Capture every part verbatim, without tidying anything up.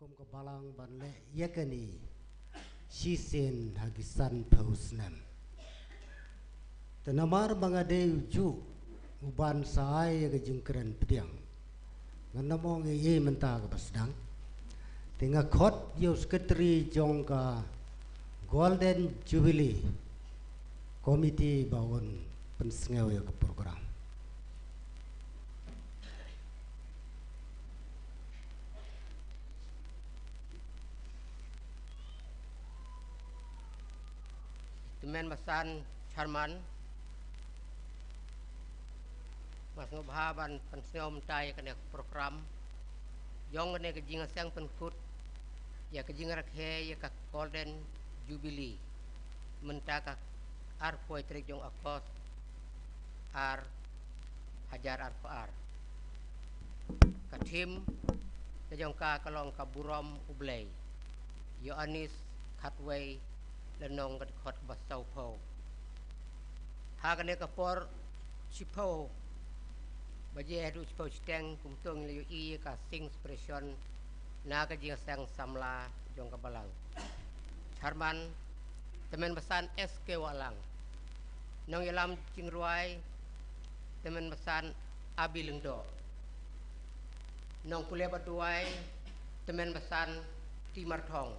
Kum ka balang ban leh ïa kane shisien ha ki san phew snem. Te namar ba nga dei u juh uban sa ai ïa ka jingkren pdiang, ngan ym ong ei ei mynta kaba sdang. Te nga khot ïa u Secretary jong ka Golden Jubilee Committee ba un pynsngew ïa ka program. Tymmen basan Chairman, nga sngewbha ban pynsngew mynta ïa kane ka program jong kane ka jingïaseng pynkut ïa ka jingrakhe ïa ka Golden Jubilee mynta ka arphew tarik jong August ar hajar arphew ar. Ka theme ka jong ka ka long ka burom U Blei. Ïoannis khatwei, lynnong ka dkhot kaba sawphew. Ha kane ka por shiphew baje haduh shiphew shiteng kumto ngin la ïohi ïa ka sing separation na ka jingïaseng samla jong ka balang. Chairman, tymmen basan S K Wahlang. Nongïalam jingrwai, tymmen basan Abi Lyngdoh. Nongpule ba duwai, tymmen basan T Marthong.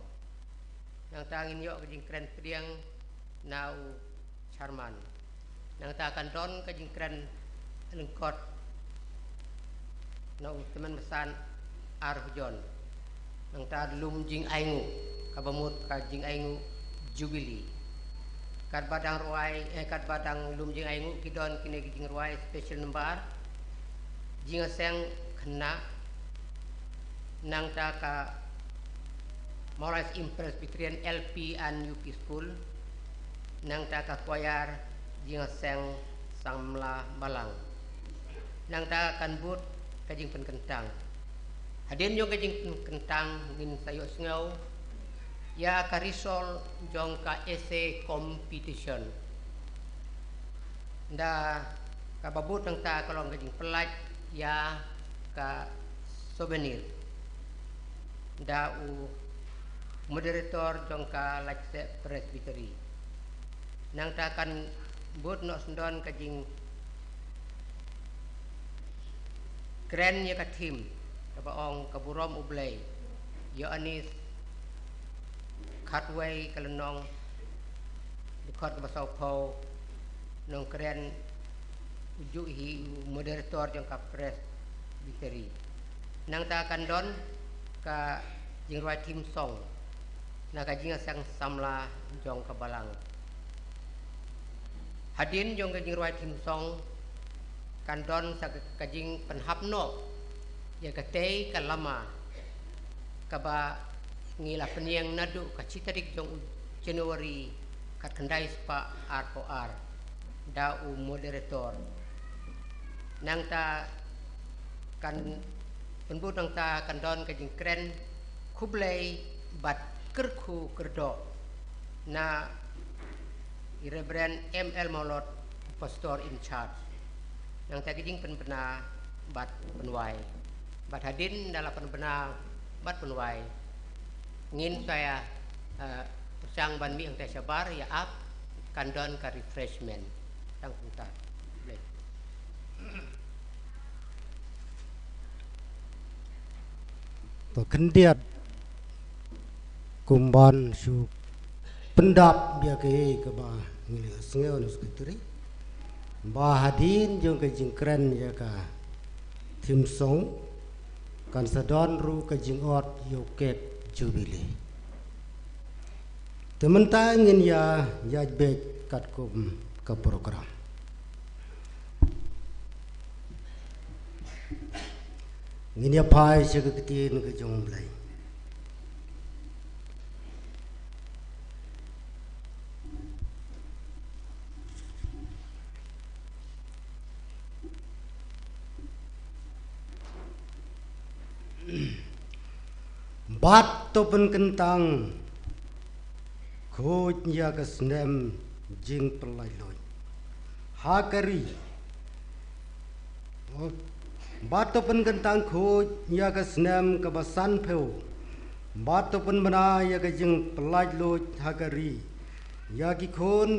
Nangta ngin ïoh ka jingkren pdiang na u Chairman. Nangta kan don ka jingkren lyngkot na u tymmen basan R Hjon. Nangta lum jingainguh, kaba mut ka jingainguh Jubilee. Katba dang rwai, eh, katba dang lum jingainguh ki don kine ki jingrwai special number, jingïaseng khynnah, nangta ka Mawlai Syiem Presbyterian L P and U P School, nangta ka choir, jingïaseng samla balang. Nangta kan bud ka jingpynkyntang. Hadien jong ka jingpynkyntang ngin sa ïohsngew ïa ka result jong ka essay competition. Da kaba bud nangta ka long ka jingpyllait ïa ka souvenir da u moderator jong ka Laitseh Presbytery. Nangta kan bud noh sdang ka jingkren ïa ka theme kaba ong ka burom U Blei. Ïoannis khatwei ka lynnong dkhot kaba sawphew, nongkren u juh hi u moderator jong ka Presbytery. Nangta kan don ka jingrwai theme song na ka jingïaseng samla jong ka balang. Hadien jong ka jingrwai theme song kan don sa ka, ka jingpynhap noh ïa katei ka lama kaba ngi la pynïeng naduh ka shi tarik jong u January khatkhyndai spah arphew ar da u moderator. Nangta kan pynbud nangta kan don ka jingkren khublei bad kyrkhu kyrdoh na i Reverend M L Mawlot, Pastor in charge. Nangta ka jingpynbna bad pynwai. Bad hadien da la pynbna bad pynwai, ngin sa ïa, eh, pyrshang ban mih hangta shabar ïa ap, kan don ka refreshment. Tang kumta. Blei. To khyndiat kumban shu pyndap ïa kaei kaba ngi la sngew na u Secretary. Ba hadien jong ka jingkren ïa ka theme song kan sa don ruh ka jingot ïa u cake Jubilee. Te mynta ngin ïa ïaid beit katkum ka program. Ngin ïa phai sha ka ktien ka jong U Blei. Bad to pynkyntang khuid ïa ka snem jingpynlait luid ha ka ri. Bad to pynkyntang khuid ïa ka snem kaba sanphew Bad to pynbna ïa ka jingpyllait luid ha ka ri ïa ki khun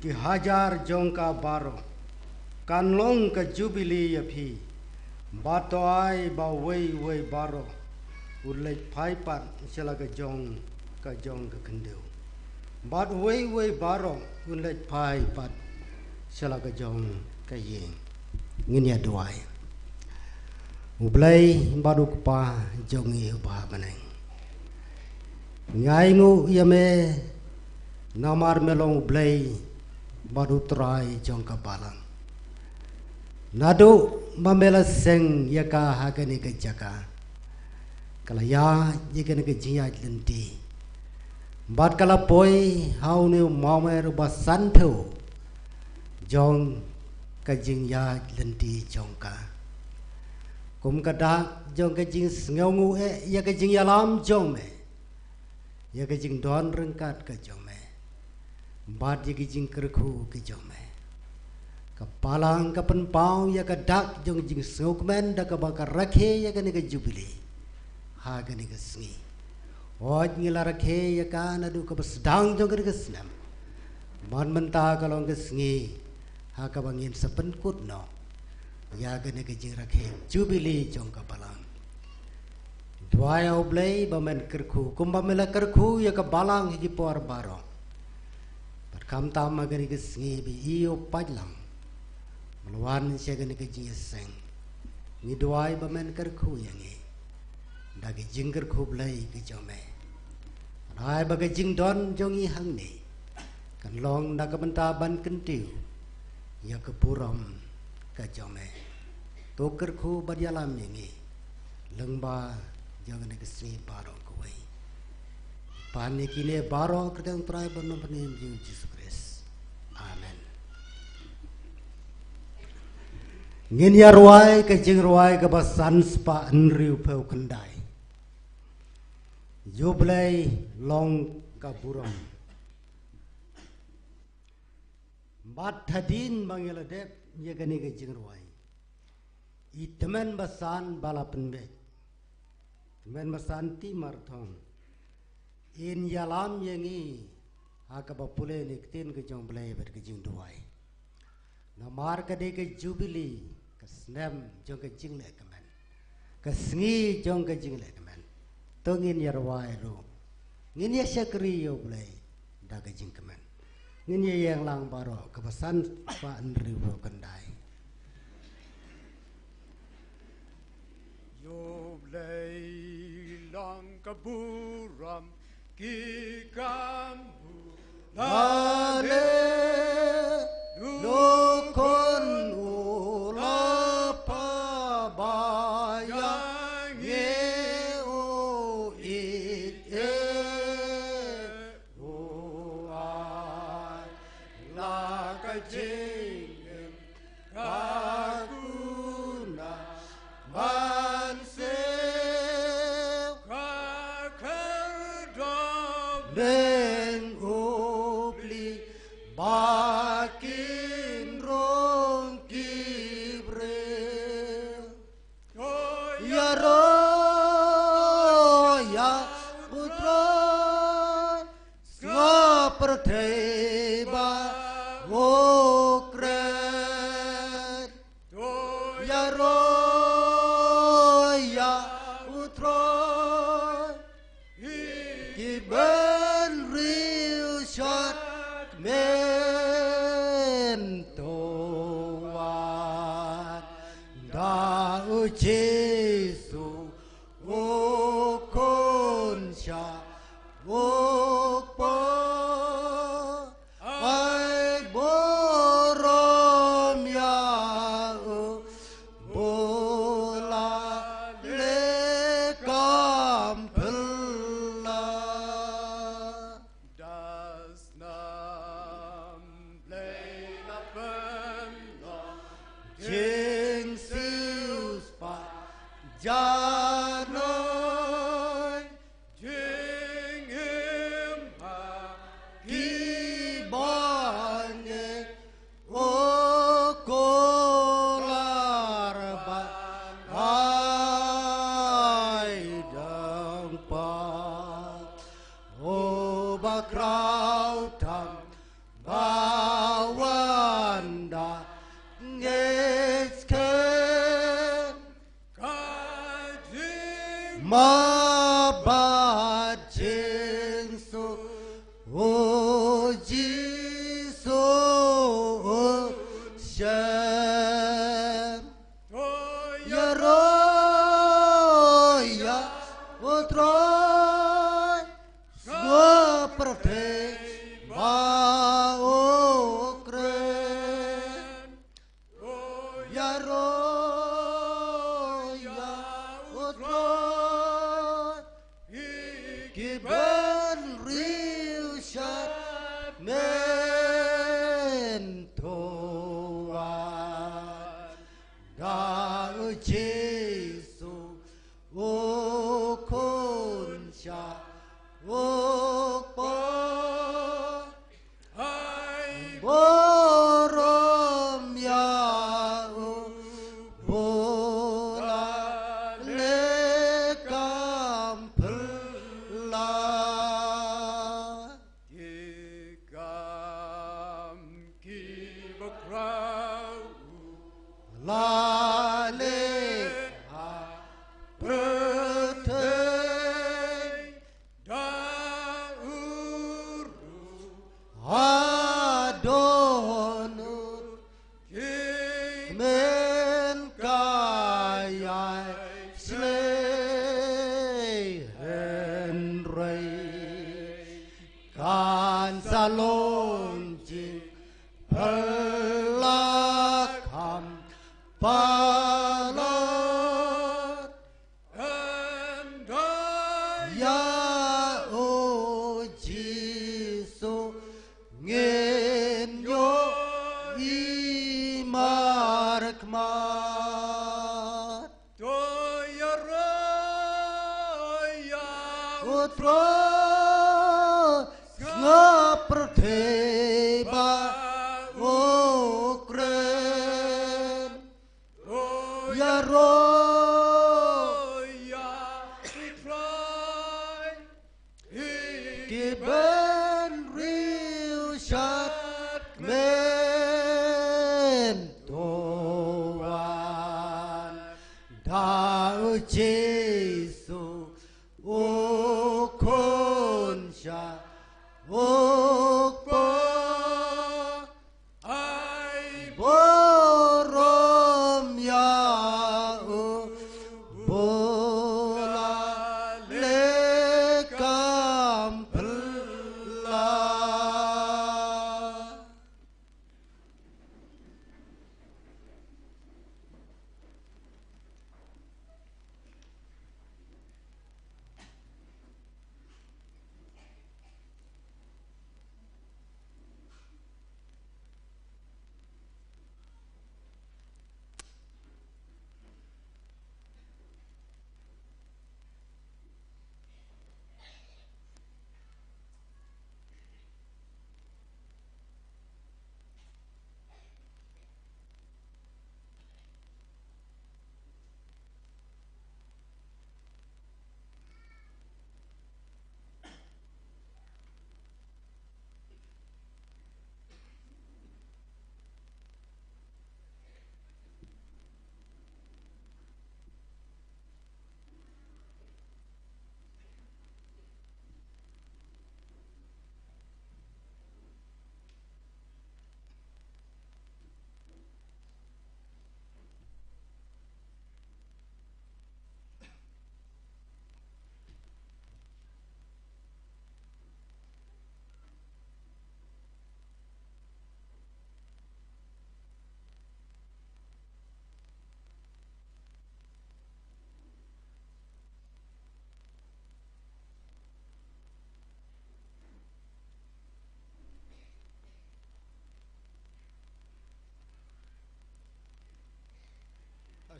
ki hajar jong ka baroh. Kan long ka jubili ïa phi. Bad to ai ba uwei uwei baroh un leit phai pat sha la ka jong ka jong ka khyndew. Bad uwei uwei baroh un leit phai pat sha la ka jong ka ïing. Ngin ïa duwai. U Blei bad U Kpa jong ngi uba ha bneng, ngi ainguh ïa me namar me long U Blei bad U Trai jong ka balang. Naduh ba me la seng ïa ka ha kane ka jaka, ka la ïaid ïa kane ka jingïaid lynti bad ka la poi ha une u mawer uba san thew jong ka jingïaid lynti jong ka. Kum ka dak jong ka jingsngewnguh eh ïa ka jingïalam jong me, ïa ka jingdon ryngkat ka jong me bad ïa ka jingkyrkhu ka jong me, ka balang ka pynpaw ïa ka dak jong ka jingsngewkmen da kaba ka rakhe ïa kane ka jubili ha kane ka sngi. Hooid, ngi la rakhe ïa ka naduh kaba sdang jong kane ka snem. Bad mynta ka long ka sngi ha kaba ngin sa pynkut noh ïa kane ka jingrakhe jubili jong ka balang. Duwai, ah U Blei, ba men kyrkhu kumba me la kyrkhu ïa ka balang ha ki por baroh. Bad khamtam ha kane ka sngi ba i, U Paidlang, me la wan sha kane ka jingïaseng. Ngi duwai ba men kyrkhu ïa ngi da ka jingkyrkhu Blei ka jong me. Ai ba ka jingdon jong ngi hangne kan long na ka bynta ban kyntiew ïa ka burom ka jong me. To kyrkhu bad ïalam ïa ngi lyngba jong kane ka sngi baroh kawei. Pan ïa kine baroh ha ka kyrteng U Trai bad U Nongpynim jong ngi U Jisu Khrist. Amen. Ngin ïa rwai ka jingrwai kaba san spah hynriewphew khyndai. Ïa U Blei long ka burom. Bad hadien ba ngi la dep ïa kane ka jingrwai, i tymmen basan ba la pynbeit, tymmen basan T. Marthong, in ïalam ïa ngi ha kaba pule ïa ka ktien ka jong U Blei bad ka jingduwai. Namar ka dei ka jubili, ka snem jong ka jingleh kmen, ka sngi jong ka jingleh kmen. To ngin ïa rwai ruh, ngin ïa shakri ïa U Blei da ka jingkmen. Ngin ïa ïeng lang baroh, kaba san spah hynriewphew khyndai. Ïa U Blei long ka burom, ki kam burom. Lane, lo khun u la pha ba ïa ngi u ïeit eh, u ai la ka jingim ka kuna ban siew ka khyrdop. Bad U Blei ba kin rung ki briew. Ïaroh ïa U Trai, sngap pyrthei bad u kren. Ïaroh ïa U Trai, ki bynriew shad kmen. To wan da U Jisu, U Khun sha U Kpa. Ai burom ïa u, ba u la leh kam phylla. Da snam Blei la pynlong, jingsiewspah janai. Jingim ha ki bangeit, u kular ban ai ba wan da ngeit khein. Ka jingmabad jingsuk, O Jisu, U Shem. Ïaroh ïa U Trai, sngewpyrthei bad u kren. Ïaroh ïa U Trai, ki bynriew shad kmen, to wan da U Jisu, U Khun shah U Kpa. Ai burom ïa U, ba u la leh kam phylla. Ki kam kiba khraw u la leh ha pyrthei, da u ruh ha dohnud kmen ka ïai shlei. Hynrei kan sa long jingphylla kham palat. Ïa U Jisu ngin ïohi markhmat. To ïaroh ïa U Trai, sngewpyrthei bad u kren. Ïaroh ïa U Trai, ki bynriew shad kmen, to wan da U Jisu, U Khun shah U Kpa. Ai burom ïa U, ba u la leh kam phylla.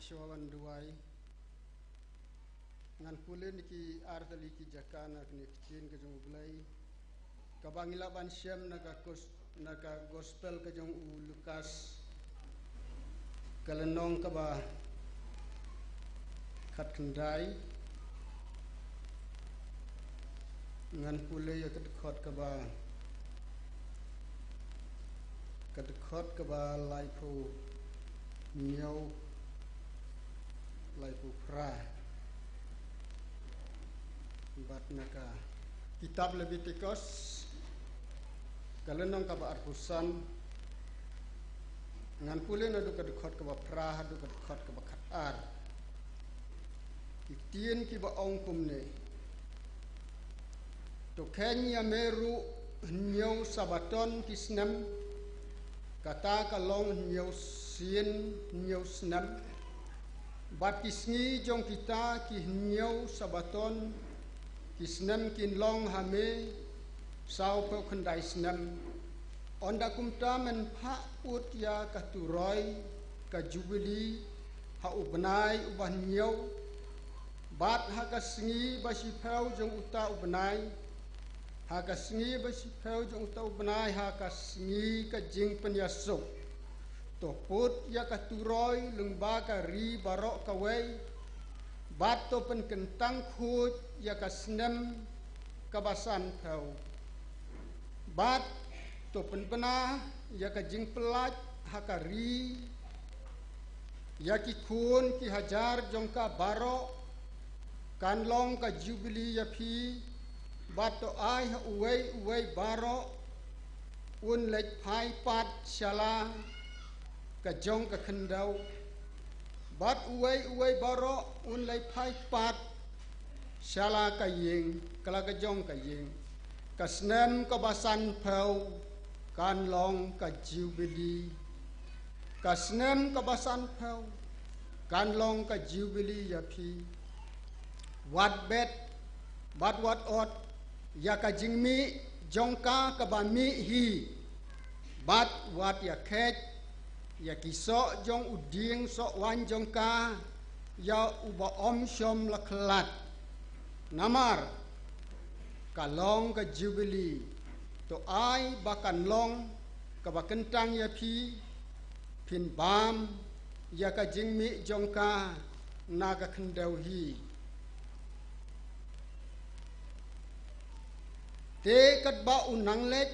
Shuwa ban duwai, ngan pule na ki artylli ki jaka na kane ka ktien ka jong U Blei, kaba ngi lah ban shem na ka kos-, na ka gospel ka jong u Lukas, ka lynnong kaba khatkhyndai. Ngan pule ïa ka dkhot kaba Ka dkhot kaba laiphew hynñiew, laiphew phra. Bad na ka kitab Lebitikos, ka lynnong kaba arphew san, ngan pule naduh ka dkhot kaba phra haduh ka dkhot kaba khatar. Ki ktien kiba ong kumne: To kheiñ ïa me ruh hynñiew Sabaton ki snem, kata ka long hynñiew sien hynñiew snem. Bad ki sngi jong kita ki hynñiew Sabaton ki snem kin long ha me sawphew khyndai snem. Ynda kumta men phah put ïa ka turoi ka Jubili ha u bnai uba hynñiew, bad ha ka sngi ba shiphew jong uta u bnai, ha ka sngi ba shiphew jong uta u bnai, ha ka sngi ka jingpynïasuk. To put ïa ka turoi lyngba ka ri baroh kawei, bad to pynkyntang khuid ïa ka snem kaba sanphew. Bad to pynbna ïa ka jingpyllait ha ka ri, ïa ki khun ki hajar jong ka baroh, kan long ka Jubili ïa phi. Bad to ai ha uwei uwei baroh un leit phai pat sha la ka jong ka khyndew. Bad uwei uwei baroh un leit phai pat sha la ka ïing, ka la ka jong ka ïing. Ka snem kaba sanphew kan long ka Jubili. Ka snem kaba sanphew kan long ka Jubili ïa phi. Wat bet, bad wat ot ïa ka jingmih jong ka kaba mih hi. Bad wat ïa khet ïa ki soh jong u dieng soh waiñ jong ka ïa uba ym shym la khlad. Namar ka long ka Jubili. To ai ba kan long kaba kyntang ïa phi, phin bam ïa ka jingmih jong ka na ka khyndew hi. Te katba u nang leit,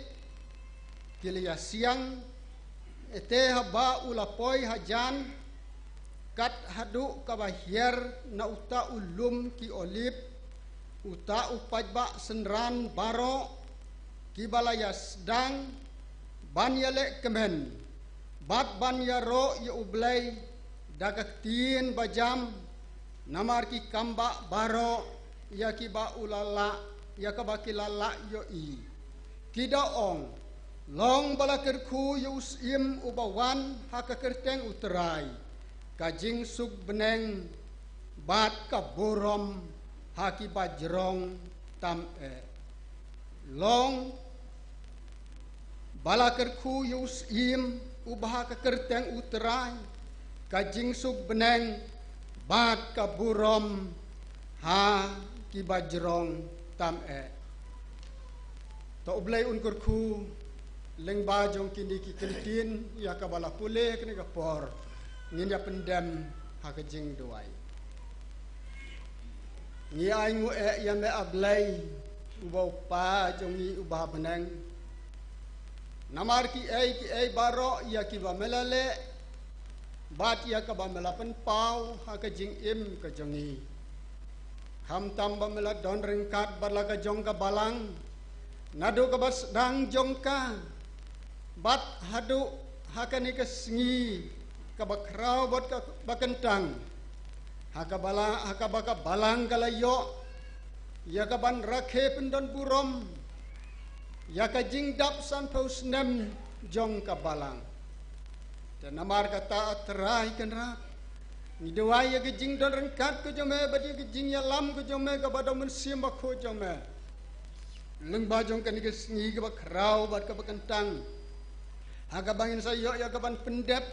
ki la ïa siang, te haba u la poi hajan, kat haduh kaba hiar na uta u lum ki olib, uta u paidbah synran baroh kiba la ïa sdang ban ïaleh kmen bad ban ïaroh ïa U Blei da ka ktien ba jam, namar ki kambah baroh ïa kiba u la lah, ïa kaba ki la lah ïohi, ki da ong: Long ba la kyrkhu ïa u syiem uba wan ha ka kyrteng U Trai, ka jingsuk bneng bad ka burom ha kiba jrong tam eh. Long ba la kyrkhu ïa u syiem uba ha ka kyrteng U Trai, ka jingsuk bneng bad ka burom ha kiba jrong tam eh. To U Blei un kyrkhu lyngba jong kine ki kyntien ïa kaba la pule kane ka por. Ngin ïa pyndem ha ka jingduwai. Ngi ainguh eh ïa me A Blei, uba u Kpa jong ngi uba ha bneng. Namar kiei kiei baroh ïa kiba me la leh bad ïa kaba me la pynpaw ha ka jingim ka jong ngi. Khamtam ba me la don ryngkat bad la ka jong ka balang, naduh kaba sdang jong ka bad haduh ha kane ka sngi kaba khraw bad kaba kyntang, ha kaba la, ha kaba ka balang ka la ïoh ïa kaban rakhe pyndon burom ïa ka jingdap sanphew snem jong ka balang. Te namar kata, A Trai Kynrad, ngi duwai ïa ka jingdon ryngkat ka jong me bad ïa ka jingïalam ka jong me kaba don mynsiem bakhuid jong me lyngba jong kane ka sngi kaba khraw bad kaba kyntang, ha kaba ngin sa ïoh ïa kaban pyndep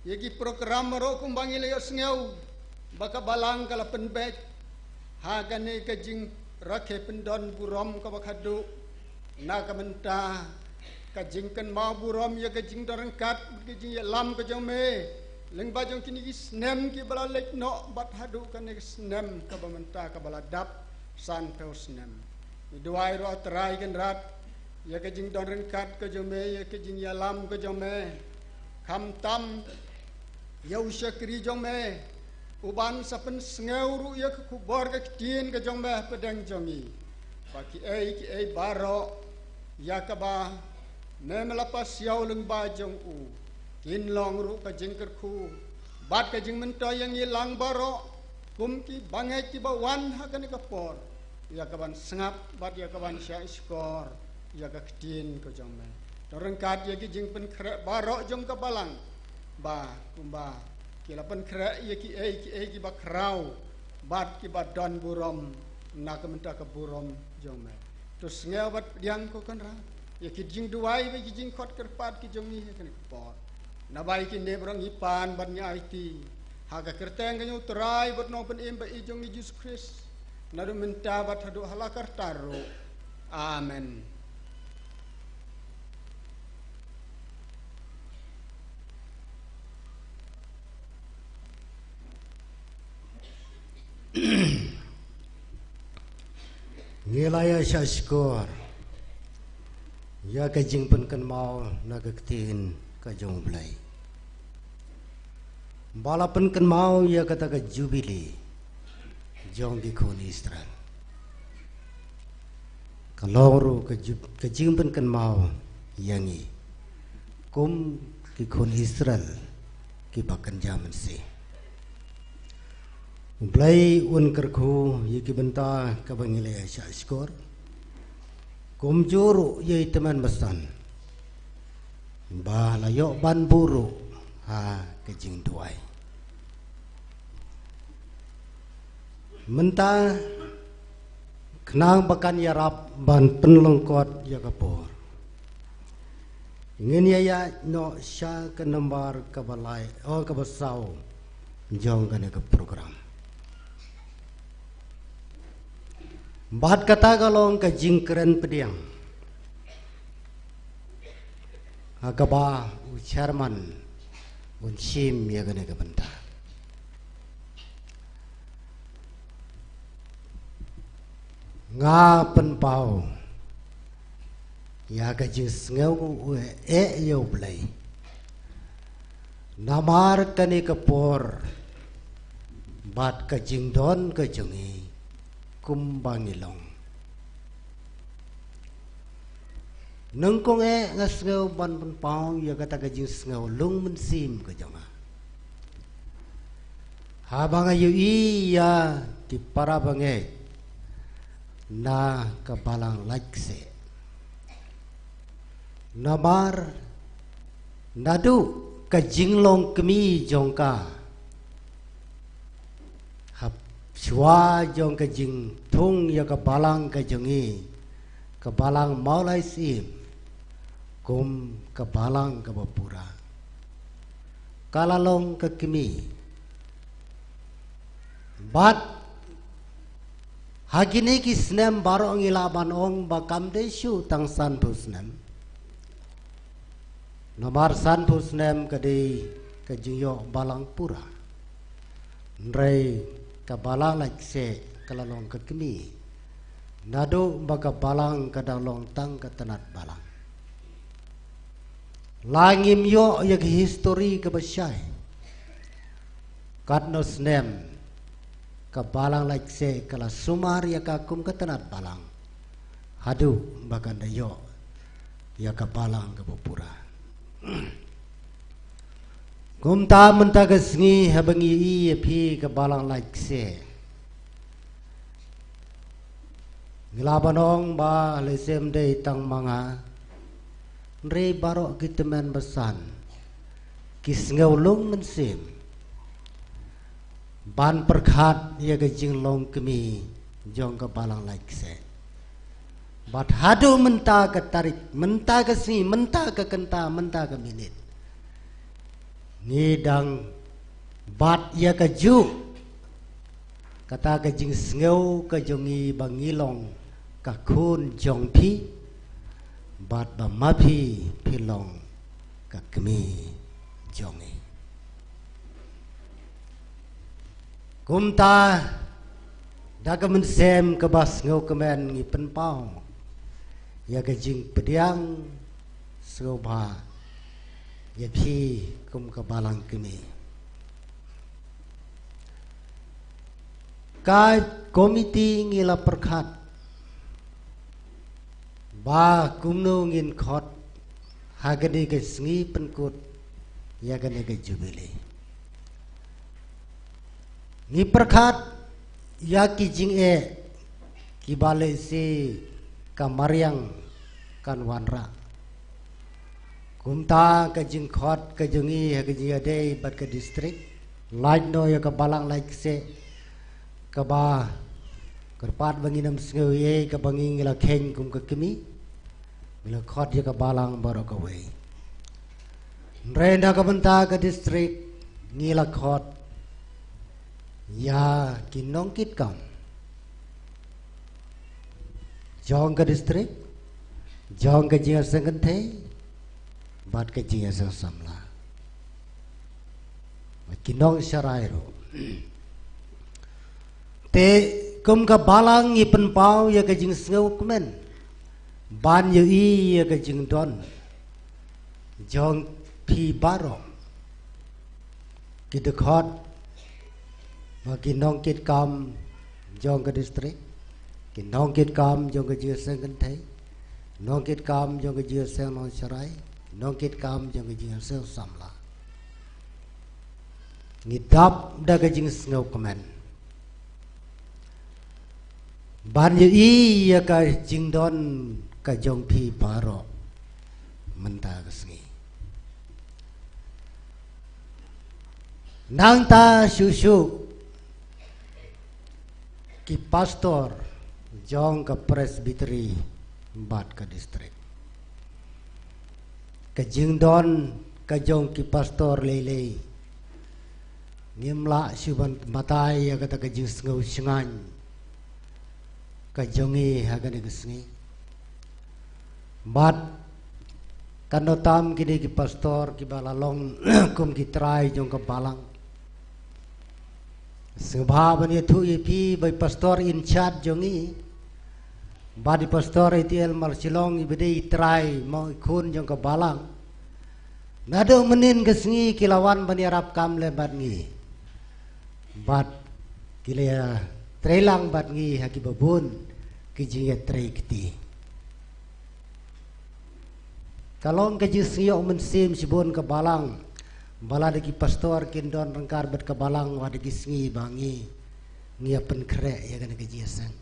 ïa ki program baroh kumba ngi la ïohsngew ba ka balang ka la pynbeit ha kane ka jingrakhe pyndon burom kaba khadduh. Na ka bynta ka jingkynmaw burom ïa ka jingdon ryngkat, ka jingïalam ka jong me lyngba jong kine ki snem kiba la leit noh bad haduh kane ka snem kaba mynta kaba la dap sanphew snem. Ngi duwai ruh, A Trai Kynrad, ïa ka jingdon ryngkat ka jong me, ïa ka jingïalam ka jong me, khamtam ïa u shakri jong me, uban sa pynsngew ruh ïa ka khubor ka ktien ka jong me hapdeng jong ngi. Ba kiei kiei baroh ïa kaba me, me la pasiaw lyngba jong u, kin long ruh ka jingkyrkhu bad ka jingmyntoi ïa ngi lang baroh, kum ki bangeit kiba wan ha kane ka por, ïa kaban sngap bad ïa kaban shah shkor ïa ka ktien ka jong me. To ryngkat ïa ki jingpynkhreh baroh jong ka balang, ba kumba ki la pynkhreh ïa kiei kiei kiba khraw bad kiba don burom na ka bynta ka burom jong me. To sngew bad pdiang, ko Kynrad, ïa ki jingduwai bad ki jingkhot kyrpad ki jong ngi ha kane ka por. Naba ïa kine baroh ngi pan bad ngi aiti ha ka kyrteng ka jong u Trai bad Nongpynim ba i jong ngi Jisu Khrist, naduh mynta bad haduh hala karta ruh. Amen. Ngi la ïa shah shkor ïa ka jingpynkynmaw na ka ktien ka jong U Blei. Ba la pynkynmaw ïa kata ka jubili jong ki khun Israel. Ka long ruh ka ju-, ka jingpynkynmaw ïa ngi kum ki khun Israel kiba kynja mynsiem. U Blei un kyrkhu ïa ki bynta kaba ngi la ïa shah shkor, kumjuh ruh ïa i tymmen basan ba la ïoh ban buh ruh ha ka jingduwai. Mynta, khnang ba kan ïarap ban pynlyngkot ïa ka por, ngin ïa ïaid noh sha ka nambar kaba lai, oh, kaba saw jong kane ka program. Bad kata ka long ka jingkren pdiang ha kaba u chairman un shim ïa kane ka bynta. Nga pynpaw ïa ka jingsngew u eh ïa U Blei namar kane ka por bad ka jingdon ka jong ngi kumba ngi long. Nyngkong eh nga sngew ban pynpaw ïa kata ka jingsngew lung mynsiem ka jong nga haba nga ïohi ïa ki para bangeit na ka Balang Laitksyeh. Namar naduh ka jinglong kmie jong ka, hashwa jong ka jingthung ïa ka balang ka jong ngi, ka Balang Mawlai Syiem, kum ka balang kaba pura, ka la long ka kmie. Bad ha kine ki snem baroh ngi lah ban ong ba kam dei shuh tang sanphew snem. Namar sanphew snem ka dei ka jingïoh balang pura. Hynrei ka Balang Laitksyeh ka la long ka kmie naduh ba ka balang ka dang long tang ka tnat balang. La ngim ïoh ïa ka histori kaba shai katno snem ka Balang Laitksyeh ka la sumar ïa ka kum ka tnat balang haduh ba kan da ïoh ïa ka balang kaba pura. Kumta mynta ka sngi haba ngi ïohi ïa phi ka Balang Laitksyeh, ngi lah ban ong ba lehse ym dei tang ma nga, hynrei baroh ki tymmen basan ki sngew lung mynsiem ban pyrkhat ïa ka jinglong kmie jong ka Balang Laitksyeh. Bad haduh mynta ka tarik, mynta ka sngi, mynta ka kynta, mynta ka minit, ngi dang bat ïa kajuh kata ka jingsngew ka jong ngi ba ngi long ka khun jong phi, bad ba ma phi phi long ka kmie jong ngi. Kumta da ka mynsiem kaba sngewkmen ngi pynpaw ïa ka jingpdiang sngewbha ïa phi kum ka balang kmie. Ka komiti ngi la pyrkhat ba kumno ngin khot ha kane ka sngi pynkut ïa kane ka jubili. Ngi pyrkhat ïa ki jingeh kiba lehse ka mariang kan wanrah. Kumta ka jingkhot ka jong ngi ha ka jingïadei bad ka district, lait noh ïa ka balang lait kseh kaba kyrpad ba ngin ym sngew ei, kaba ngi ngi la kheiñ kum ka kmie. Ngi la khot ïa ka balang baroh kawei. Hynrei na ka bynta ka district ngi la khot ïa ki nongkitkam jong ka district, jong ka jingïaseng kynthei bad ka jingïaseng samla, bad ki nongsharai ruh. Te kum ka balang ngi pynpaw ïa ka jingsngewkmen ban ïohi ïa ka jingdon jong phi baroh, ki dkhot, ba ki nongkitkam jong ka district, ki nongkitkam jong ka jingïaseng kynthei, nongkitkam jong ka jingïaseng nongsharai, nongkitkam jong ka jingïaseng samla. Ngi dap da ka jingsngewkmen ban ïohi ïa ka jingdon ka jong phi baroh mynta ka sngi. Nangta shuh shuh ki pastor jong ka Presbytery bad ka district. Ka jingdon ka jong ki pastor lei lei, ngim lah shuh ban batai ïa kata ka jingsngew shngaiñ ka jong ngi ha kane ka sngi. Bad kan ym tam kine ki pastor kiba la long kum ki trai jong ka balang. Sngewbha ban ïathuh ïa phi ba i pastor in charge jong ngi, bad i pastor A T L Marshillong iba dei i trai mo i khun jong ka balang, naduh mynhynnin ka sngi ki la wan ban ïarap kam lem bad ngi, bad ki la ïatreilang bad ngi ha kiba bun ki jingïatrei kti. Ka long ka jingsngewbha mynsiem shibun ka balang, ba la da ki pastor kin don ryngkat bad ka balang wat da ki sngi ba ngi ngi ïa pynkhreh ïa kane ka jingïaseng.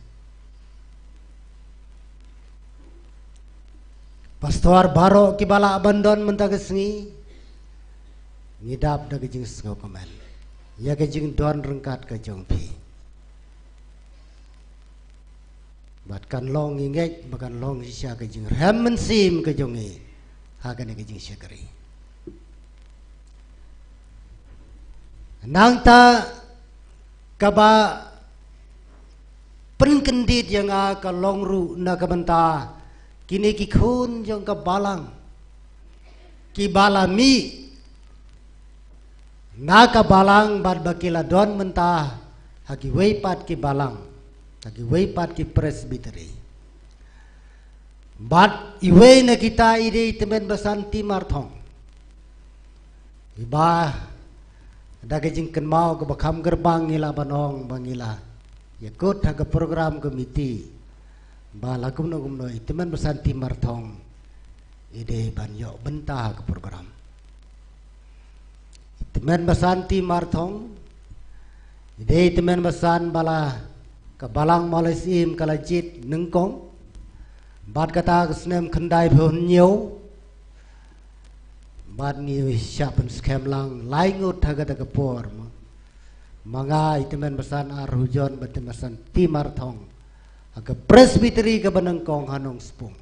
Pastor baroh kiba lah ban don mynta ka sngi, ngi dap da ka jingsngewkmen ïa ka jingdon ryngkat ka jong phi. Bad kan long, ngi ngeit ba kan long shisha ka jingrhem mynsiem ka jong ngi ha kane ka jingshakri. Nangta kaba pynkyndit ïa nga ka long ruh na ka bynta kine ki khun jong ka balang kiba la mih na ka balang bad ba ki la don mynta ha kiwei pat ki balang, ha kiwei pat ki Presbytery. Bad iwei na kita i dei i tymmen basan T. Marthong, iba da ka jingkynmaw kaba kham kyrpang ngi la ban ong ba ngi la ïakut ha ka program committee ba la kumno kumno i tymmen basan T. Marthong i dei ban ïoh bynta ha ka program. I tymmen basan T. Marthong i dei i tymmen basan ba la ka balang Mawlai Syiem ka la jied nyngkong bad kata ka snem khyndaiphew hynñiew. Bad ngi shah pynskhem lang lai ngut ha kata ka por, ma, ma nga i tymmen basan R. Hujon bad i tymmen basan T. Marthong ha ka Presbytery kaba nyngkong ha Nongspung.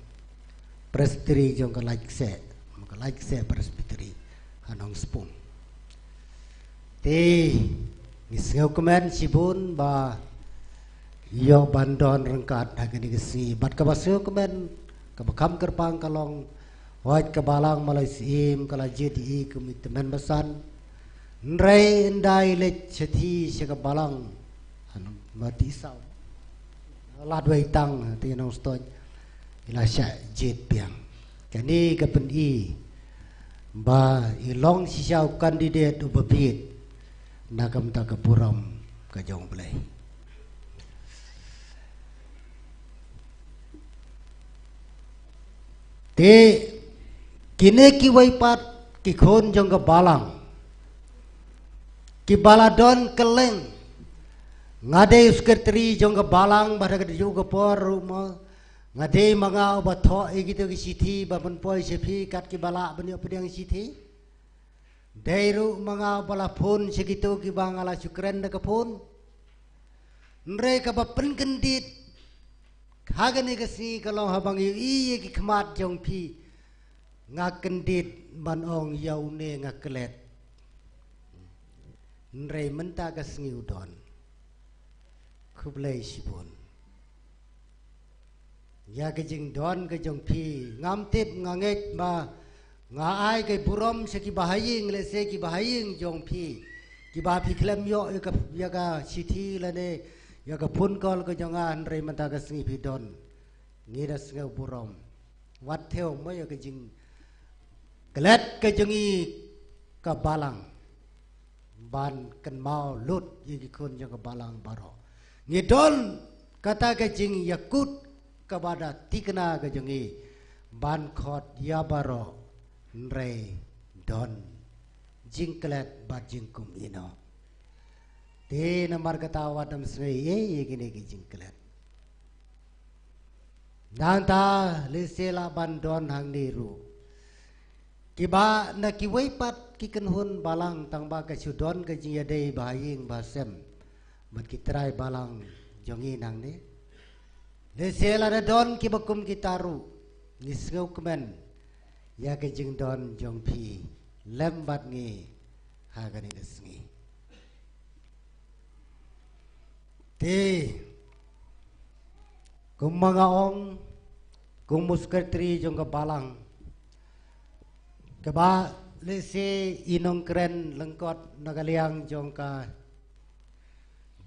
Presbytery jong ka Laitkaseh, ka Laitkaseh Presbytery ha Nongspung. Te ngi sngewkmen shibun ba ïoh ban don ryngkat ha kane ka sngi. Bad kaba sngewkmen kaba kham kyrpang ka long, wat ka balang Mawlai Syiem ka la jied ïa i kum i tymmen basan, hynrei ynda i leit shathie sha ka balang, ano, Mawlai Syiem, Ladwai Tang te Nongstoiñ. I la shah jied biang. Kane ka pyni ba i long shisha u candidate uba bit na ka bynta ka burom ka jong U Blei. Te kine kiwei pat ki khun jong ka balang kiba la don kylleng. Nga dei u secretary jong ka balang, bad ha kajuh ka por ruh mo, nga dei ma nga uba thoh ïa kito ki shithi ba pynpoi sha phi kat kiba lah ban ïoh pdiang shithi. Dei ruh ma nga uba la phone sha kito kiba nga la shu kren da ka phone. Hynrei kaba pynkyndit ha kane ka sngi ka long haba nga ïohi ïa ki khmat jong phi, nga kyndit ban ong ïa une nga klet. Hynrei mynta ka sngi u don. Khublei shibun ïa ka jingdon ka jong phi. Ngam tip, nga ngeit ba nga ai ka burom sha kiba ha ïing, lehse kiba ha ïing jong phi, kiba phi khlem ïoh ïa ka, ïa ka shithi lane ïa ka phone call ka jong nga, hynrei mynta ka sngi phi don. Ngi da sngew burom. Wat thew mo ïa ka jingklet ka jong i ka balang ban kynmaw lut ïa ki khun jong ka balang baroh. Ngi don kata ka jingïakut kaba da thikna ka jong i ban khot ïa baroh, hynrei don jingklet bad jingkum ïehnoh. Te namar kata wat ym sngew ei ei ïa kine ki jingklet. Nangta lehse lah ban don hangne ruh kiba na kiwei pat ki kynhun balang, tangba ka shu don ka jingïadei ba ha ïing ba ha sem bad ki trai balang jong ngi nangne. Lehse lada don kiba kum kita ruh, ngi sngewkmen ïa ka jingdon jong phi lem bad ngi ha kane ka sngi. Te kumba nga ong, kum u secretary jong ka balang, kaba lehse i nongkren lyngkot na ka liang jong ka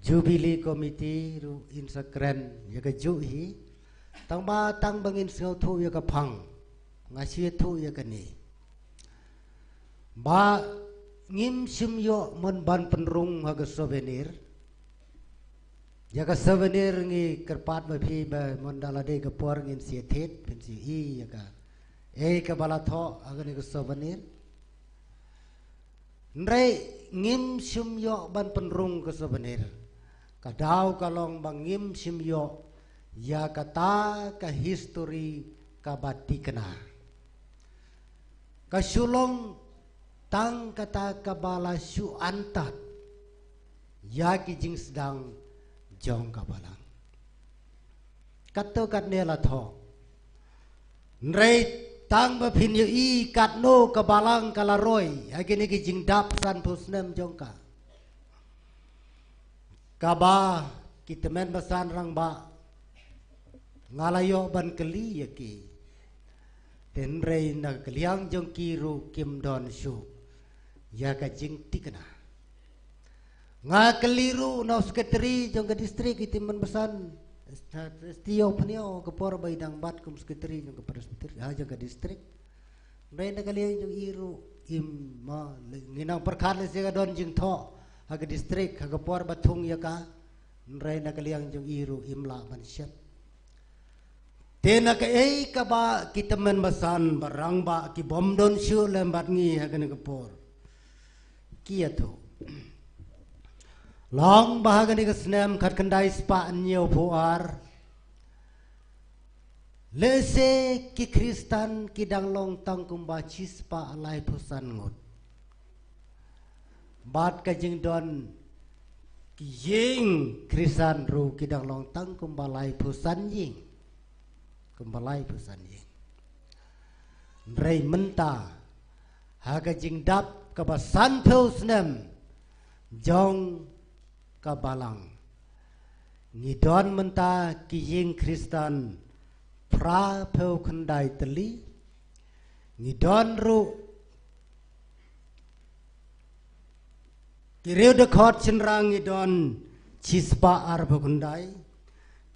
Jubilee Committee ruh in sa kren ïa kajuh hi. Tangba tang ba ngin sngewthuh ïa ka phang, nga shu ïathuh ïa kane. Ba ngim shym ïoh mon ban pynrung ha ka souvenir. Ïa ka souvenir ngi kyrpad ma phi ba mon da la dei ka por ngin sa thied, phin sa ïohi ïa ka, eh, kaba la thoh ha kane ka souvenir. Hynrei ngim shym ïoh ban pynrung ka souvenir. Ka daw ka long ba ngim shym ïoh ïa kata ka history kaba thikna. Ka shu long tang kata kaba la shu antad ïa ki jingsdang jong ka balang. Katto katne la thoh. Hynrei tang ba phin ïohi katno ka balang ka la roi ha kine ki jingdap sanphew snem jong ka. Kaba ki tymmen basan rangbah nga la ïoh ban kylli ïa ki. Te hynrei na ka liang jong ki ruh kim don shuh ïa ka jingthikna. Nga kylli ruh na u secretary jong ka district, i tymmen basan, Stio Pynïaw, ka por ba i dang bat kum secretary jong ka Presbytery, ha, jong ka district. Hynrei na ka liang jong i ruh im, ma, ngi nang pyrkhat lehse ka don jingthoh ha ka district ha ka por ba thung ïa ka. Hynrei na ka liang jong i ruh im lah ban shet. Te na kaei kaba ki tymmen basan ba rangbah ki bym don shuh lem bad ngi ha kane ka por ki ïathuh? Long ba ha kane ka snem khatkhyndai spah hynñiewphew ar, lehse ki Khristan ki dang long tang kumba shispah laiphew san ngut. Bad ka jingdon ki ïing Khristan ruh ki dang long tang kumba laiphew san ïing. Kumba laiphew san ïing. Hynrei mynta, ha ka jingdap kaba sanphew snem jong ka balang, ngi don mynta ki ïing Khristan phraphew khyndai tylli. Ngi don ruh ki riew dkhot shynrang, ngi don shispah arphew khyndai.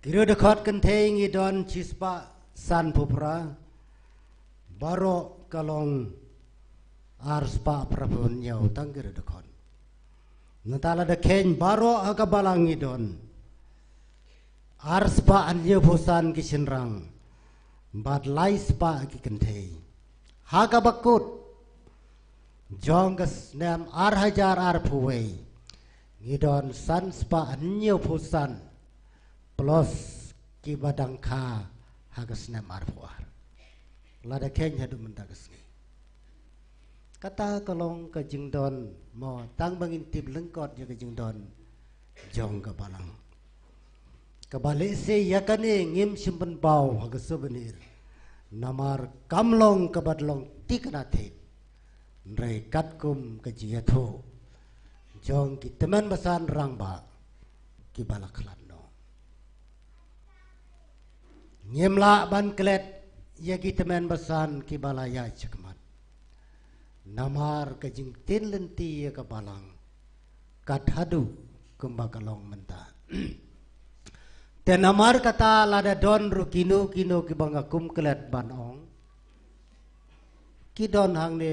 Ki riew dkhot kynthei ngi don shispah San phew phra, baroh ka long ar spah phra phew hynñiew tang ki riewdkhot. Nangta lada kheiñ baroh ha ka balang ngi don ar spah hynñiew phew san ki shynrang bad lai spah ki kynthei. Ha kaba kut jong ka snem ar hajar ar phew wei ngi don san spah hynñiew phew san plus kiba dang kha ha ka snem ar phew ar. Lada kheiñ haduh mynta ka sngi. Kata ka long ka jingdon mo tang ba ngin tip lyngkot ïa ka jingdon jong ka balang. Kaba lehse ïa kane ngim shym pynpaw ha ka souvenir. Namar kam long kaba long thikna thik. Hynrei katkum ka jingïathuh jong ki tymmen basan rangbah kiba la khlad noh. Ngim lah ban klet ïa ki tymmen basan kiba la ïaid shakhmat. Namar ka jingtien lynti ïa ka balang kat haduh kumba ka long mynta. Te namar kata lada don ruh kino kino kiba nga kum klet ban ong. Ki don hangne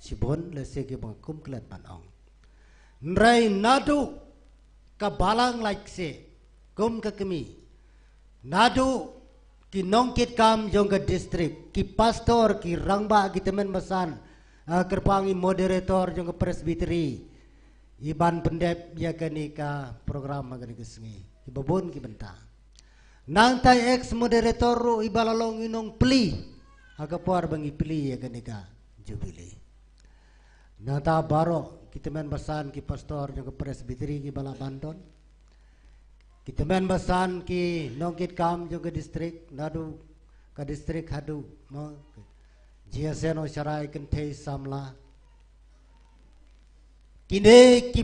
shibun lehse kiba nga kum klet ban ong. Hynrei naduh ka balang lait kseh kum ka kmie. Naduh ki nongkitkam jong ka district, ki pastor, ki rangbah, ki tymmen basan, ah, kyrpang i moderator jong ka presbytery, i ban pyndep ïa kane ka program ha kane ka sngi. Kiba bun ki bynta. Nangta ex moderator ruh iba la long i nongplie ha ka por ba ngi plie ïa kane ka jubilee. Nangta baroh ki tymmen basan ki pastor jong ka presbytery kiba la ban don. Ki tymmen basan ki nongkitkam jong ka district, naduh ka district haduh mo. Jingïaseng sharai kynthei samla. Kine ki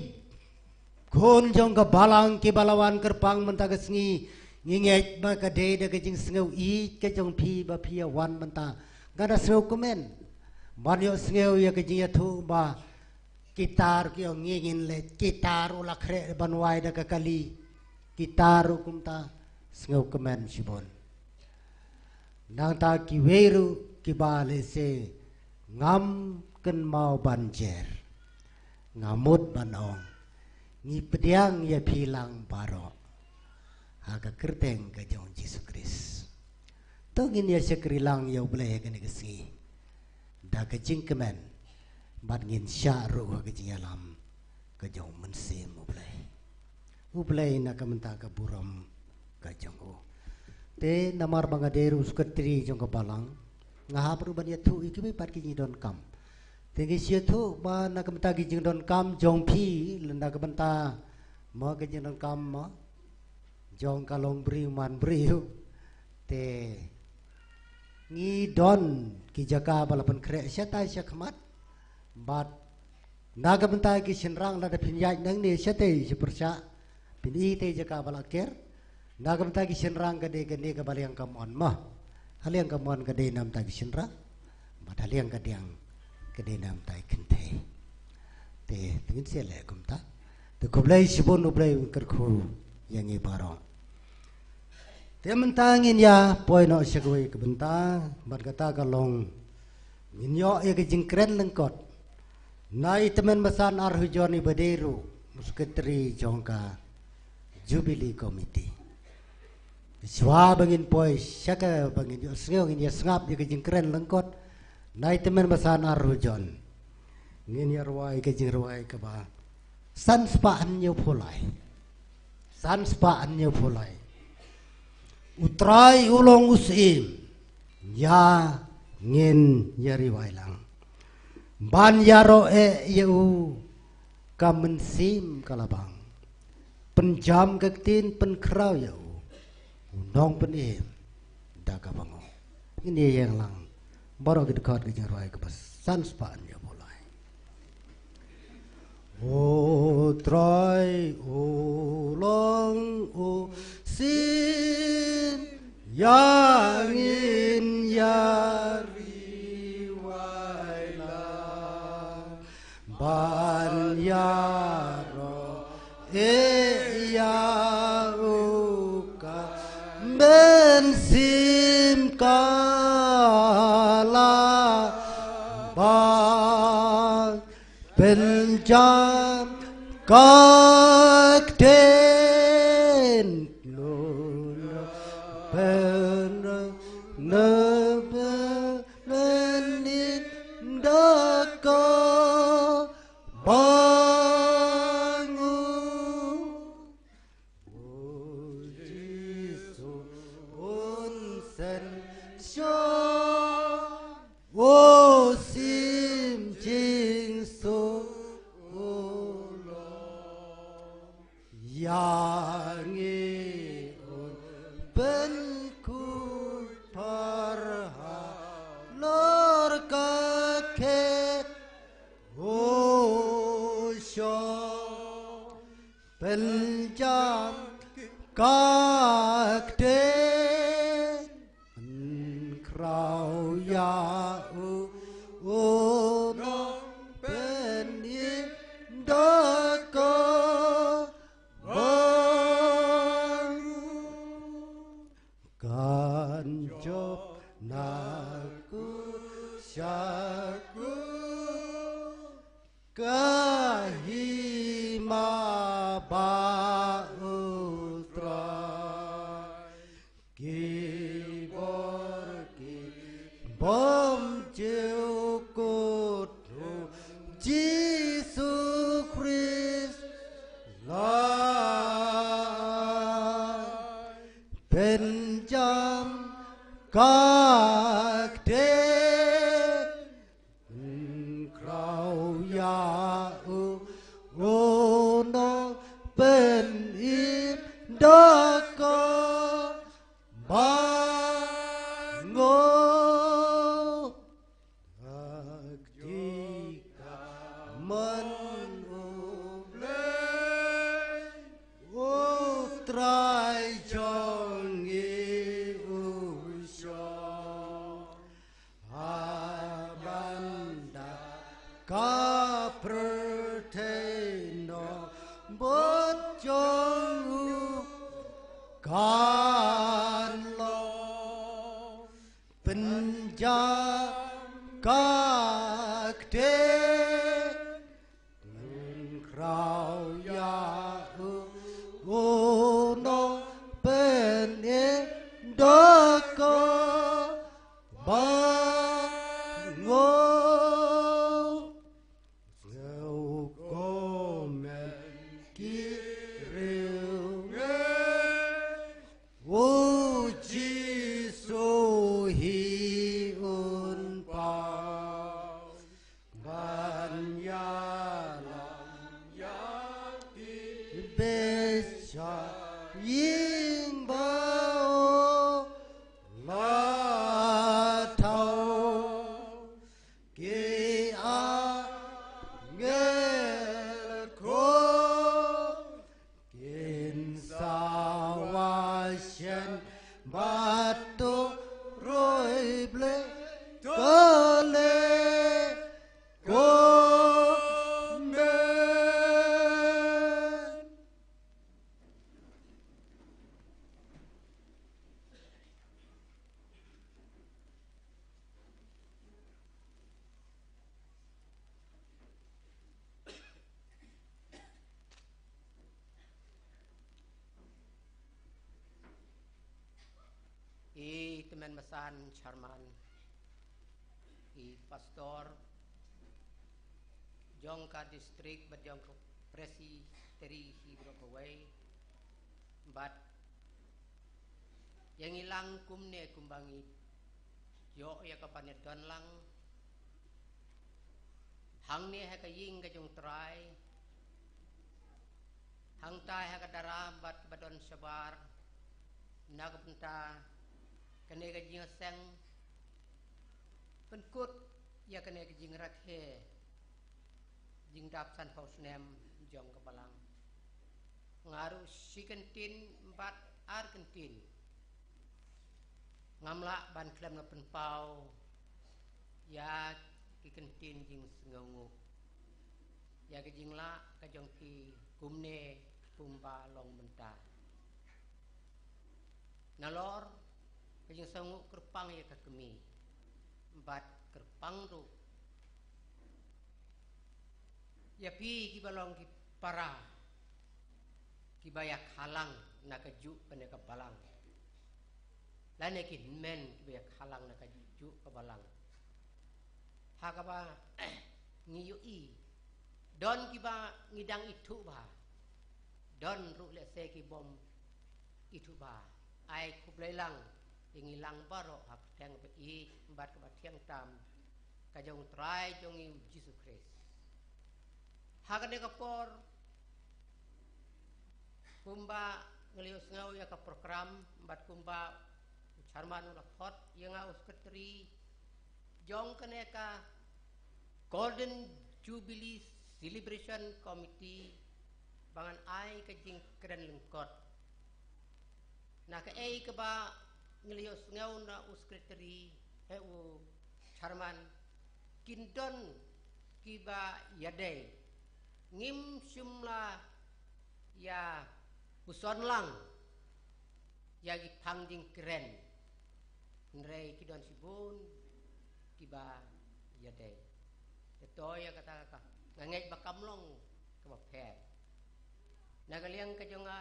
khun jong ka balang kiba la wan kyrpang mynta ka sngi, ngi ngeit ba ka dei da ka jingsngew ïeit ka jong phi ba phi ïa wan mynta. Nga da sngewkmen ban ïohsngew ïa ka jingïathuh ba kita ruh ki ong ngi ngin leit, kita ruh la khreh ban wai da ka kali, kita ruh kumta. Sngewkmen shibun. Nangta kiwei ruh kiba lehse ngam kynmaw ban jer, nga mut ban ong ngi pdiang ïa phi lang baroh ha ka kyrteng ka jong Jisu Khrist. To ngin ïa shakri lang ïa U Blei ha kane ka sngi da ka jingkmen bad ngin shah ruh ha ka jingïalam ka jong U Mynsiem U Blei. U Blei na ka bynta ka burom ka jong u. Te namar ba nga dei ruh u sekretari jong ka balang, nga hap ruh ban ïathuh ïa kiwei pat ki jingdonkam. Te ngi shu ïathuh ba na ka bynta ki jingdonkam jong phi lane na ka bynta mo ka jingdonkam mo jong ka long briew man briew. Te ngi don ki jaka ba la pynkhreh shatai shakhmat bad na ka bynta ki shynrang lada phin ïaid nangne shatai sha pyrshah phin i te jaka ba la ker. Na ka bynta ki shynrang ka dei kane kaba liang kamon ma. Ha liang kamon ka dei na bynta ki shynrang bad ha liang kadiang ka dei na bynta ki kynthei. Te te ngin sa leh kumta. Te khublei shibun, U Blei un kyrkhu ïa ngi baroh. Te mynta ngin ïa poi noh sha kawei ka bynta bad kata ka long ngin ïoh ïa ka jingkren lyngkot na i tymmen basan Arhujon iba dei ruh u sekretari jong ka Jubilee Committee. Shuwa ba ngin poi sha kaba ngin ïohsngew, ngin ïa sngap ïa ka jingkren lyngkot na i tymmen basan Arhujon. Ngin ïa rwai ka jingrwai kaba san spah hynñiew phew lai. San spah hynñiew phew lai. U Trai u long u Syiem, ïa ngin ïa rwai lang. Ban ïaroh eh ïa u ka mynsiem ka la bang. Pynjam ka ktien pynkhraw ïa u, u nongpynim da kaba ngong. Ngin ïa ïeng lang baroh ki dkhot ka jingrwai kaba san spah hynñiew phew lai. U Trai u long u Syiem, ïa ngin ïa rwai lang. Ban ïaroh eh ïa u ka mynsiem Pynjam ka ktien, lun pynrem ne pynmynnin da ka bangu. O Jisu, un synshar, o sim jingsuk, o Lord. Ïa ngi un pynkhuid pyrshah halor ka khet, o Shong. Pynjam ka ktien, khraw ïa u, u nongpynim da ka bangu. Kan jop na kut sha kut ka hima ba U Trai. Ki bor ki bym jukut, Jisu Khrist lai. Pynjam ka ktien, khraw ïa u, u nongpynim da ka bangu. Dak di ka man U Blei, U Trai jong ngi U Shong. Ha ban da ka pyrthei nongbud jong u kan long. Pynjam ka ktien, khraw ïa u, u nongpynim da ka bangu. Sngewkmen ki riewngeit, U Jisu hi un paw. Ban ïalam ïa ki beit sha ïing ba u la thaw. Ki angel khuid kin sawa shen bad to roi Blei ka leh. Amen. I tymmen basan chairman, i pastor jong ka district bad jong ka presbytery hi baroh kawei, bad ïa ngi lang kumne kumba ngi ïoh ïa ka ban ïadon lang hangne ha ka ïing ka jong U Trai, hangtai ha ka dara bad ba don shabar na ka bynta kane ka jingïaseng pynkut ïa kane ka jingrakhe jingdap sanphew snem jong ka Balang. Nga ruh shi kyntien bad ar kyntien ngam lah ban khlem la pynpaw ïa ki kyntien jingsngewnguh, ïa ki jinglah ka jong phi kumne kumba long mynta. Nalor ka jingsngewnguh kyrpang ïa ka kmie bad kyrpang ruh Ïa phi kiba long ki para kiba ïa khalang na ka juh kane ka balang, lane ki hynmen kiba ïa khalang na ka juh ka balang, ha kaba ngi ïohi don kiba ngi dang ithuh bha, don ruh lehse ki bym ithuh bha. Ai khublei lang ïa ngi lang baroh ha pyrthei ba ïeit bad kaba thiang tam ka jong u Trai jong ngi u Jisu Khrist. Ha kane ka por, kumba ngi la ïohsngew ïa ka program bad kumba u chairman u la khot ïa nga u secretary jong kane ka Golden Jubilee Celebration Committee ba ngan ai ka jingkren lyngkot na kaei kaba ngi la ïohsngew na u secretary, eh, u chairman, kin don kiba ïadei. Ngim shym la ïa puson lang ïa ki phang jingkren, hynrei ki don shibun kiba ïadei. Te to ïa kata ka nga ngeit ba kam long kaba pher. Na ka liang ka jong nga,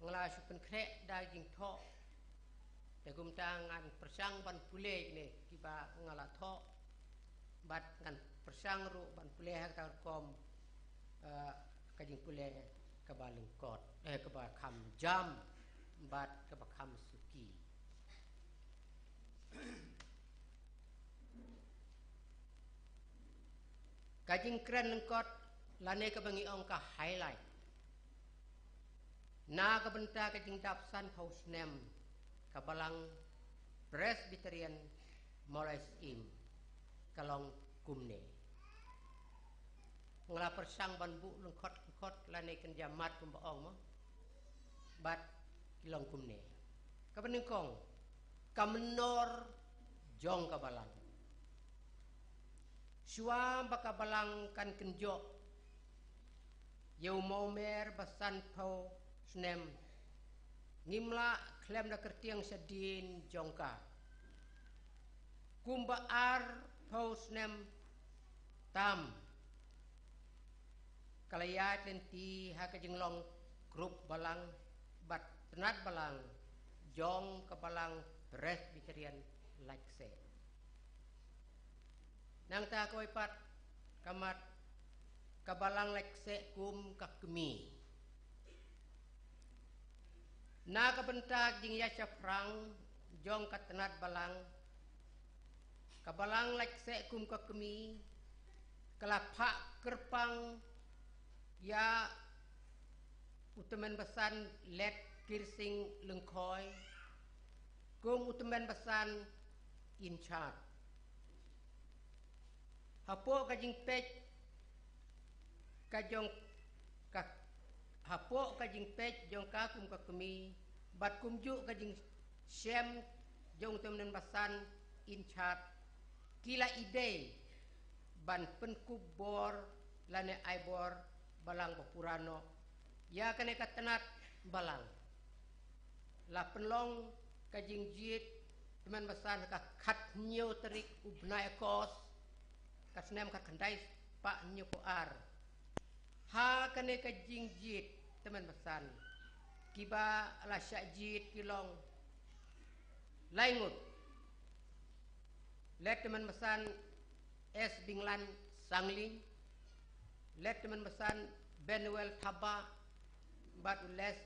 nga la shu pynkhreh da jingthoh. Te kumta ngan pyrshang ban pule ïa kine kiba nga la thoh bad ngan pyrshang ruh ban pule ha kata rukom, eh, ka jingpule kaba lyngkot, eh, kaba kham jam bad kaba kham suki. Ka jingkren lyngkot lane kaba ngi ong ka highlight na ka bynta ka jingdap sanphew snem ka Balang Presbyterian Mawlai Syiem ka long kumne. Nga la pyrshang ban buh lyngkot lyngkot lane kynja mat kumba ong mo, bad ki long kumne. Kaba nyngkong, ka mynnor jong ka balang. Shuwa ba ka balang kan kynjoh ïa u mawmer ba sanphew snem, ngim lah khlem da kyrtiang shadien jong ka. Kumba arphew snem tam, ka la ïaid lynti ha ka jinglong grup balang bad tnat balang jong ka Balang Presbyterian Laitkaseh. Nangta kawei pat ka mat, ka Balang Laitkaseh kum ka kmie. Na ka bynta jingïashaphrang jong ka tnat balang, ka Balang Laitkaseh kum ka kmie ka la phah kyrpang ïa u tymmen basan Let Kirsing Lyngkhoi kum u tymmen basan in charge. Hapoh ka jingpeit ka jong ka, hapoh ka jingpeit jong ka kum ka kmie bad kumjuh ka jingshem jong u tymmen basan in charge, ki la ïadei ban pynkup bor lane ai bor balang ba pura noh ïa kane ka tnat balang. La pynlong ka jingjied tymmen basan ha ka khathynñiew tarik u bnai August ka snem khatkhyndai spah hynñiewphew ar. Ha kane ka jingjied tymmen basan, kiba la shah jied ki long lai ngut: Let Tymmen Basan S Binglan Sangling, Let Tymmen Basan Benuel Thabah, bad u Let,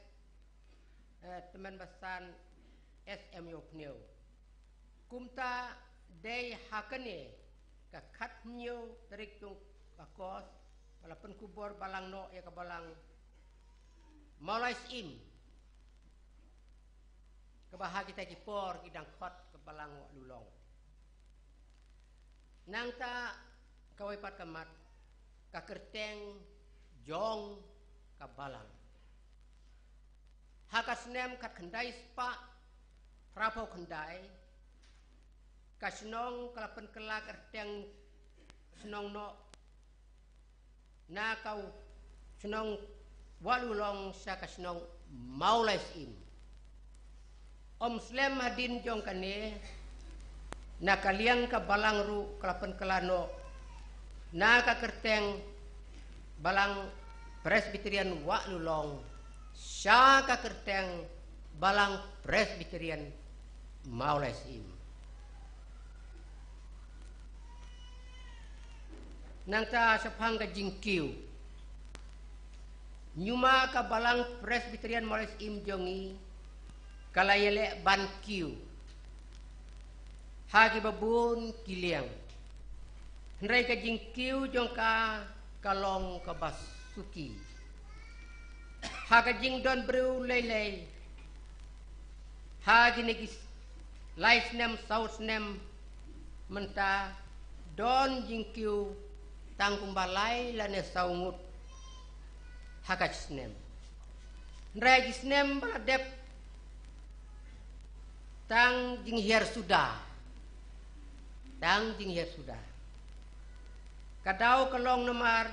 eh, Tymmen Basan S M Ïawphniew. Kumta dei ha kane ka khathynñiew tarik jong August ba la pynkup bor balang noh ïa ka Balang Mawlai Syiem, kaba ha kita ki por ki dang khot ka Balang Wahlulong. Nangta kawei pat ka mat, ka kyrteng jong ka balang. Ha ka snem khatkhyndai spah phraphew khyndai, ka shnong ka la pynkylla kyrteng shnong noh na ka shnong Wahlulong sha ka shnong Mawlai Syiem. Ym slem hadien jong kane, na ka liang ka balang ruh ka la pynkylla noh na ka kyrteng Balang Presbyterian Wah Lulong sha ka kyrteng Balang Presbyterian Mawlai Syiem. Nangta shaphang ka jingkiew, ñiuma ka Balang Presbyterian Mawlai Syiem jong ngi ka la ïaleh ban kiew ha kiba bun ki liang. Hynrei ka jingkiew jong ka ka long kaba suki. Ha ka jingdon briew lei lei, ha kine ki lai snem saw snem mynta, don jingkiew tang kumba lai lane saw ngut ha ka snem. Hynrei ki snem ba la dep, tang jinghiar suda. Tang jinghiar suda. Ka daw ka long namar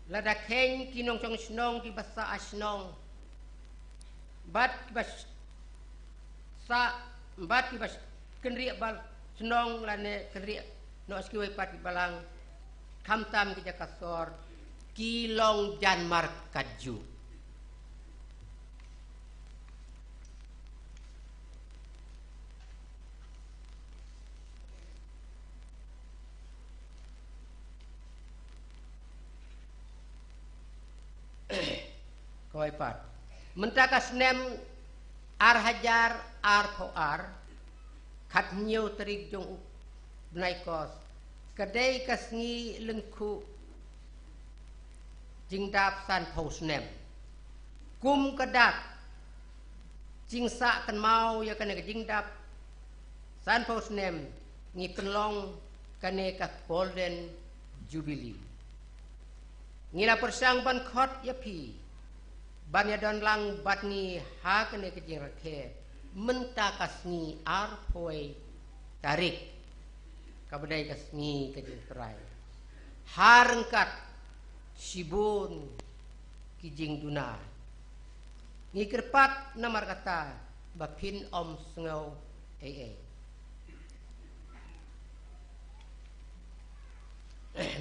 lada kheiñ ki nongshong shnong kiba sah ha shnong bad kiba sah bad kiba kynriah bad shnong lane kynriah noh sha kiwei pat ki balang, khamtam ki jaka sor, ki long jan markatjuh. Kawei pat, mynta ka snem ar hajar arphew ar, khathynñiew tarik jong u bnai Kos, ka dei ka sngi lyngkhuh jingdap sanphew snem. Kum ka dak jingsah kynmaw ïa kane ka jingdap sanphew snem, ngi pynlong kane ka Golden Jubilee. Ngi la pyrshang ban khot ïa phi ban ïadon lang bad ngi ha kane ka jingrakhe mynta ka sngi arphew tarik, kaba dei ka sngi ka jingtrai, ha ryngkat shibun ki jingduna. Ngi kyrpad namar kata ba phin ym sngew ei ei.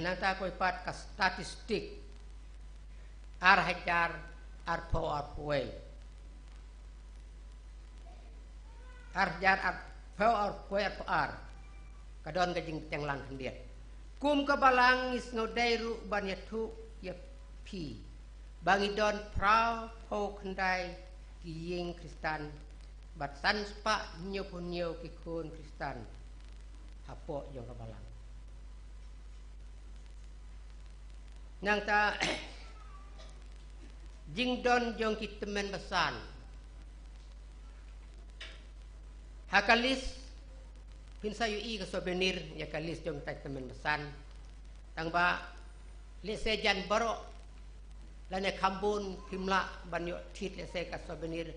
Nangta kawei pat ka statistik ar hajar arphew arphew wei, ar hajar arphew arphew wei arphew ar, ka don ka jingpynlong khyndiat. Kum ka balang ngi sngewdei ruh ban ïathuh ïa phi ba ngi don phraphew khyndai ki ïing Khristan bad san spah hynñiewphew hynñiew ki khun Khristan hapoh jong ka balang. Nangta jingdon jong ki tymmen basan ha ka list, phin sa ïohi ka souvenir ïa ka list jong kita ki tymmen basan. Tang ba lehse jan baroh lane kham bun phim lah ban ïoh thied lehse ka souvenir,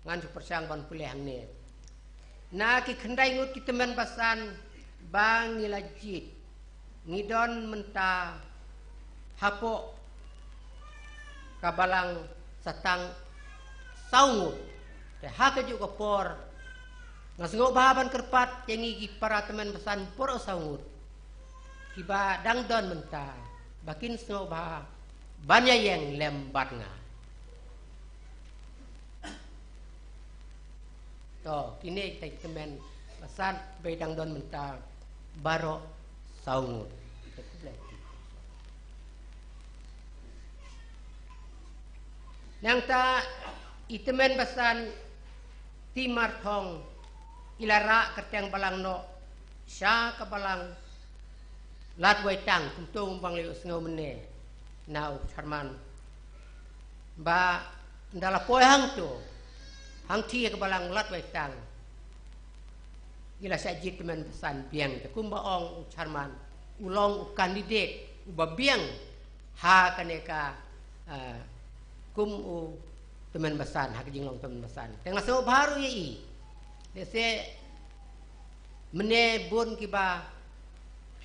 ngan shu pyrshang ban pule hangne. Na ki khyndai ngut ki tymmen basan ba ngi la jied, ngi don mynta hapoh ka balang sa tang saw ngut. Te ha kajuh ka por nga sngewbha ban kyrpad ïa ngi ki para tymmen basan baroh saw ngut kiba dang don mynta ba kin sngewbha ban ïa ïeng lem bad nga. To, kine kita ki tymmen basan ba dang don mynta baroh saw ngut. Nangta i tymmen basan Timarthong i la rah kyrteng balang noh sha ka balang Lad Waitang, kumto ba ngi la ïohsngew mynne na u chairman, ba ynda la poi hangto, hangtei ha ka balang Lad Waitang, i la shah jied tymmen basan biang. Te kumba ong u chairman, u long u candidate uba biang ha kane ka, ah, kum u tymmen basan, ha ka jinglong tymmen basan. Te nga sngewbha ruh ïa i. Lehse mynne bun kiba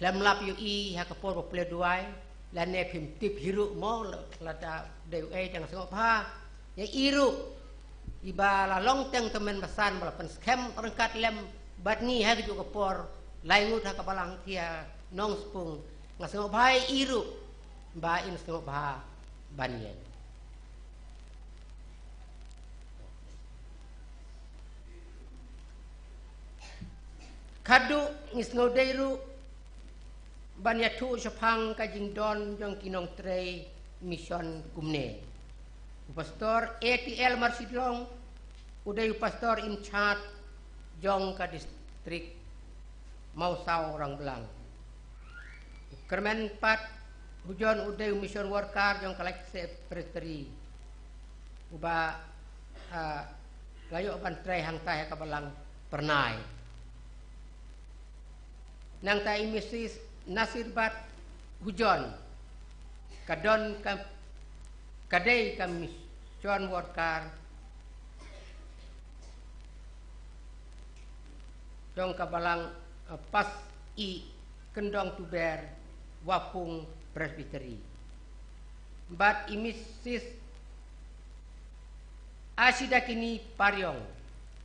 khlem lap ïohi ha ka por ba pule duwai, lane phim tip hi ruh mo, lada dei uei, te nga sngewbha ïa i ruh iba la long teng tymmen basan ba la pynskhem ryngkat lem bad ngi ha kajuh ka por, lai ngut ha ka balang Thia Nongspung. Nga sngewbha ïa i ruh Ba in sngewbha ban ïeng. Khadduh ngi sngewdei ruh ban ïathuh shaphang ka jingdon jong ki nongtrei mission kumne: u Pastor A T L Marsidlong u dei u Pastor in charge jong ka district Mawsaw Rangblang. U Kyrmen Pat Hujon u dei u mission worker jong ka Laitse Presbytery, uba, ah, la ïoh ban trei hangta ha ka Balang Pyrnai. Nangta i Mrs Nasir Bat Hujon ka don ka, ka dei ka mission worker jong ka Balang, eh, Pas i Kyndong Tuber, Wapung Presbytery. Bad i Mrs Asidakini Pariong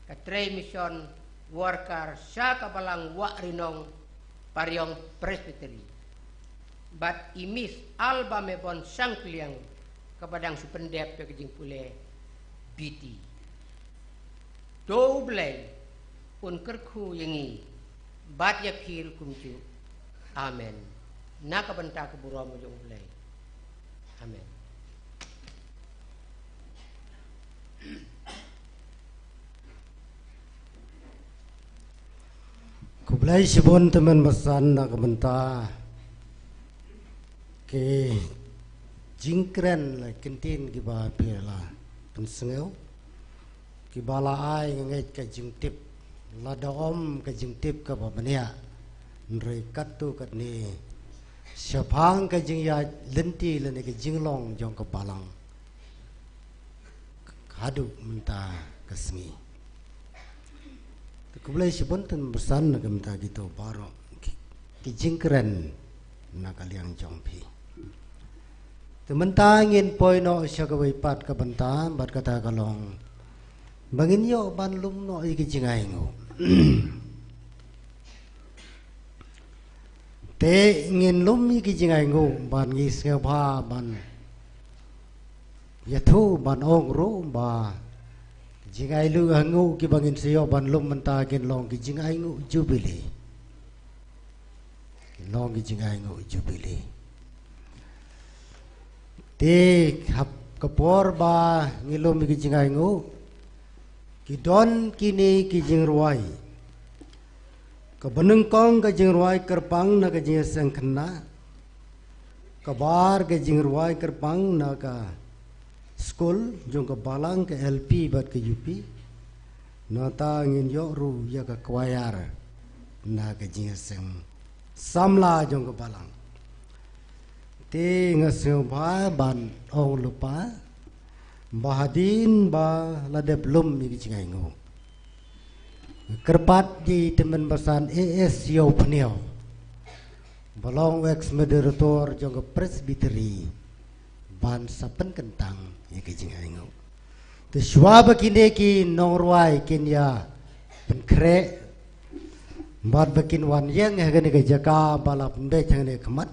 ka trei mission worker sha ka Balang Wahrinong, Pariong Presbytery. Bad i Miss Alba Mebon Shangkliang kaba dang shu pyndep ïa ka jingpule B T. To U Blei un kyrkhu ïa ngi bad ïa phi ruh kumjuh. Amen. Na ka bynta ka burom jong U Blei. Amen. Khublei shibun tymmen basan na ka bynta ki jingkren la kyntien kiba phi la pynsngew, kiba la ai nga ngeit ka jingtip, lada ym ka jingtip kaba bniah, hynrei katto katne shaphang ka jingïaid lynti lane ka jinglong jong ka Balang haduh mynta ka sngi. Te khublei shibun tymmen basan na ka bynta kito baroh ki, ki jingkren na ka liang jong phi. Te mynta ngin poi noh sha kawei pat ka bynta, bad kata ka long ba ngin ïoh ban lum noh ïa ki jingainguh. Te ngin lum ïa ki jingainguh bad ngi sngewbha ban ïathuh ban ong ruh ba jingainguh kiba ngin sa ïoh ban lum mynta kin long ki jingainguh Jubilee. Kin long ki jingainguh Jubilee. Te hap ka por ba ngi lum ïa ki jingainguh, ki don kine ki jingrwai. Kaba nyngkong ka jingrwai kyrpang na ka jingïaseng khynnah. Kaba ar ka jingrwai kyrpang na ka skul jong ka Balang, ka L P bad ka U P. Nangta ngin ïoh ruh ïa ka choir na ka jingïaseng samla jong ka Balang. Te nga sngewbha ban ong lypa ba hadien ba la dep lum ïa ki jingainguh, kyrpad ïa i tymmen basan A S Ïew Pynïew ba long ex moderator jong ka Presbytery ban sa pynkyntang ïa ki jingainguh. Te shuwa ba kine ki nongrwai kin ïa pynkhreh bad ba kin wan ïeng ha kane ka jaka ba la pynbeit hangne khmat,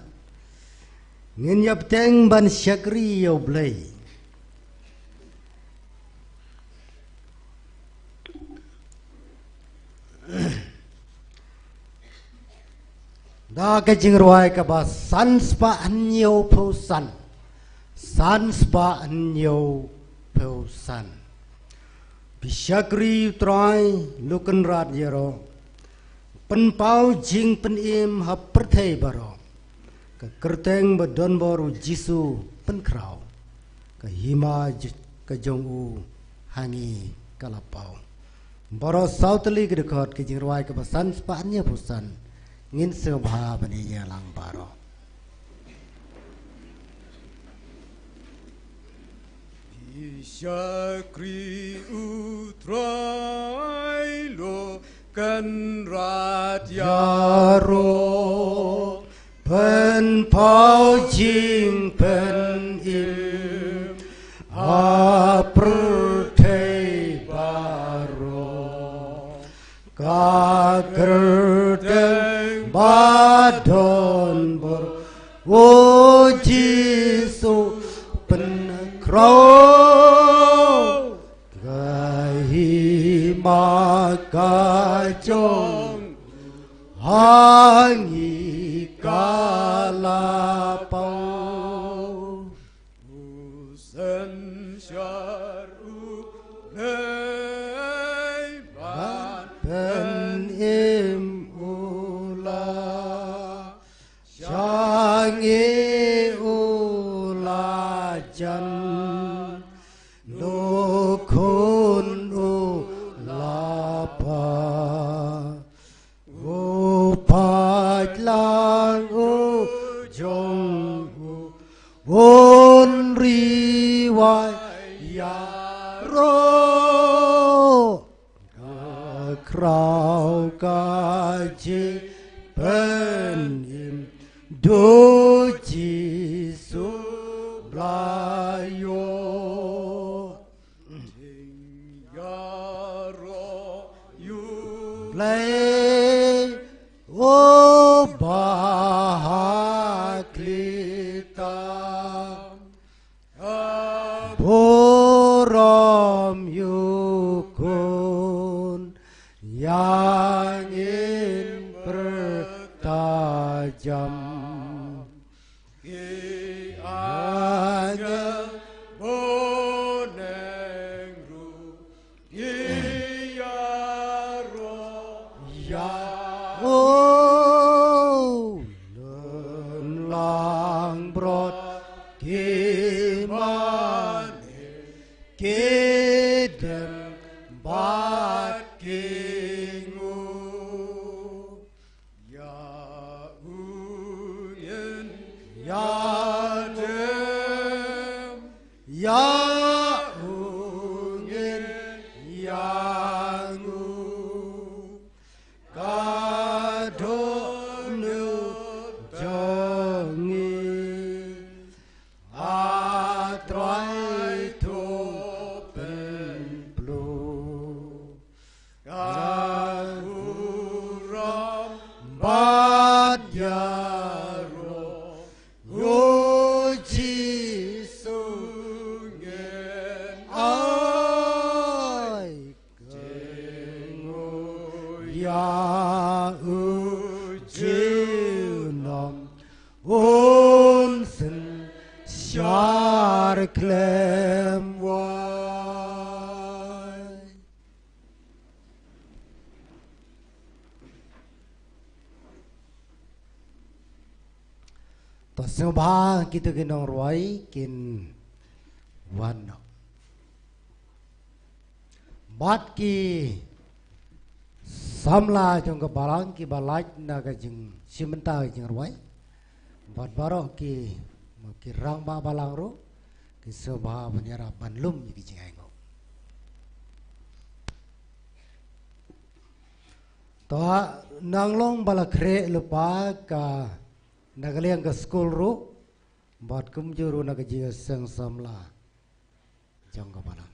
ngin ïa bteng ban shakri ïa U Blei. Da ka jingrwai kaba san spah hynñiew phew san. San spah hynñiew phew san. Phi shakri U Trai Lukenrad ïaroh, pynpaw jingpynim ha pyrthei baroh. Ka kyrteng ba donbor U Jisu pynkhraw, ka hima j-, ka jong u ha ngi ka la paw. Baroh saw tylli ki dkhot ka jingrwai kaba san spah hynñiew phew san, ngin sngewbha ban ïalang baroh. Phi shakri U Trai Lukenrad ïaroh, pynpaw jingpynim ha pyrthei baroh. Ka kyrteng ba donbor, O Jisu Phrau ka hima ka jong ha ngi ka la pau. U synshar u Blei ban pynim u la sha ngi u la jan, u Khun u la phah. U pait lang u jong u, un ri wai ïaroh. Ka khraw ka jingpynim, u Jisu Blei ïoh. Ïaroh ïa u Blei, u ba ha khlieh tam. Ka burom ïa u Khun, ïa ngin pyrta jam. Ki angel bun eng ruh ki ïaroh ïa u. Lum langbrot ki mane, ki dem bad ki nguh. Ïa u ngin ïa dem, ïa u ngin ïa nguh. Ka dohnud jong ngi, A Trai, to pynpluh. Ka burom bad ïaroh ïa u Jisu ngin ai. Jingngooh ïa u junom un synshar khlem wai. To sngewbha kito ki nongrwai kin wan noh. Bad ki samla jong ka balang kiba lait na ka jingshim bynta ka jingrwai. Bad baroh ki, ki rangbah balang ruh ki sngewbha ban ïarap ban lum ïa ki jingainguh. To ha, nang long ba la khreh lypa ka na ka liang ka skul ruh bad kumjuh ruh na ka jingïaseng samla jong ka balang.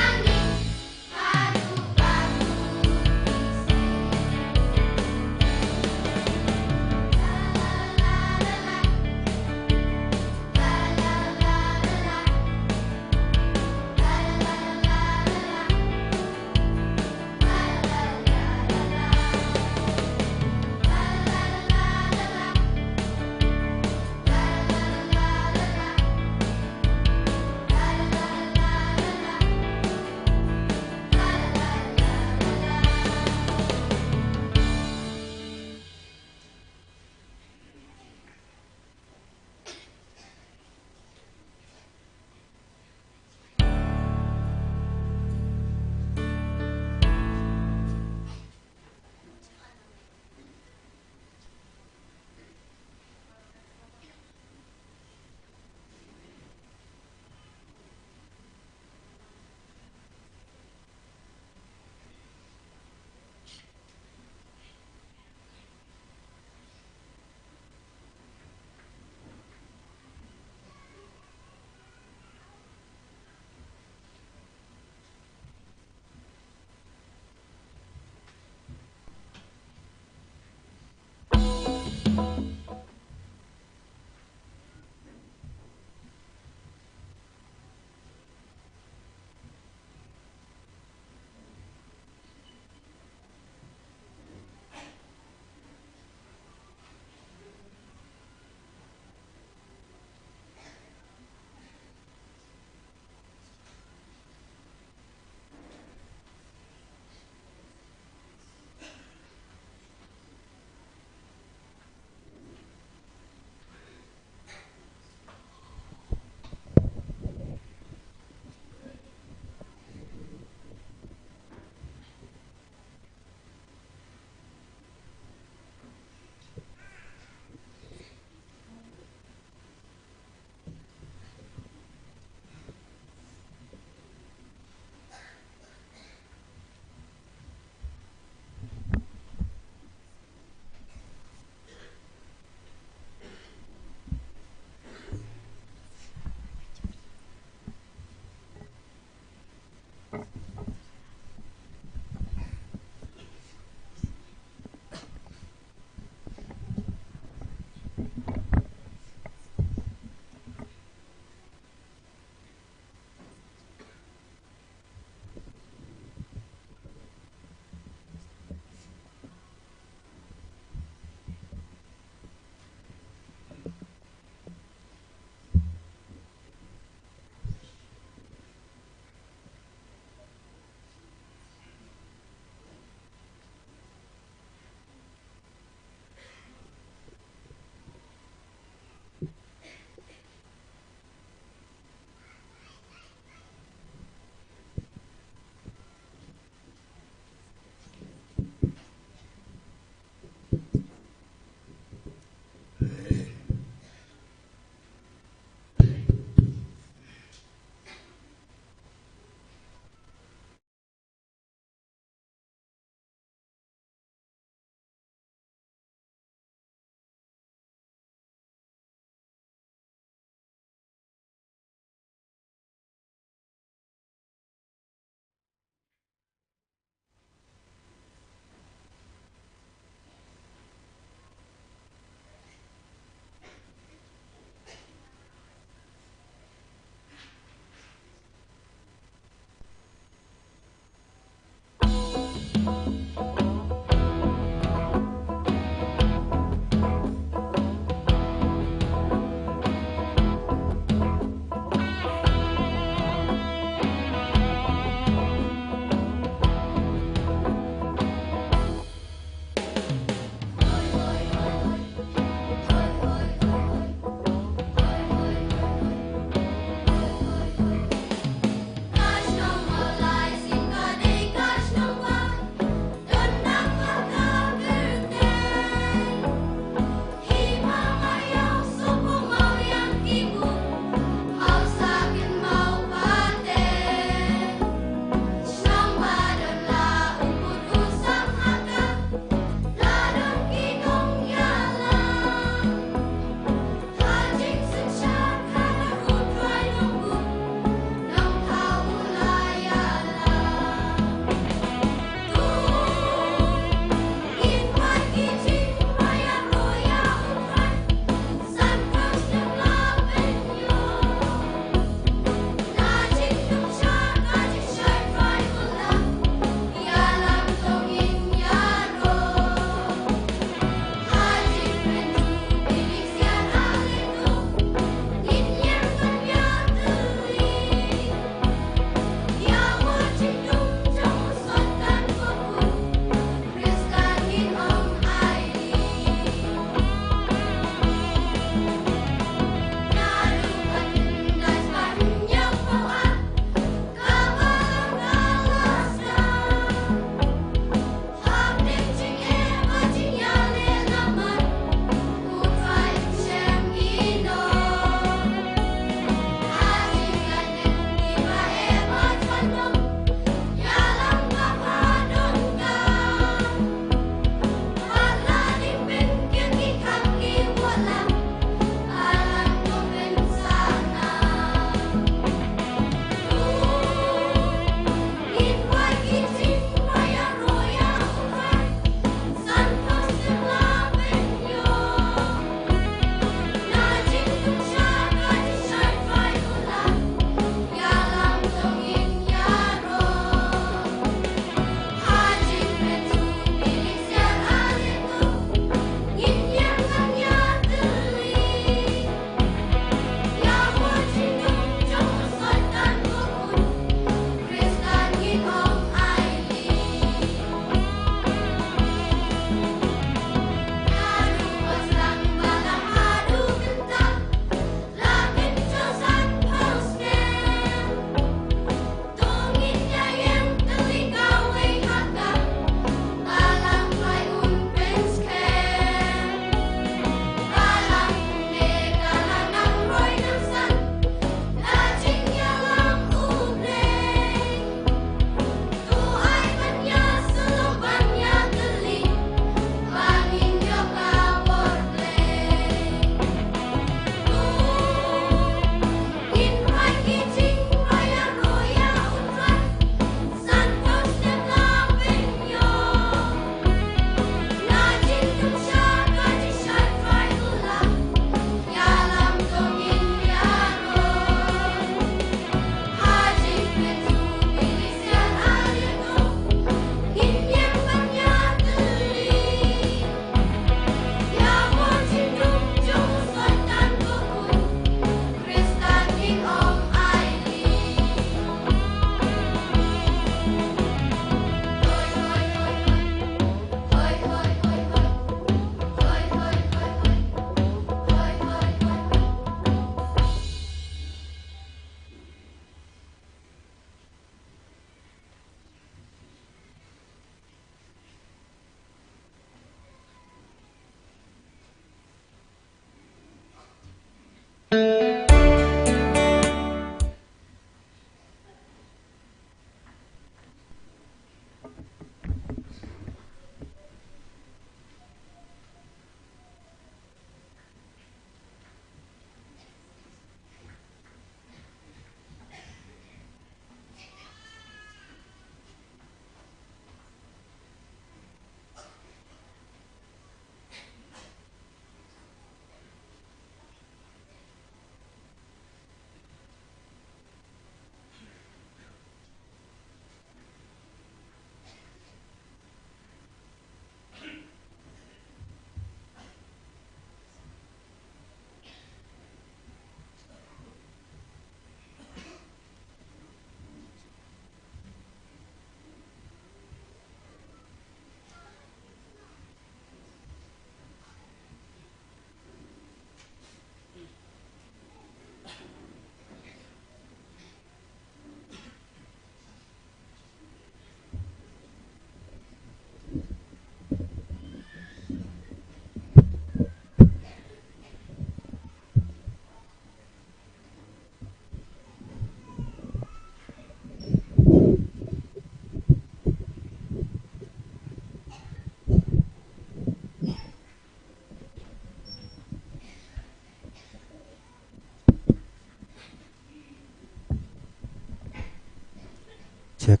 Check.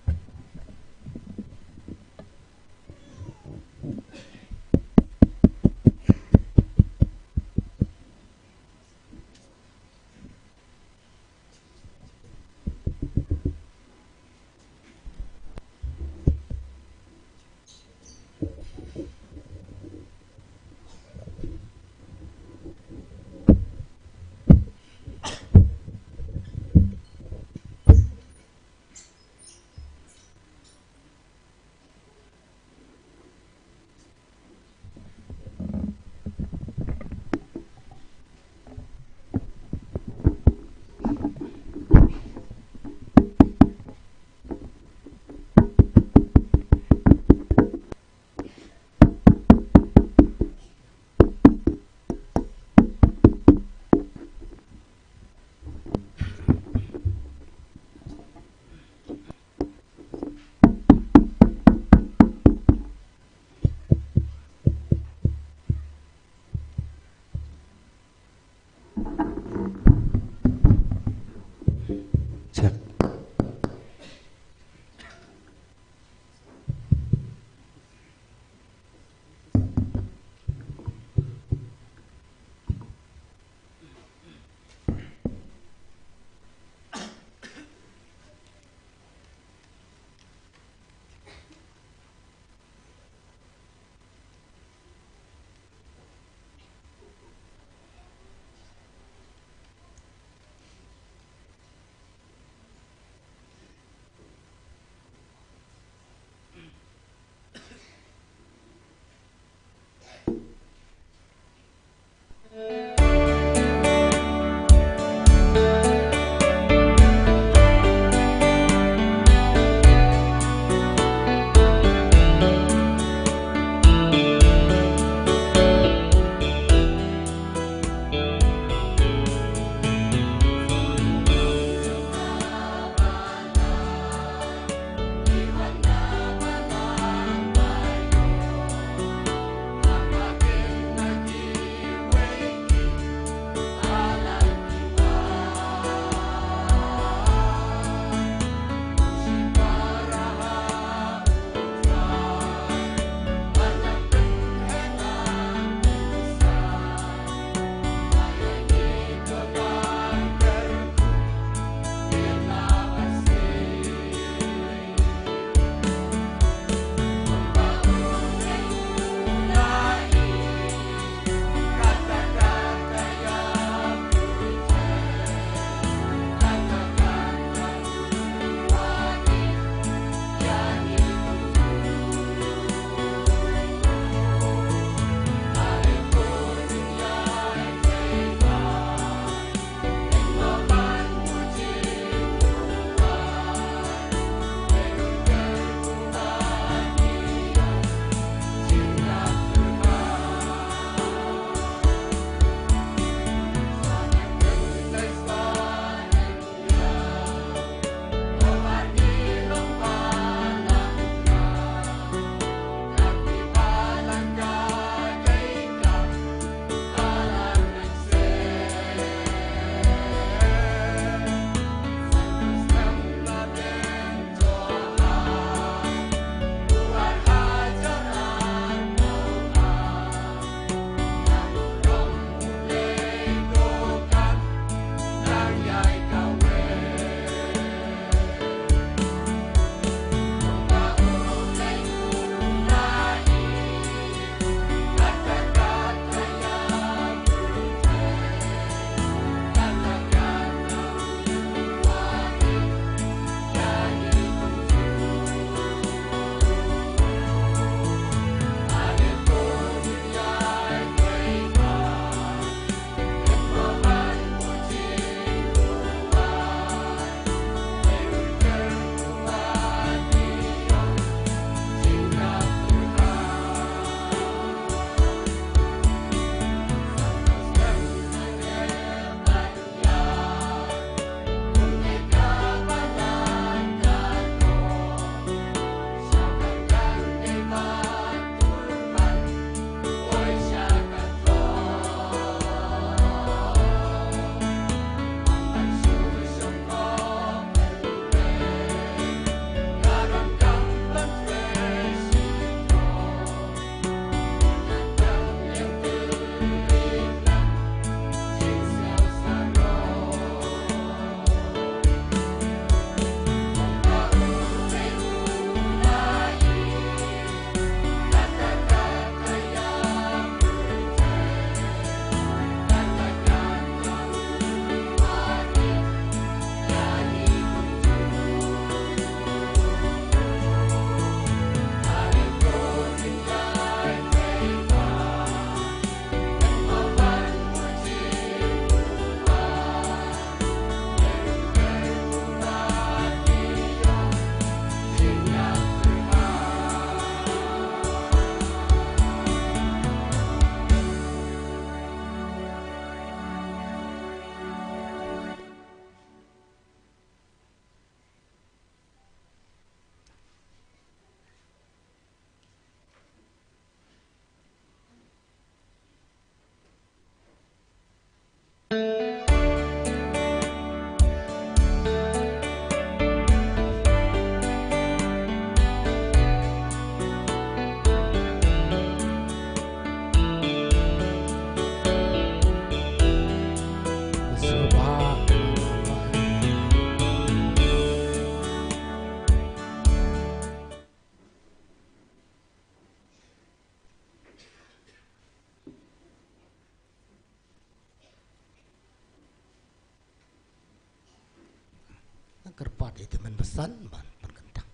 Kyrpad ïa i tymmen basan ban pynkyntang.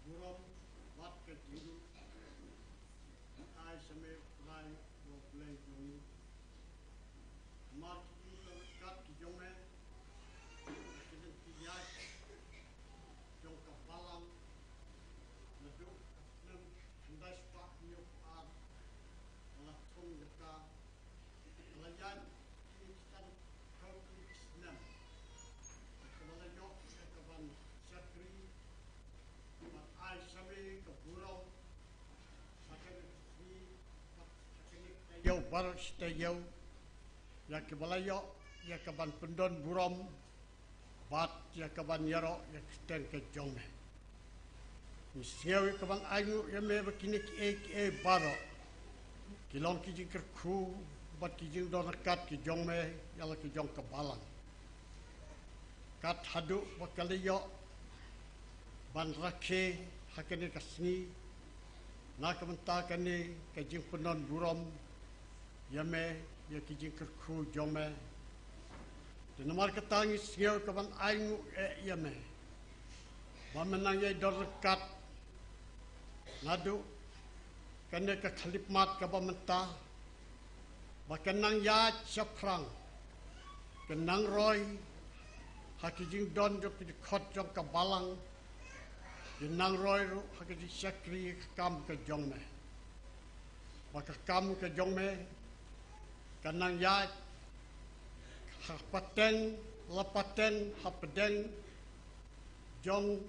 Burom bad ka jingïaroh ai sha me, Trai, U Blei jong ngi. Namar ki jingïaroh ryngkat ki jong me, ki jingïaroh ïaid jong ka balang, naduh ka snem khyndai spah hynñiew phew ar, ba la thung ïa ka, ba la ïaid kine ki san phew tylli ki snem, ba la ïoh ïa ka ban shakri, bad ai sha me ka burom ha kane ka sngi, bad ha kane ka taïew baroh shi taïew, ïa kiba la ïoh ïa ka ban pyndon burom bad ïa ka ban ïaroh ïa ka kyrteng ka jong me. Ngi sngew ïa ka ban ainguh ïa me ba kine kiei kiei baroh ki long ki jingkyrkhu bad ki jingdon ryngkat ki jong me ïa la ki jong ka balang. Kat haduh ba ka la ïoh ban rakhe ha kane ka sngi, na ka bynta kane ka jingpynlong burom ïa me, ïa ki jingkyrkhu jong me. Te namar kata ngi sngew ka ban ainguh eh ïa me ba me nang ïai don ryngkat naduh kane ka khyllipmat kaba mynta, ba kan nang ïaid shaphrang, kan nang roi ha ki jingdon jong ki dkhot jong ka balang, kan nang roi ruh ha ki jingshakri ka kam ka jong me. Ba ka kam ka jong me kan nang ïaid ha pateng la pateng hapdeng jong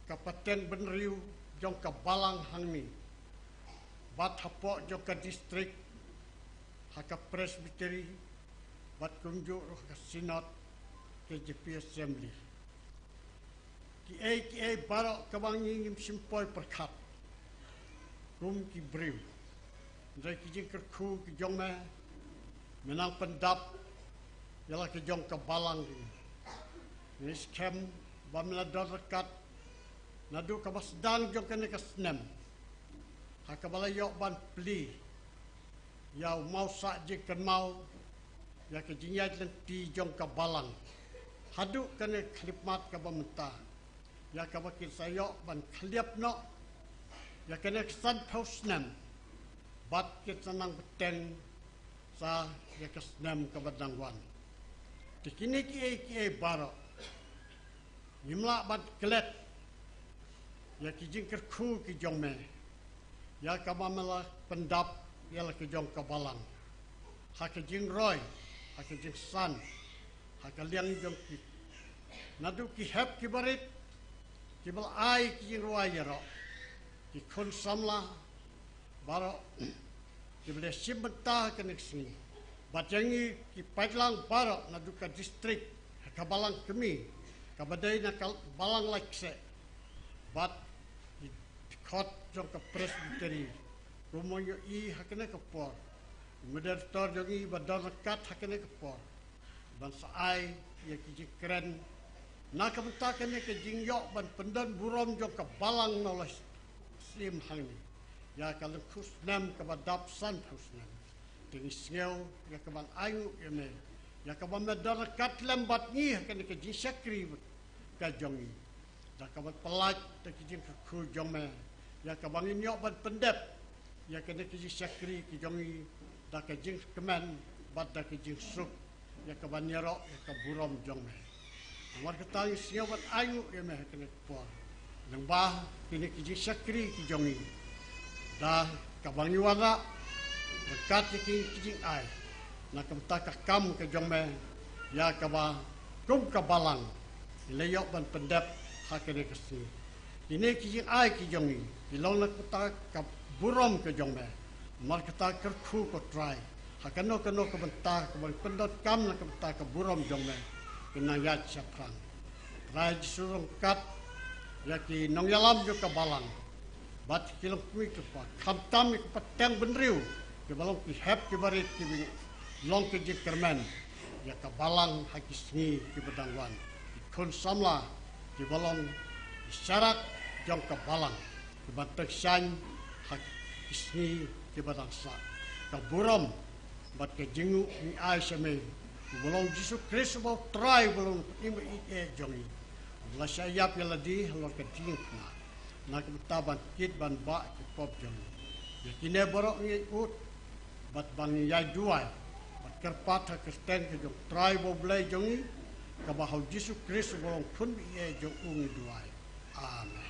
ka pateng bynriew jong ka balang hangne, bad hapoh jong ka distrik, ha ka presbytery, bad kumjuh ruh ha ka synod, K J P assembly. Kiei kiei baroh kaba ngi ngim shym poi pyrkhat kum ki briew, hynrei ki jingkyrkhu ki jong me, me nang pyndap ïa la ki jong ka balang. Ngi skhem ba me la don ryngkat naduh kaba sdang jong kane ka snem, ha kaba la ïoh ban plie ïa u mawsah jingkynmaw ïa ka jingïaid lynti jong ka balang haduh kane ka khyllipmat kaba mynta, ïa kaba kin sa ïoh ban khylliap noh ïa kane ka san phew snem, bad kin sa nang bteng sa ïa ka snem kaba dang wan. Te kine kiei kiei baroh ngim lah ban klet ïa ki jingkyrkhu ki jong me, ïa kaba me la pyndap ïa la ki jong ka balang, ha ka jingroi, ha ka jingsan, ha ka liang jong ki, naduh ki hep ki barit kiba la ai ki jingrwai ïaroh, ki khun samla baroh kiba la shim bynta ha kane ka sngi, bad ïa ngi ki paidlang baroh naduh ka distrik, ha ka balang kmie kaba dei na ka balang Laitksheh, bad ki dkhot jong ka presbytery, kumba ngi ïohi ha kane ka por, u moderator jong ngi ba don ryngkat ha kane ka por, ban sa ai ïa ki jingkren na ka bynta kane ka jingïoh ban pyndon burom jong ka balang na u Laisiem hangne ïa ka lyngkhuh snem kaba dap san phew snem. Te ngi sngew ïa ka ban ainguh ïa me, ïa kaba me don ryngkat lem bad ngi ha kane ka jingshakri ka jong ngi, da kaba pyllait da ki jingkyrkhu jong me, ïa kaba ngin ïoh ban pyndep ïa kane ka jingshakri ka jong ngi da ka jingkmen bad da ka jingsuk, ïa ka ban ïaroh ïa ka burom jong me. Namar kata ngi sngew ban ainguh ïa me ha kane ka por, lyngba kine ki jingshakri ki jong ngi, da kaba ngi wanrah ryngkat ïa kine ki jingai na ka bynta ka kam ka jong me, ïa kaba kum ka balang ngi la ïoh ban pyndep ha kane ka sngi. Kine ki jingai ki jong ngi ki long na ka bynta ka burom ka jong me. Namar kata kyrkhu, ko Trai, ha kano kano ka bynta kaba ngi pyndonkam na ka bynta ka burom jong me, kin nang ïaid shaphrang. Trai Jisu, ryngkat ïa ki nongïalam jong ka balang bad ki longkmie kyrpad, khamtam ïa ka pateng bynriew, kiba long ki hep ki barit, kiba long ki jingkyrmen ïa ka balang ha ki sngi kiba dang wan, ki khun samla kiba long ki sharak jong ka balang, kiba tyrshang ha ki sngi kiba dang sah. Ka burom bad ka jingnguh ngi ai sha me, uba long Jisu Khrist uba U Trai uba long U Nongpynim ba ïeit eh jong ngi, uba la shah ïap ïa lade halor ka diengphna, na ka bynta ban kit ban bah ki pop jong ngi. Ïa kine baroh ngi ud bad ban ïa duwai bad kyrpad ha ka kyrteng ka jong U Trai bad U Blei jong ngi, kaba ha U Jisu Khrist uba long U Khun ba ïeit eh jong u ngi duwai. Amen.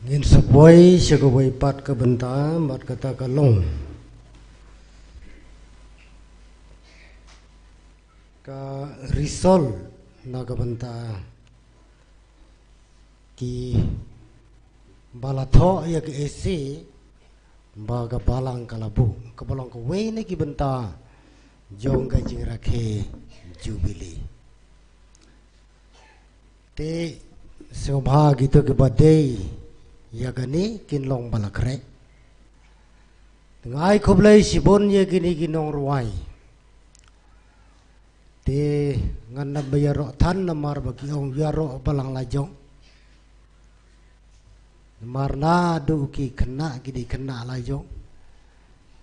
Ngin sa poi sha kawei pat ka bynta, bad kata ka long ka risol na ka bynta kiba la thoh ïa ka essay ba ka balang ka la buh, kaba long kawei na ki bynta jong ka jingrakhe Jubili. Te sngewbha kito kiba dei ïa kane kin long ba la khreh. Nga ai khublei shibun ïa kine ki nongrwai. Te ngan ym ïaroh than namar ba ki ong ïaroh balang lajong. Namar naduh ki khynnah ki dei khynnah lajong.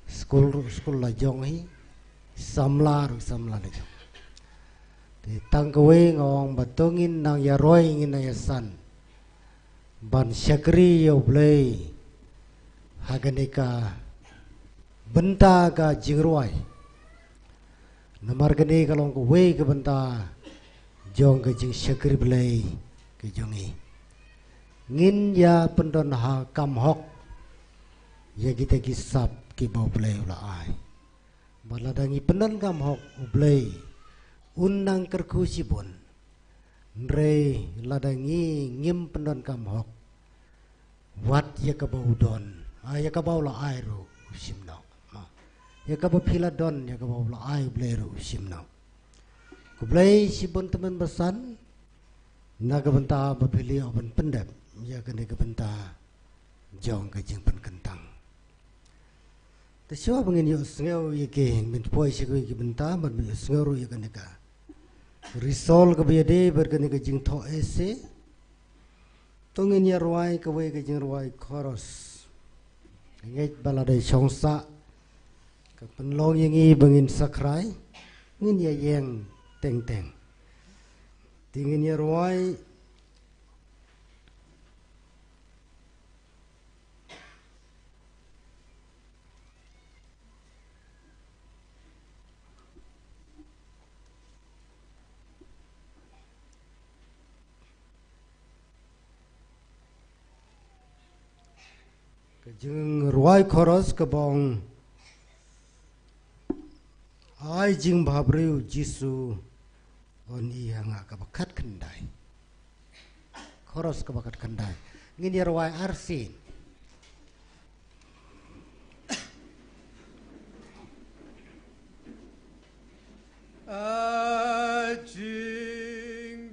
Skul ruh skul lajong hi. Samla ruh samla lajong. Te tang kawei nga ong ba to ngin nang ïaroi ngin nang ïasan ban shakri ïa U Blei ha kane ka bynta ka jingrwai. Namar kane ka long kawei ka bynta jong ka jingshakri Blei ka jong ngi. Ngin ïa pyndon ha kam hok ïa kita ki sap kiba U Blei u la ai. Bad lada ngi pyndonkam hok, U Blei un nang kyrkhu shibun. Hynrei lada ngi ngim pyndonkam hok, wat ïa kaba u don, ah, ïa kaba u la ai ruh u shim noh. Ïa kaba phi la don, ïa kaba u la ai U Blei ruh u shim noh. Khublei shibun tymmen basan na ka bynta ba phi la ïoh ban pyndep ïa kane ka bynta jong ka jingpynkyntang. Te shuwa ba ngin ïohsngew ïa ki, ngin poi sha kawei ka bynta, bad ngin ïohsngew ruh ïa kane ka risol kaba ïadei bad kane ka jingthoh essay. To ngin ïa rwai kawei ka jingrwai chorus. Ngeit ba la dei shong sah ka pynlong ïa ngi ba ngin sakrai, ngin ïa ïeng teng teng. Te ngin ïa rwai ka jingrwai chorus kaba ong, ai jingbhabriew Jisu, un i ha nga, kaba khatkhyndai. Chorus kaba khatkhyndai. Ngin ïa rwai arsien. A jingbhabriew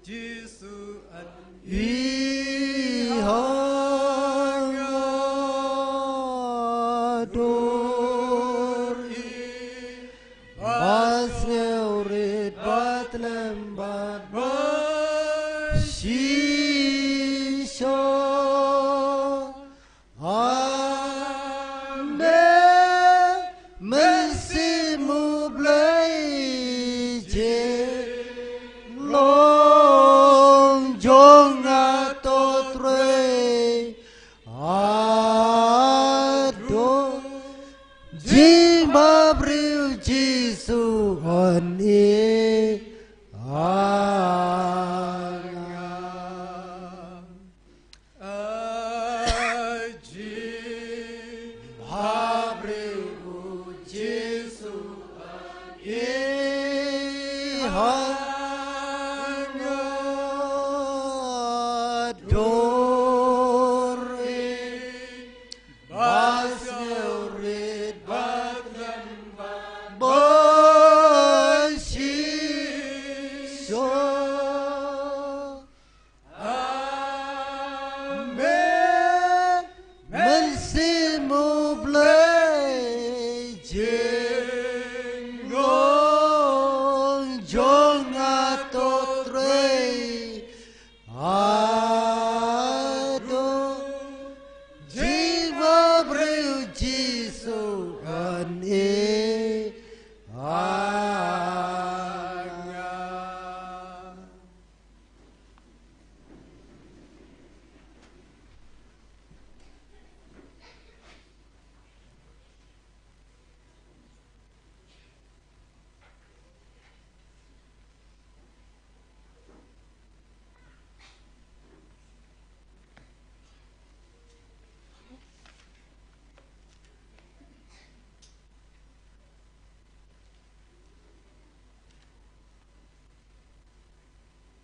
Jisu, an i ha nga, dur i ba sngewrit ba tlem bad ba shisha. Ane Mynsiem U Blei, jinglong jong nga to trei. Aduh, jingbhabriew Jisu, un i ha nga. Haduh jingbabriew Jisu kan ïa nga.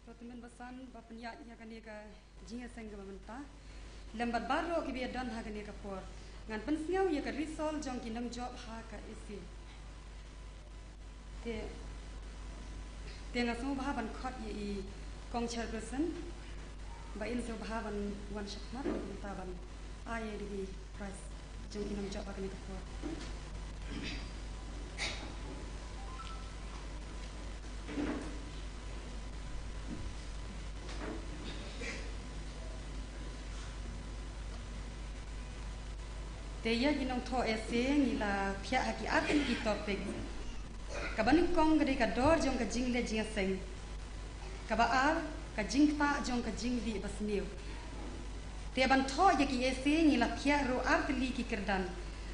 To tymmen basan ba pynïaid ïa kane ka jingïaseng kaba mynta. Lem bad baroh kiba ïadon ha kane ka por. Ngan pynsngew ïa ka result jong ki nongjop ha ka A C. Te, te nga sngewbha ban khot ïa i kong chairperson ba in sngewbha ban wan shakhmat mynta ban ai ïa ki prize jong ki nongjop ha kane ka por. Te ïa ki nongthoh essay ngi la phiah ha ki artylli ki topic. Kaba nyngkong ka dei ka dor jong ka jingleh jingïaseng. Kaba ar, ka jingktah jong ka jingdih basniew. Te ban thoh ïa ki essay ngi la phiah ruh artylli ki kyrdan.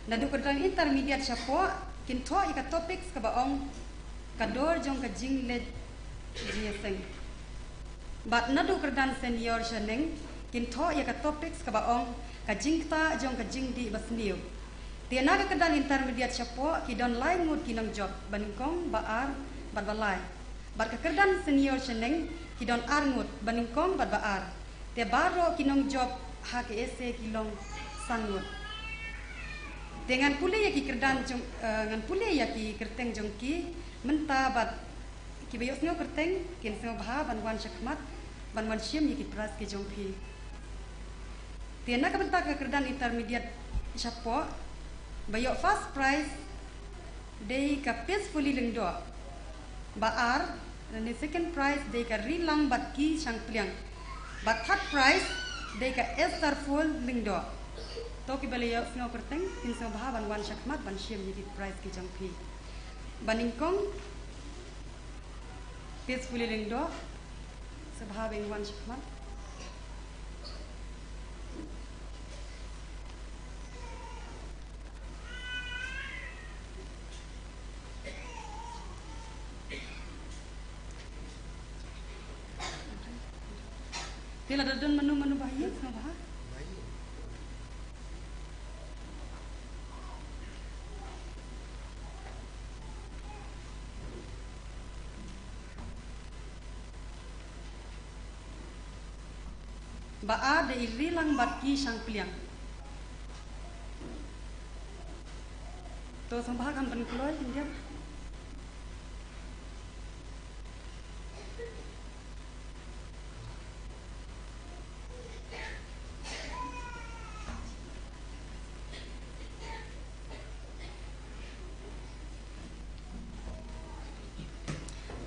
Naduh kyrdan intermediate shapoh kin thoh ïa ka topics kaba ong ka dor jong ka jingleh jingïaseng. Bad naduh kyrdan senior shaneng kin thoh ïa ka topics kaba ong ka jingktah jong ka jingdih basniew. Te na ka kyrdan intermediate shapoh ki don lai ngut ki nongjop, ba nyngkong, ba ar bad ba lai. Bad ka kyrdan senior shaneng ki don ar ngut, ba nyngkong bad ba ar. Te baroh ki nongjop ha ka essay ki long san ngut. Te ngan pule ïa ki kyrdan jong, eh, ngan pule ïa ki kyrteng jong ki mynta bad kiba ïohsngew kyrteng kin sngewbha ban wan shakhmat ban wan shim ïa ki prize ki jong phi. Te na ka bynta ka kyrdan intermediate shapoh, ba ïoh first prize dei ka Peacefully Lyngdoh. Ba ar, lane second prize dei ka Rilang Batki Shangpliang. Ba third prize dei ka Esther Full Lyngdoh. To kiba la ïohsngew kyrteng kin sngewbha ban wan shakhmat ban shim ïa ki prize ki jong phi. Ba nyngkong Peacefully Lyngdoh, sngewbha ban wan shakhmat. Te lada don mano mano ba ïeit, sngewbha. Ba ar dei i Rilang Batki Shangpliang. To sngewbha kan pynkloi khyndiat.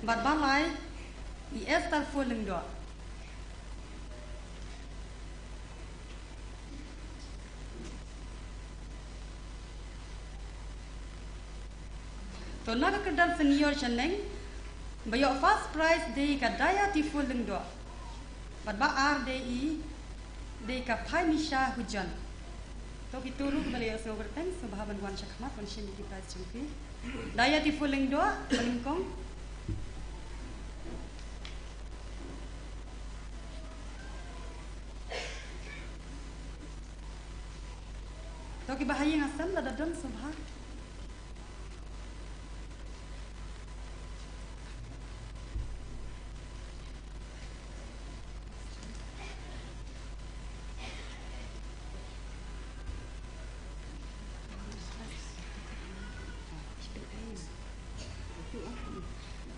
Bad ba lai i Esther Full Lyngdoh. To na ka kyrdan senior shaneng, ba ïoh first prize dei ka Dayati Full Lyngdoh. Bad ba ar dei i, dei ka Phaimisha Hujan. To kito ruh kiba la ïohsngew kyrteng, sngewbha ban wan shakhmat ban shim ïa ki prize jong phi. Dayati Full Lyngdoh, ba nyngkong. To kiba ha ïing ha sem lada don sngewbha.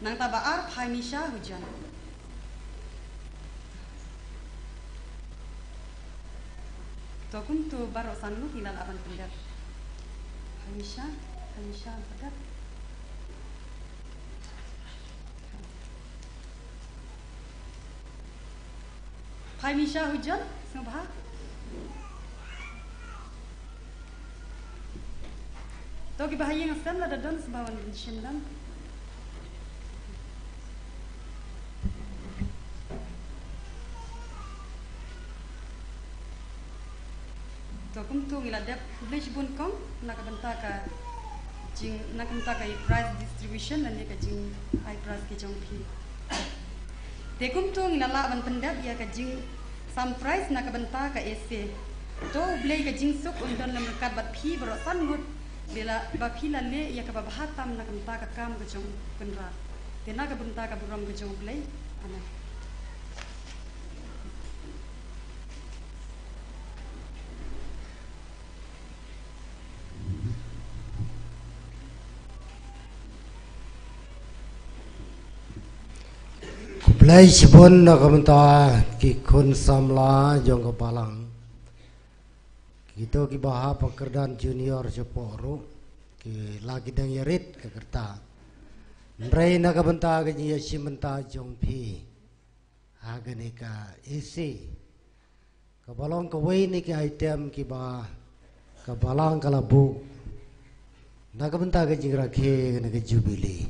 Nangta ba ar Phaimisha Hujan. To kumto baroh san ngut ngi la lah ban pyndet. Phaimisha, Phaimisha pyndet. Phai Misha Hujon, sngewbha. To kiba ha ïing ha sem lada don sngewbha wan shim dam. To kumto ngi la dep, khublei shibun kong na ka bynta ka jing, na ka bynta ka prize distribution lane ka jingai prize ki jong phi. Te kumto ngi la lah ban pyndep ïa ka jingsam prize na ka bynta ka essay. To U Blei ka jingsuk un don lem ryngkat bad phi baroh san ngut, ba phi la leh ïa kaba bha tam na ka bynta ka kam ka jong U Kynrad. Te na ka bynta ka burom ka jong U Blei. Amen. Khublei shibun na ka bynta ki khun samla jong ka balang. Kito kiba hap ha kyrdan junior shapoh ruh ki la ki dang ïarit ka kyrta. Hynrei na ka bynta ka jingïashim bynta jong phi ha kane ka essay, kaba long kawei na ki item kiba ka balang ka la buh na ka bynta ka jingrakhe kane ka jubili.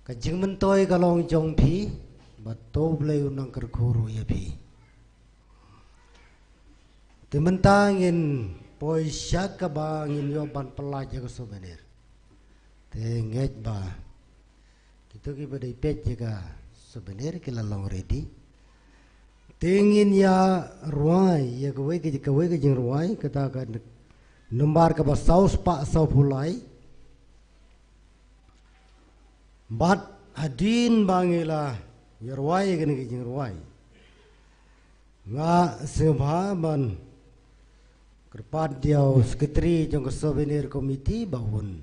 Ka jingmyntoi ka long jong phi, bad to U Blei un nang kyrkhu ruh ïa phi. Te mynta ngin poi sha kaba ngin ïoh ban pyllait ïa ka souvenir. Te ngeit ba kito kiba dei peit ïa ka souvenir ki la long ready. Te ngin ïa rwai ïa kawei ka, kawei ka jingrwai, kata ka number kaba saw spah saw phew lai. Bad hadien ba ngi la ïa rwai ïa kane ka jingrwai, nga sngewbha ban kyrpad ïa u secretary jong ka souvenir committee ba un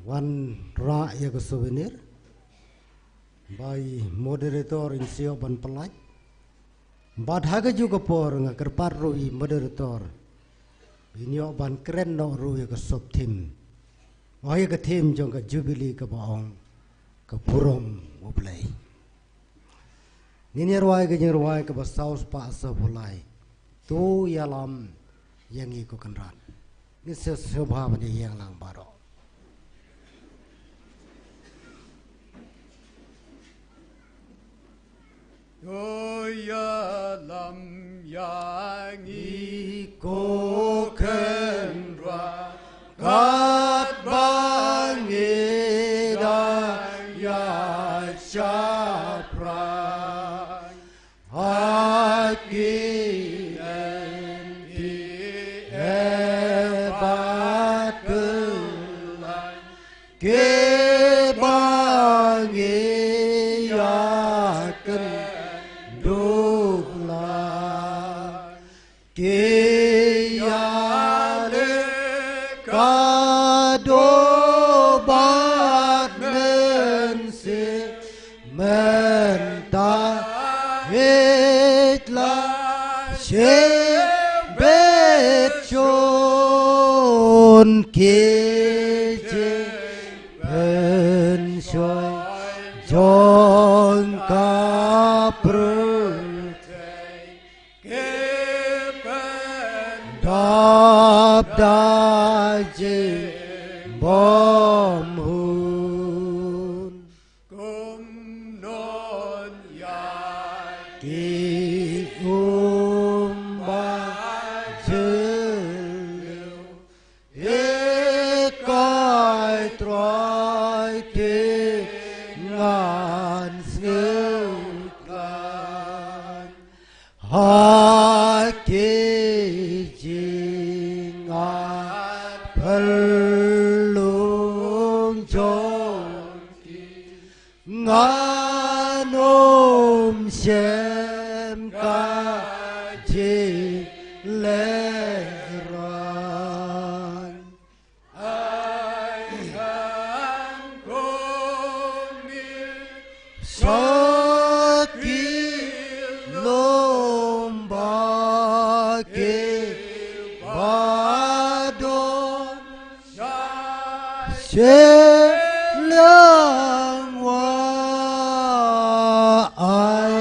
wanrah ïa ka souvenir. Ba i moderator in sa ïoh ban pyllait. Bad ha kajuh ka por nga kyrpad ruh ïa i moderator ba in ïoh ban kren noh ruh ïa ka sub theme, oh, ïa ka theme jong ka jubili kaba ong ka burom U Blei. Ngin ïa rwai ka jingrwai kaba saw spah saw phew lai, To Ïalam ïa ngi ko Kynrad. Ngin sa sngewbha ban ïeng lang baroh. To ïalam ïa ngi ko Kynrad, katba ngi da ïa shaphrang ha ki N P A bad kyllaiñ, kiba ngi ïa kynduh lang. Ki ïaleh ka doh bad mynsiem, mynta hi la shim beit shun. Ki jingpynshoi jong ka pyrthei, ki pyndap da jingbymhun. Kumno ïa ki um ba jylliew, hi ko Trai, te ngan sngewkhlaiñ ha ki jingïaphyllung jong ki. Ngan ym shem ka jinglehrain. Ai ngan kum ïa ki lum ba ki ba don sha shiliang wah. Ai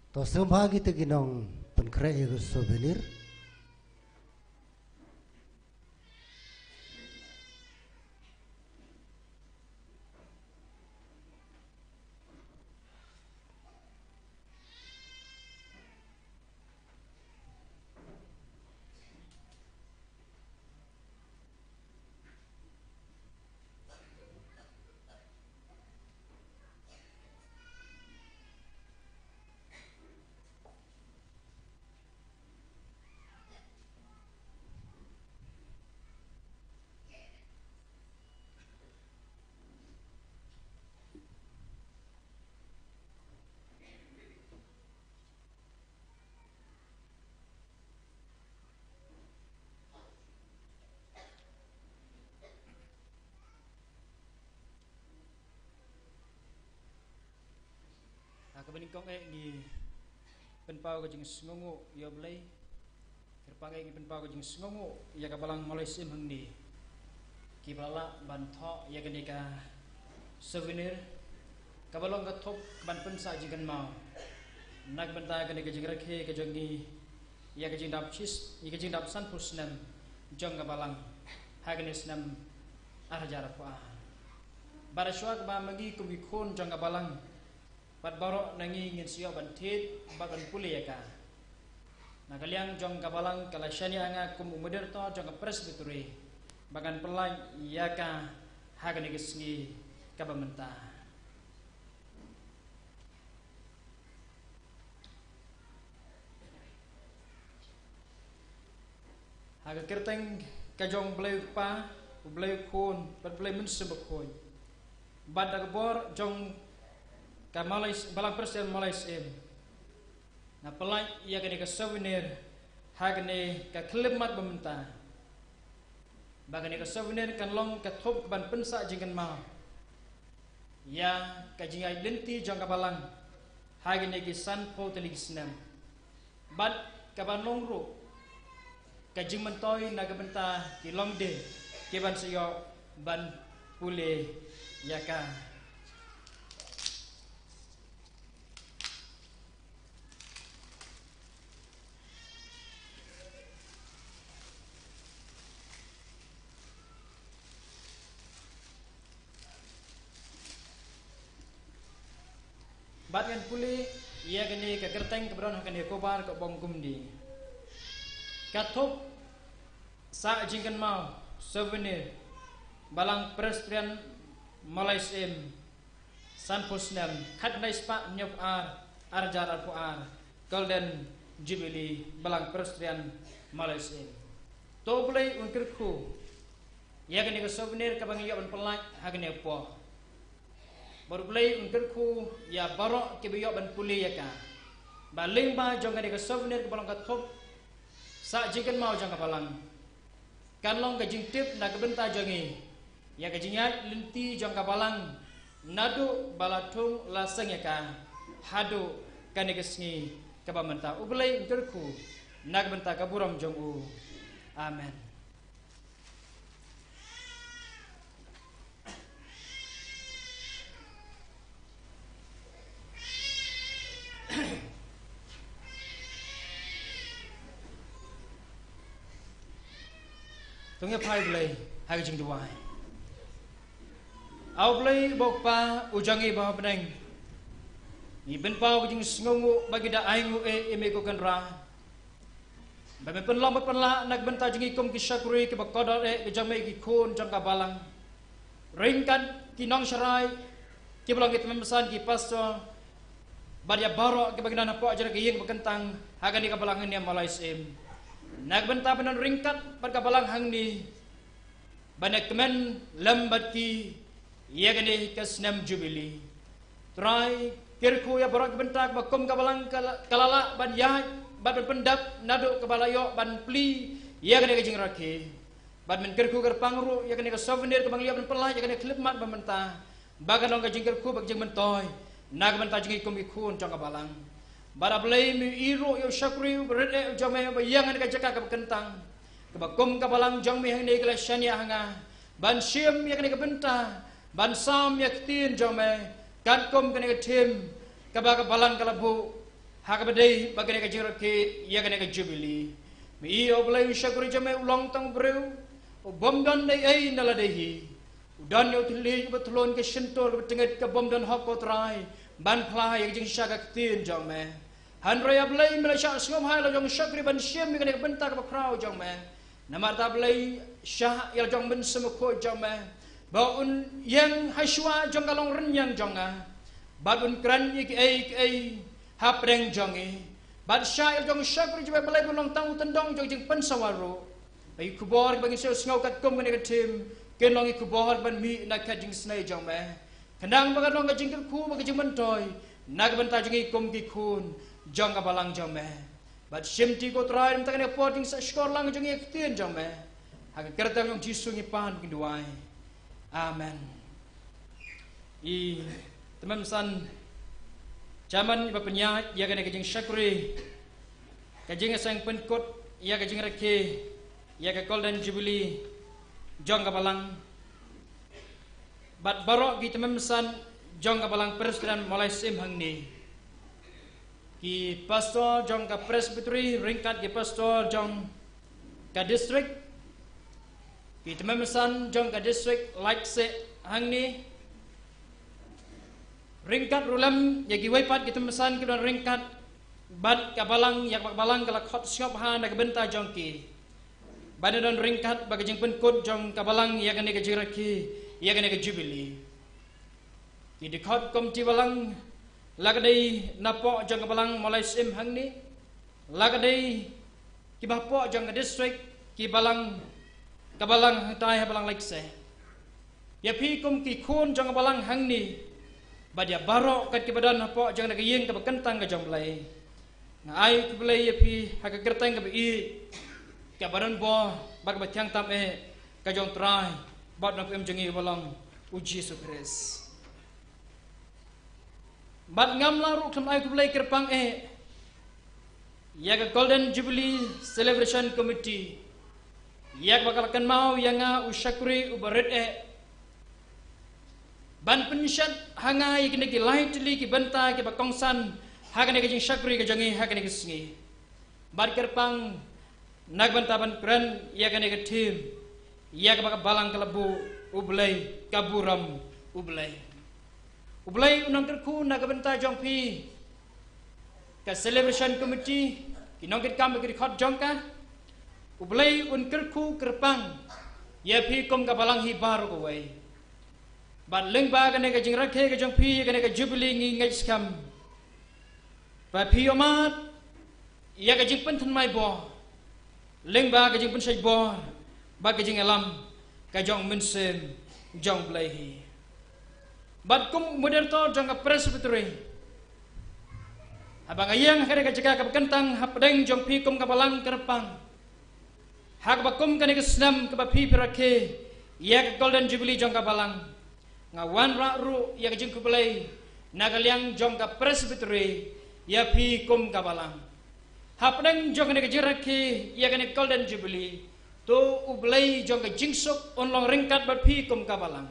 To sngewbha kita ki nongpynkhreh ïa ka souvenir. Ha kaba nyngkong eh ngi pynpaw ka jingsngewnguh ïa U Blei. Kyrpang eh ngi pynpaw ka jingsngewnguh ïa ka balang Mawlai Syiem hangne, kiba la lah ban thoh ïa kane ka souvenir kaba long ka thup ban pynsah jingkynmaw na ka bynta kane ka jingrakhe ka jong ngi ïa ka jingdap shis, ïa ka jingdap sanphew snem jong ka balang ha kane snem ar hajar arphew ar. Bad shuwa kaba ma ngi kum ki khun jong ka balang bad baroh na ngi ngin sa ïoh ban thied bad ban pule ïa ka, na ka liang jong ka balang ka la shaniah ha nga kum u moderator jong ka Presbytery ba ngan pynlait ïa ka ha kane ka sngi kaba mynta. Ha ka kyrteng ka jong U Blei U Kpa, U Blei U Khun bad U Blei Mynsiem Bakhuid, bad da ka bor jong ka Mawlai, Balang Presbyterian Mawlai Syiem, nga pynlait ïa kane ka souvenir ha kane ka khyllipmat ba mynta. Ba kane ka souvenir kan long ka thup ban pynsah jingkynmaw ïa ka jingïaid lynti jong ka balang ha kine ki sanphew tylli ki snem, bad kaban long ruh ka jingmyntoi na ka bynta ki longdie kiban sa ïoh ban pule ïa ka. Bad ngan pule ïa kane ka kyrteng kaba don ha kane ka khabar ka bong kumne: Ka thup sah jingkynmaw, souvenir, Balang Presbyterian Mawlai Syiem, sanphew snem, khatkhyndai spah hynñiewphew ar, ar hajar arphew ar, Golden Jubilee, Balang Presbyterian Mawlai Syiem. To U Blei un kyrkhu ïa kane ka souvenir kaba ngi ïoh ban pynlait ha kane ka por. Bad U Blei un kyrkhu ïa baroh kiba ïoh ban pule ïa ka, ba lyngba jong kane ka souvenir kaba long ka thup sah jingkynmaw jong ka balang, kan long ka jingtip na ka bynta jong ngi ïa ka jingïaid lynti jong ka balang, naduh ba la thung la seng ïa ka haduh kane ka sngi kaba mynta. U Blei un kyrkhu na ka bynta ka burom jong u. Amen. To ngin ïa phai Blei ha ka jingduwai. A U Blei U Kpa u jong ngi ba ha bneng, ngi pynpaw ka jingsngewnguh ba ngi da ai nguh ïa me ko Kynrad, ba me pynlong ba pynlah na ka bynta jong ngi kum ki shakri kiba kordor eh ki jong me, ki khun jong ka balang, ryngkat ki nongsharai kiba long ki tymmen basan, ki pastor, bad ïa baroh kiba ngi don hapoh jong ka ïing ba kyntang ha kane ka balang hangne Mawlai Syiem, na ka bynta ban don ryngkat bad ka balang hangne ban ïa kmen lem bad ki ïa kane ka snem Jubili. Trai, kyrkhu ïa baroh ki bynta kiba kum ka balang ka la, ka la lah ban ïaid bad ban pyndep naduh kaba la ïoh ban plie ïa kane ka jingrakhe. Bad men kyrkhu kyrpang ruh ïa kane ka souvenir kaba ngi ïoh ban pynlait ïa kane ka khyllipmat ba mynta, ba kan long ka jingkyrkhu bad ka jingmyntoi na ka bynta jong ngi kum ki khun jong ka balang. Bad A Blei, me i ruh ïa u shakri uba rit eh u jong me uba ïeng ha kane ka jaka kaba kyntang, kaba kum ka balang jong me hangne, ka la shaniah ha nga ban shim ïa kane ka bynta ban sam ïa ka ktien jong me, katkum kane ka theme kaba ka balang ka la buh Ha kaba dei bad kane ka jingrakhe ïa kane ka Jubili, me i, O Blei, u shakri jong me u long tang u briew u bym don ei ei na lade hi. U don ïa u thylliej uba tlun ka shyntur kaba tyngeh ka bym don hok, ko Trai, ban phla ïa ka jingshah ka ktien jong me. Hynrei, A Blei, me la shah sngewbha ïa la jong u shakri ban shim ïa kane ka bynta kaba khraw jong me. Namar, A Blei, shah ïa la jong u Mynsiem Bakhuid jong me ba un ïeng ha shuwa jong ka long rynïeng jong nga bad un kren ïa kiei kiei hapdeng jong ngi. Bad shah ïa la jong u shakri jong me, A Blei, ba un long tang u tyndong jong ka jingpynsawa ruh. Ba ki khubor kiba ngin sa ïohsngew katkum kane ka theme kin long ki khubor ban mih na ka jingisynei jong me, khnang ba kan long ka jingkyrkhu bad ka jingmyntoi na ka bynta jong ngi kum ki khun jong ka balang jong me. Bad shimti, ko Trai, na ka bynta kane ka por jingshahshkor lang jong ngi ha ka ktien jong me. Ha ka kyrteng jong U Jisu ngi pan, ngi duwai. Amen. I Tymmen Basan Chairman iba pynïaid ïa kane ka jingshakri, ka jingïaseng pynkut ïa ka jingrakhe ïa ka Golden Jubilee jong ka balang, bad baroh ki Tymmen Basan jong ka balang Presbyterian Mawlai Syiem hangne, ki pastor jong ka Presbytery ryngkat ki pastor jong ka district, ki Tymmen Basan jong ka district Laitkaseh hangne, ryngkat ruh lem ïa kiwei pat ki Tymmen Basan kiba don ryngkat bad ka balang, ïa kaba ka balang ka la khot sngewbha na ka bynta jong ki, ban ïadon ryngkat bad ka jingpynkut jong ka balang ïa kane ka jingrakhe ïa kane ka Jubili. Ki dkhot komiti balang, la ka dei napoh jong ka balang Mawlai Syiem hangne, la ka dei kiba hapoh jong ka district, ki balang, ka balang hangtai ha balang Laitkaseh. Ïa phi kum ki khun jong ka balang hangne bad ïa baroh kat kiba don hapoh jong kane ka ïing kaba kyntang ka jong U Blei, nga ai khublei ïa phi ha ka kyrteng kaba ïeit, kaba don bor bad kaba thiang tam eh ka jong U Trai bad U Nongpynim jong ngi uba long U Jisu Khrist. Bad ngam lah ruh khlem ai khublei kyrpang eh ïa ka Golden Jubilee Celebration Committee, ïa kaba ka la kynmaw ïa nga u shakri uba rit eh ban pynshet ha nga ïa kine ki lai tylli ki bynta kiba kongsan ha kane ka jingshakri ka jong ngi ha kane ka sngi. Bad kyrpang na ka bynta ban kren ïa kane ka theme, ïa kaba ka balang ka la buh, U Blei, ka burom U Blei. U Blei un nang kyrkhu na ka bynta jong phi, ka Celebration Committee, ki nongkitkam bad ki dkhot jong ka. U Blei un kyrkhu kyrpang ïa phi kum ka balang hi baroh kawei. Bad lyngba kane ka jingrakhe ka jong phi ïa kane ka Jubili, ngi ngeit skhem ba phi ïohmad ïa ka jingpynthymmai bor lyngba ka jingpynshait bor bad ka jingïalam ka jong U Mynsiem jong U Blei hi. Bad kum u moderator jong ka Presbytery, haba nga ïeng ha kane ka jaka kaba kyntang hapdeng jong phi kum ka balang, kyrpang ha kaba kum kane ka snem kaba phi phi rakhe ïa ka Golden Jubilee jong ka balang, nga wanrah ruh ïa ka jingkhublei na ka liang jong ka Presbytery ïa phi kum ka balang. Hapdeng jong kane ka jingrakhe ïa kane ka Golden Jubilee, to U Blei jong ka jingsuk un long ryngkat bad phi kum ka balang.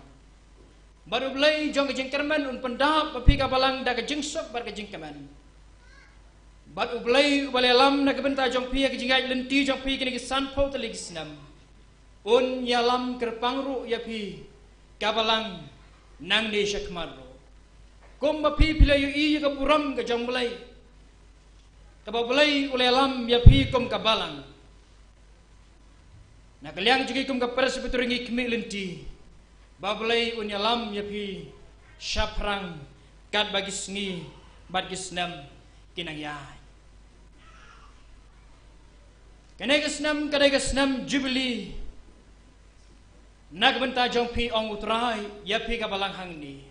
Bad U Blei jong ka jingkyrmen un pyndap bad phi ka balang da ka jingsuk bad ka jingkmen. Bad U Blei uba la ïalam na ka bynta jong phi ha ka jingïaid lynti jong phi kine ki sanphew tylli ki snem, un ïalam kyrpang ruh ïa phi ka balang nangne shakhmat ruh. Kumba phi phi la ïohi ïa ka burom ka jong U Blei, kaba U Blei u la ïalam ïa phi kum ka balang, na ka liang jong ngi kum ka Presbytery ngi khmih lynti ba U Blei un ïalam ïa phi shaphrang katba ki sngi bad ki snem ki nang ïaid. Kane ka snem ka dei ka snem Jubili na ka bynta jong phi, ong U Trai ïa phi ka balang hangne.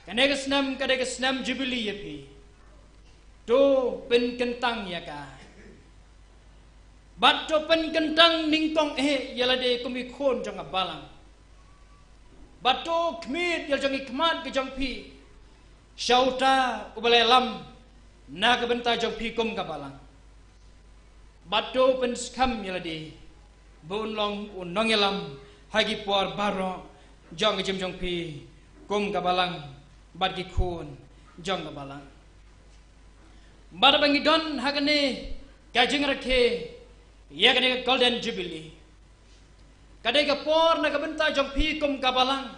Kane ka snem ka dei ka snem Jubili ïa phi. To pynkyntang ïa ka. Bad to pynkyntang nyngkong eh ïa lade kum ki khun jong ka balang. Bad to khmih ïa la jong ki khmat ka jong phi sha uta uba la ïalam na ka bynta jong phi kum ka balang. Bad to pynskhem ïa lade ba un long u nongïalam ha ki por baroh jong ka jingim jong phi kum ka balang bad ki khun jong ka balang. Bad ba ngi don ha kane ka jingrakhe ïa kane ka Golden Jubilee, ka dei ka por na ka bynta jong phi kum ka balang,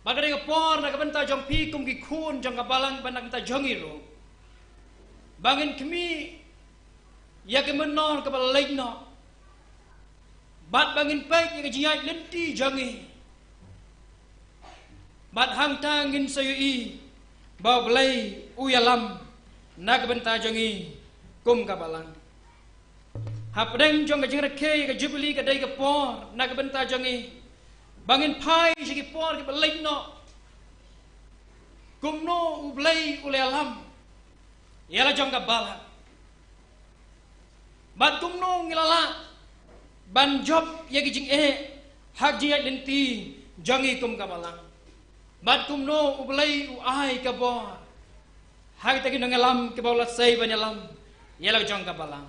bad ka dei ka por na ka bynta jong phi kum ki khun jong ka balang, bad na ka bynta jong ngi ruh, ba ngin khmih ïa ka mynnor kaba leit noh, bad ba ngin peit ïa ka jingïaid lynti jong ngi, bad hangta ngin sa ïohi ba U Blei u ïalam na ka bynta jong ngi kum ka balang. Hapdeng jong ka jingrakhe ïa ka Jubilee, ka dei ka por na ka bynta jong ngi ba ngin phai sha ki por kiba leit noh, kumno U Blei u la ïalam ïa la jong ka balang, bad kumno ngi la lah ban jop ïa ki jingeh ha ka jingïaid lynti jong ngi kum ka balang, bad kumno U Blei u ai ka bor ha kita ki nongïalam kiba u la sei ban ïalam ïa la jong ka balang.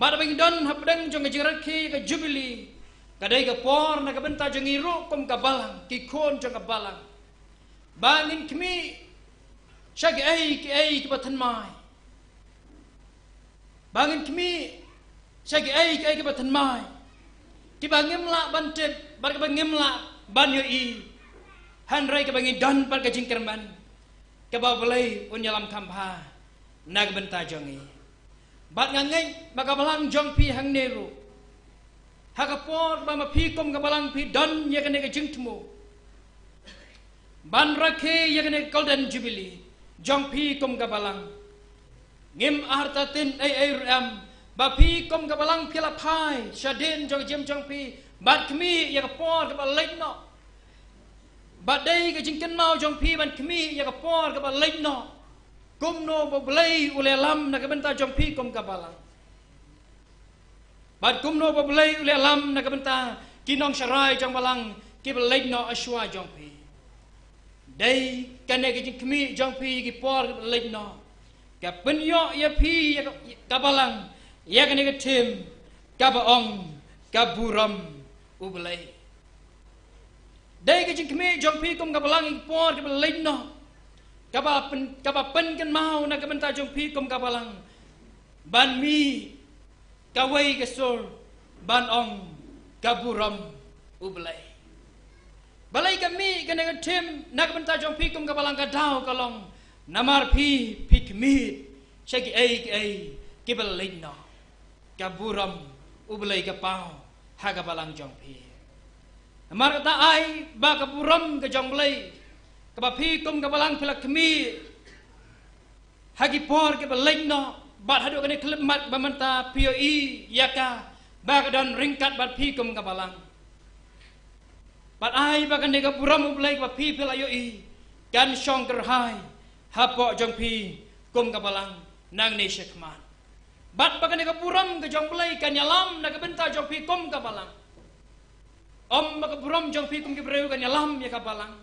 Bad ba ngi don hapdeng jong ka jingrakhe ïa ka Jubilee, ka dei ka por na ka bynta jong ngi ruh kum ka balang, ki khun jong ka balang, ba ngin khmih sha kiei kiei kiba thymmai, ba ngin khmih sha kiei kiei kiba thymmai, kiba ngim lah ban tip bad kiba ngim lah ban ïohi, hynrei kaba ngi don bad ka jingkyrmen kaba U Blei un ïalam kham bha na ka bynta jong ngi. Bad nga ngeit ba ka balang jong phi hangne ruh, ha ka por ba ma phi kum ka balang phi don ïa kane ka jingthmu ban rakhe ïa kane ka Golden Jubilee jong phi kum ka balang, ngim artatien ei ei ruh em ba phi kum ka balang phi la phai shadien jong ka jingim jong phi ban khmih ïa ka por kaba leit noh. Bad dei ka jingkynmaw jong phi ban khmih ïa ka por kaba leit noh, kumno ba U Blei u la ïalam na ka bynta jong phi kum ka balang, bad kumno ba U Blei u la ïalam na ka bynta ki nongsharai jong balang kiba leit noh shuwa jong phi. Dei kane ka jingkhmih jong phi ki por kiba leit noh, ka pynïoh ïa phi, ïa ka, ka balang, ïa kane ka theme kaba ong, Ka Burom U Blei. Dei ka jingkhmih jong phi kum ka balang ïa ki por kiba leit noh, kaba pyn-, kaba pynkynmaw na ka bynta jong phi kum ka balang ban mih kawei ka sur ban ong, Ka Burom U Blei. Balei ka mih kane ka theme na ka bynta jong phi kum ka balang? Ka daw ka long namar phi, phi khmih sha kiei kiei kiba leit noh. Ka burom U Blei ka paw ha ka balang jong phi. Namar kata ai ba ka burom ka jong U Blei kaba phi kum ka balang phi la khmih ha ki por kiba leit noh, bad haduh kane ka khyllipmat ba mynta phi ïohi ïa ka ba ka don ryngkat bad phi kum ka balang. Bad ai ba kane ka burom U Blei kaba phi, phi la ïohi kan shong kyrhai hapoh jong phi kum ka balang nangne shakhmat. Bad ba kane ka burom ka jong U Blei kan ïalam na ka bynta jong phi kum ka balang. Ym ba ka burom jong phi kum ki briew kan ïalam ïa ka balang.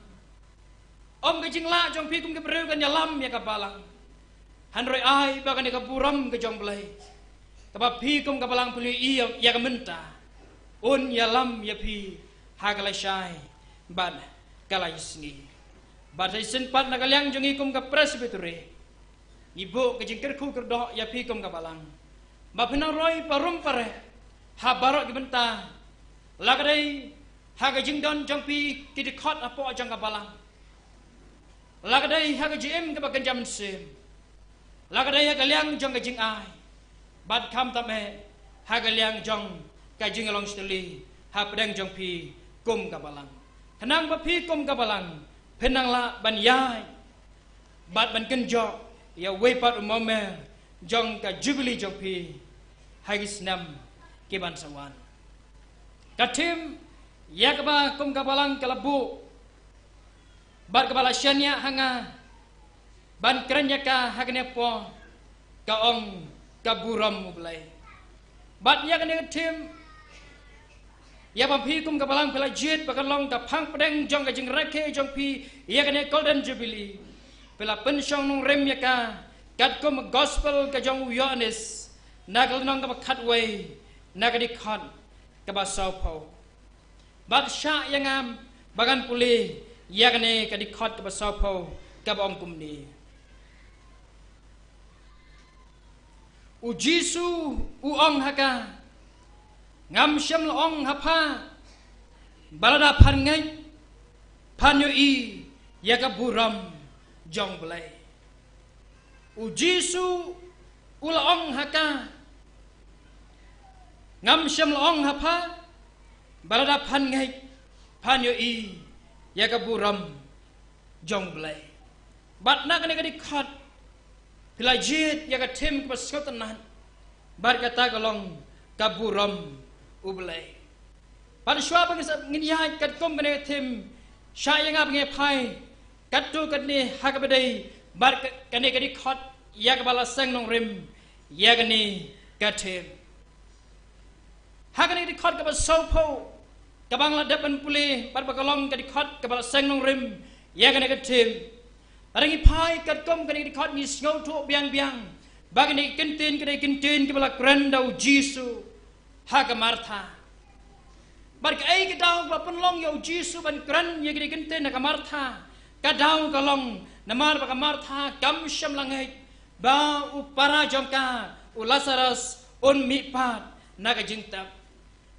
Ym ka jinglah jong phi kum ki briew kan ïalam ïa ka balang. Hynrei ai ba kane ka burom ka jong U Blei kaba phi kum ka balang phi la ïohi ïa ka mynta, un ïalam ïa phi ha ka lashai bad ka lashisngi. Bad sa shisien pat na ka liang jong ngi kum ka Presbytery, ngi buh ka jingkyrkhu kyrdoh ïa phi kum ka balang ba phin nang roi parum pareh ha baroh ki bynta, la ka dei ha ka jingdon jong phi ki dkhot hapoh jong ka balang, la ka dei ha ka jingim kaba kynja mynsiem, la ka dei ha ka liang jong ka jingai, bad khamtam eh ha ka liang jong ka jinglong shatei hapdeng jong phi kum ka balang, khnang ba phi kum ka balang phin nang lah ban ïaid bad ban kynjoh ïa uwei pat u mawmer jong ka Jubilee jong phi ha ki snem ki ban sa wan. Ka theme ïa kaba kum ka balang ka la buh bad kaba la shaniah ha nga ban kren ïa ka ha kane ka por ka ong, Ka Burom U Blei. Bad ïa kane ka theme, ïa ba phi kum ka balang phi la jied ba kan long ka phang pdeng jong ka jingrakhe jong phi ïa kane Golden Jubilee, phi la pynshong nongrim ïa ka katkum ka Gospel ka jong u Ïoannis na ka lynnong kaba khatwei na ka dkhot kaba sawphew. Bad shah ïa nga ba ngan pule ïa kane ka dkhot kaba sawphew kaba ong kumne: U Jisu u ong ha ka, ngam shym la ong ha pha ba lada phan ngeit phan ïohi ïa ka burom jong Blei. U Jisu u la ong ha ka, ngam shym la ong ha pha ba lada phan ngeit phan ïohi ïa ka burom jong Blei. Bad na kane ka dkhot phi la jied ïa ka thim kaba sngewtynnat, bad kata ka long ka burom U Blei. Bad shuwa ba ngin sa ngin ïaid katkum kane ka thim, shah ïa nga ba ngin phai katto katne ha kaba dei bad ka, kane ka dkhot ïa kaba la seng nongrim ïa kane ka thim. Ha kane ka dkhot kaba sawphew kaba nga la dep ban pule bad ba ka long ka dkhot kaba la seng nongrim ïa kane ka thim. Lada ngi phai katkum kane ka dkhot ngi sngewthuh biang biang ba kane ka kyntien ka dei ka kyntien kaba la kren da U Jisu ha ka Martha. Bad kaei ka daw kaba pynlong ïa U Jisu ban kren ïa kane ka kyntien ha ka Martha? Ka daw ka long namar ba ka Martha kam shym la ngeit ba u para jong ka u Lasaros un mihpat na ka jingtep.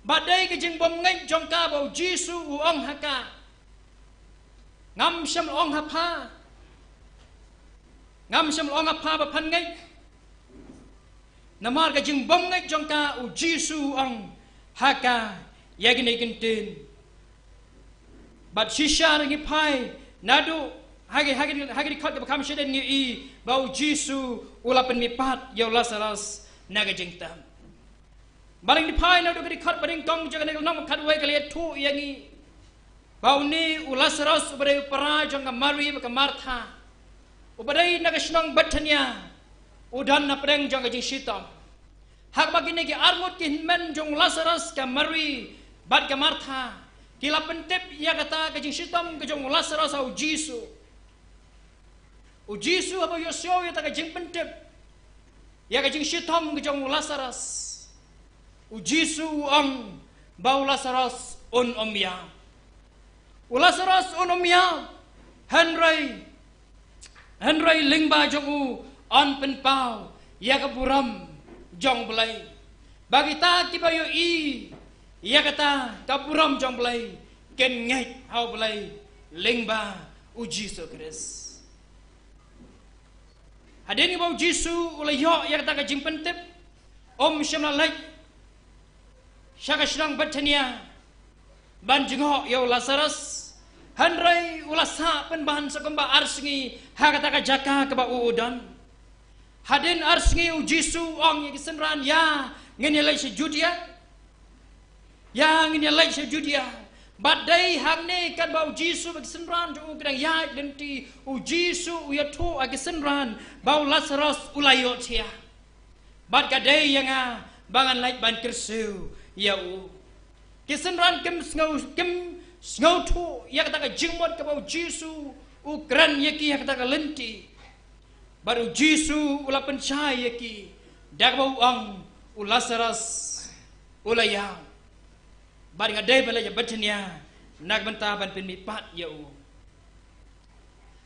Bad dei ka jingbymngeit jong ka ba U Jisu u ong ha ka, ngam shym la ong ha pha, ngam shym la ong ha pha ba phan ngeit. Namar ka jingbymngeit jong ka, U Jisu u ong ha ka ïa kine ki kyntien. Bad shisha ngi phai naduh ha ki, ha ki, ha ki dkhot kaba kham shadien ngi i ba U Jisu u la pynmihpat ïa u Lasaros na ka jingtep. Bad ngi phai naduh ka dkhot ba nyngkong jong kane ka lynnong khatwei ka la ïathuh ïa ngi ba une u Lasaros uba dei u para jong ka Mari bad ka Martha, uba dei na ka shnong Bethania, u don na pdeng jong ka jingshitom. Ha kaba kine ki arngut ki hynmen jong u Lasaros, ka Mari bad ka Martha, ki la pyntip ïa kata ka jingshitom ka jong u Lasaros ha U Jisu. U Jisu haba u ïohsngew ïa kata ka jingpyntip ïa ka jingshitom ka jong u Lasaros, U Jisu u ong ba u Lasaros un ym ïap. U Lasaros un ym ïap, hynrei, hynrei lyngba jong u yn pynpaw ïa ka burom jong Blei. Ba kita kiba ïohi ïa kata ka burom jong Blei kin ngeit ha U Blei lyngba U Jisu Khrist. Hadien ba U Jisu u la ïoh ïa kata ka jingpyntip, um shym la leit sha ka shnong Bethania ban jngoh ïa u Lasaros, hynrei u la sah pynban sa kumba ar sngi ha kata ka jaka kaba u u don. Hadien ar sngi U Jisu u ong ïa ki synran, ïa ngin ïa leit sha Judia. Ïa ngin ïa leit sha Judia. Bad dei hangne katba U Jisu bad ki synran jong u ki dang ïaid lynti, U Jisu u ïathuh ha ki synran ba u Lasaros u la ïohthiah. Bad ka dei ïa nga ba ngan leit ban kyrsiew ïa u. Ki synran kim sngew, kim sngewthuh ïa kata ka jingmut kaba U Jisu u kren ïa ki ha kata ka lynti. Bad U Jisu u la pynshai ïa ki da kaba u ong, u Lasaros u la ïap. Bad nga dei ban leit sha Bethania na ka bynta ban pynmihpat ïa u.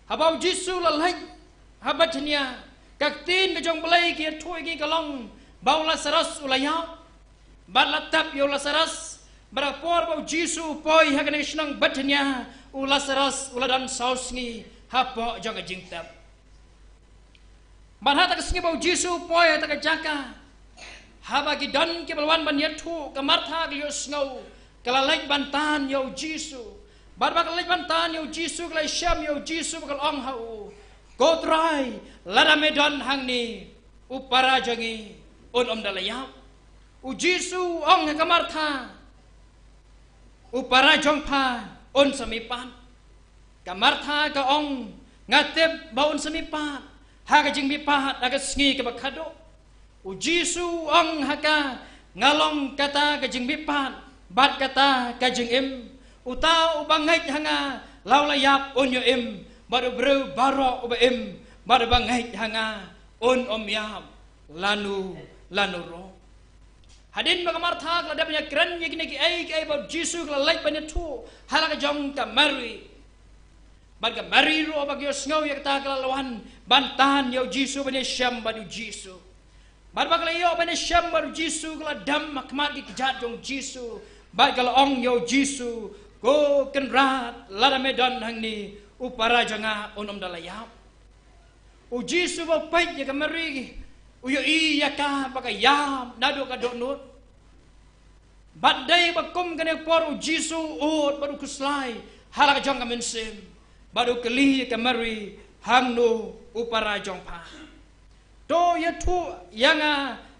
Haba U Jisu u la leit ha Bethania, ka ktien ka jong Blei ka ïathuh ïa ngi ka long ba u Lasaros u la ïap. Bad la tep ïa u Lasaros, bad ha ka por ba U Jisu u poi ha kane ka shnong Bethania, u Lasaros u la don saw sngi hapoh jong ka jingtep. Bad ha kata ka sngi ba U Jisu u poi ha kata ka jaka, haba ki don kiba la wan ban ïathuh, ka Martha ka la ïohsngew, ka la leit ban tan ïa U Jisu. Bad ba ka la leit ban tan ïa U Jisu, ka la shem ïa U Jisu bad ka la ong ha u, Ko Trai, lada me don hangne, u para jong ngi un ym da la ïap. U Jisu u ong ha ka Martha, u para jong pha un sa mihpat. Ka Martha ka ong, nga tip ba un sa mihpat ha ka jingmihpat ha ka sngi kaba khadduh. U Jisu u ong ha ka, nga long kata ka jingmihpat bad kata ka jingim. Uta uba ngeit ha nga, la u la ïap un ïoh im, bad u briew baroh uba im bad uba ngeit ha nga un ym ïap lano lano ruh. Hadien ba ka Martha ka la dep ban ïakren ïa kine kiei kiei ba U Jisu ka la leit ban ïathuh ha la ka jong ka Mari. Bad ka Mari ruh ba ka ïohsngew ïa kata ka la wan ban tan ïa U Jisu ban ïashem bad U Jisu. Bad ba ka la ïoh ban ïashem bad u Jisu, ka la dem ha khmat ki kjat jong u Jisu, bad ka la ong ïa u Jisu, "Ko Kynrad, lada me don hangne, u para jong nga un ym da la ïap." U Jisu ba u peit ïa ka Mari, u ïohi ïa ka ba ka ïap naduh ka dohnud. Bad dei ba kum kane ka por u Jisu u ud bad u khuslai ha la ka jong ka mynsiem, bad u kylli ïa ka Mari, "Hangno u para jong pha? To ïathuh ïa nga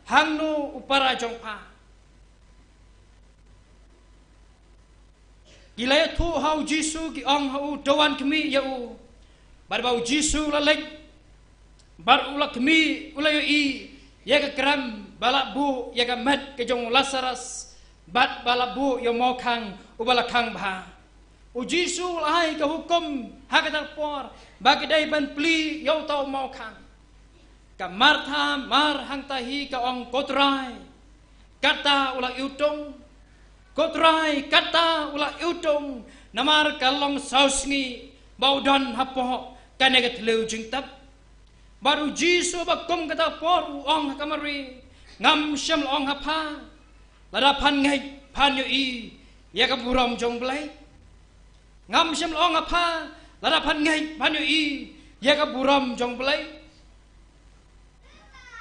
hangno u para jong pha." Ki la ïathuh ha u Jisu, ki ong ha u, "To wan khmih ïa u." Bad ba u Jisu u la leit, bad u la khmih, u la ïohi ïa ka krem ba la buh ïa ka met ka jong u Lasarus, bad ba la buh ïa u mawkhang uba la khang bha. U Jisu u la ai ka hukum ha kata ka por ba ki dei ban plie ïa uta u mawkhang. Ka Martha mar hangta hi ka ong, "Ko Trai, kata u la iwtung. Ko Trai, kata u la iwtung, namar ka long saw sngi ba u don hapoh kane ka thliew jingtep." Bad u Jisu ba kum kata ka por u ong ha ka Mari, "Ngam shym la ong ha pha, lada phan ngeit phan ïohi ïa ka burom jong Blei? Ngam shym la ong ha pha, lada phan ngeit phan ïohi ïa ka burom jong Blei?"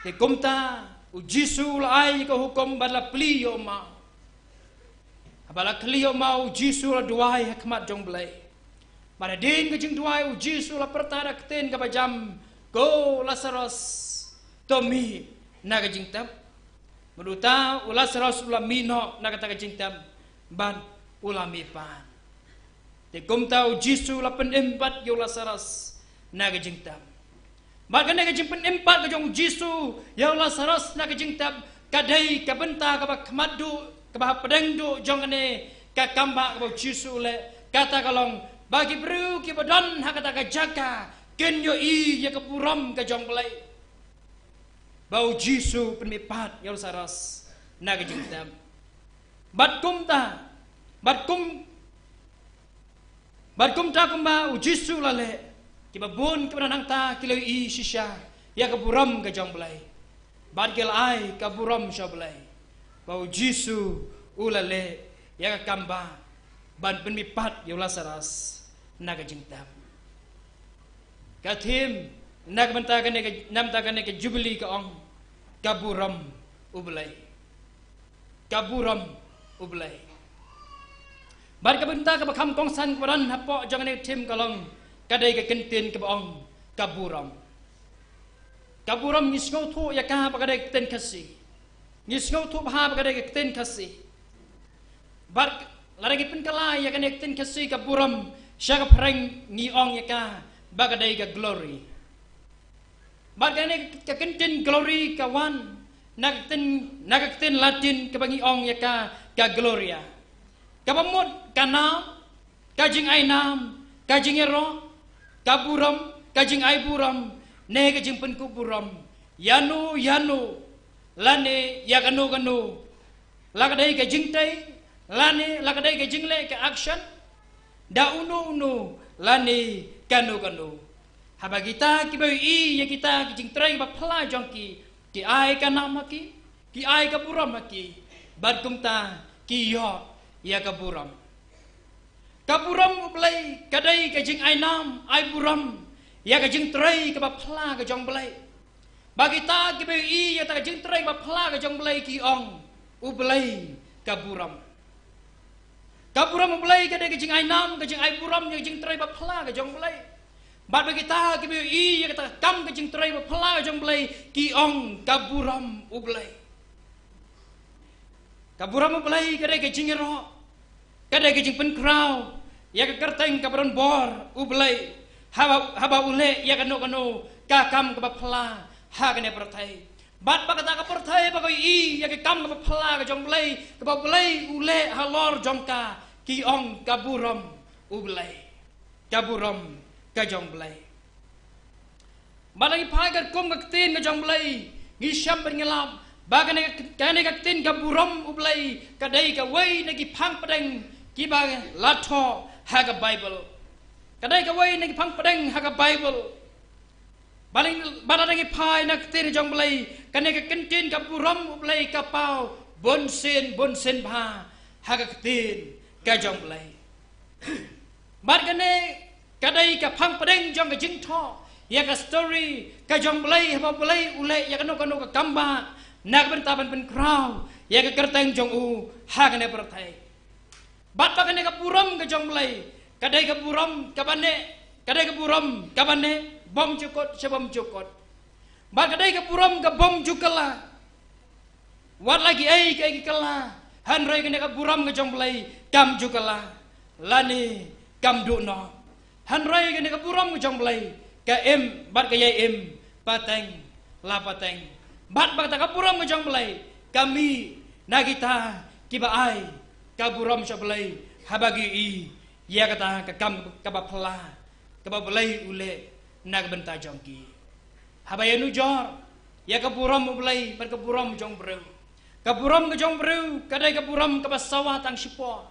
Te kumta u Jisu u la ai ka hukum bad la plie ïa u maw. Haba la plie ïa u maw, u Jisu u la duwai ha khmat jong Blei. Bad hadien ka jingduwai u Jisu u la pyrta da ka ktien kaba jam, "Ko Lasarus, to mih na ka jingtep." Bad uta u Lasarus u la mih noh na kata ka jingtep bad u la mih pat. Te kumta u Jisu u la pynim pat ïa u Lasarus na ka jingtep. Bad kane ka jingpynim pat ka jong u Jisu ïa u Lasarus na ka jingtep, ka dei ka bynta kaba khmat duh, kaba hapdeng duh jong kane ka kambah kaba u Jisu u leh. Kata ka long ba ki briew kiba don ha kata ka jaka kin ïohi ïa ka burom ka jong Blei. Ba u Jisu u pynmih pat ïa u Lasarus na ka jingtep. Bad kumta, bad kum, bad kumta kumba u Jisu u la leh, kiba bun kiba don hangta ki la ïohi shisha ïa ka burom ka jong Blei. Bad ki la ai ka burom sha Blei ba u Jisu u la leh ïa ka kambah ban pynmih pat ïa u Lasarus na ka jingtep. Ka theme na ka bynta kane ka, na ka bynta kane ka Jubili ka ong, "Ka burom u Blei." Ka burom u Blei. Bad ka bynta kaba kham kongsan kaba don hapoh jong kane ka theme ka long, ka dei ka kyntien kaba ong, "Ka burom." Ka burom ngi sngewthuh ïa ka ba ka dei ka ktien Khasi. Ngi sngewthuh bha ba ka dei ka ktien Khasi. Bad lada ngi pynkylla ïa kane ka ktien Khasi ka burom sha ka phareng, ngi ong ïa ka ba ka dei ka glory. Bad kane ka kyntien glory ka wan na ka ktien, na ka ktien Latin kaba ngi ong ïa ka, ka gloria. Kaba mut ka nam, ka jingainam, ka jingïaroh, ka burom, ka jingai burom, ne ka jingpynkup burom ïa no ïa no, lane ïa kano kano, la ka dei ka jingtei, lane la ka dei ka jingleh, ka action, da uno uno, lane kano kano. Haba kita kiba ïohi ïa kita ki jingtrei ba phylla jong ki, ki ai ka nam ha ki, ki ai ka burom ha ki, bad kumta ki ïoh ïa ka burom. Ka burom u Blei ka dei ka jingainam ai burom ïa ka jingtrei kaba phylla ka jong Blei. Ba kita kiba ïohi ïa kata ka jingtrei ba phylla ka jong Blei ki ong, "U Blei ka burom." Ka burom u Blei ka dei ka jingainam, ka jingai burom ïa ka jingtrei ba phylla ka jong Blei. Bad ba kita kiba ïohi ïa kata ka kam ka jingtrei ba phylla ka jong Blei ki ong, "Ka burom u Blei." Ka burom u Blei ka dei ka jingïaroh, ka dei ka jingpynkhraw ïa ka kyrteng kaba don bor u Blei, haba, haba u leh ïa kano kano ka kam kaba phylla ha kane pyrthei. Bad ba kata ka pyrthei ba ka ïohi ïa ka kam kaba phylla ka jong Blei, kaba Blei u leh halor jong ka, ki ong, "Ka burom u Blei." Ka burom ka jong Blei. Bad lada ngi phai katkum ka ktien ka jong Blei, ngi shem bad ngi lap ba kane, kane ka ktien ka burom u Blei ka dei kawei na ki phang pdeng kiba la thoh ha ka Baibl. Ka dei kawei na ki phang pdeng ha ka Baibl. Bad lada ngi phai na ka ktien jong U Blei, kane ka kyntien ka burom U Blei ka paw bunsien bunsien bha ha ka ktien ka jong U Blei. Bad kane ka dei ka phang pdeng jong ka jingthoh ïa ka story ka jong U Blei, haba U Blei u leh ïa kano kano ka kam ba na ka bynta ban pynkhraw ïa ka kyrteng jong u ha kane pyrthei. Bad ba kane ka burom ka jong U Blei ka dei ka burom kaba neh, ka dei ka burom kaba neh bym jukut sha bym jukut. Bad ka dei ka burom ka bym ju kylla. Wat la ki ei ki ei ki kylla, hynrei kane ka burom ka jong U Blei kam ju kylla lane kam duh noh. Hynrei kane ka burom ka jong U Blei ka im bad ka ïai im pateng la pateng. Bad ba kata ka burom ka jong U Blei ka mih na kita kiba ai ka burom sha U Blei, haba ki ïohi ïa kata ka kam kaba phylla kaba U Blei u leh na ka bynta jong ki. Haba ïanujor ïa ka burom U Blei bad ka burom jong u briew, ka burom ka jong u briew ka dei ka burom kaba sawa tang shipor.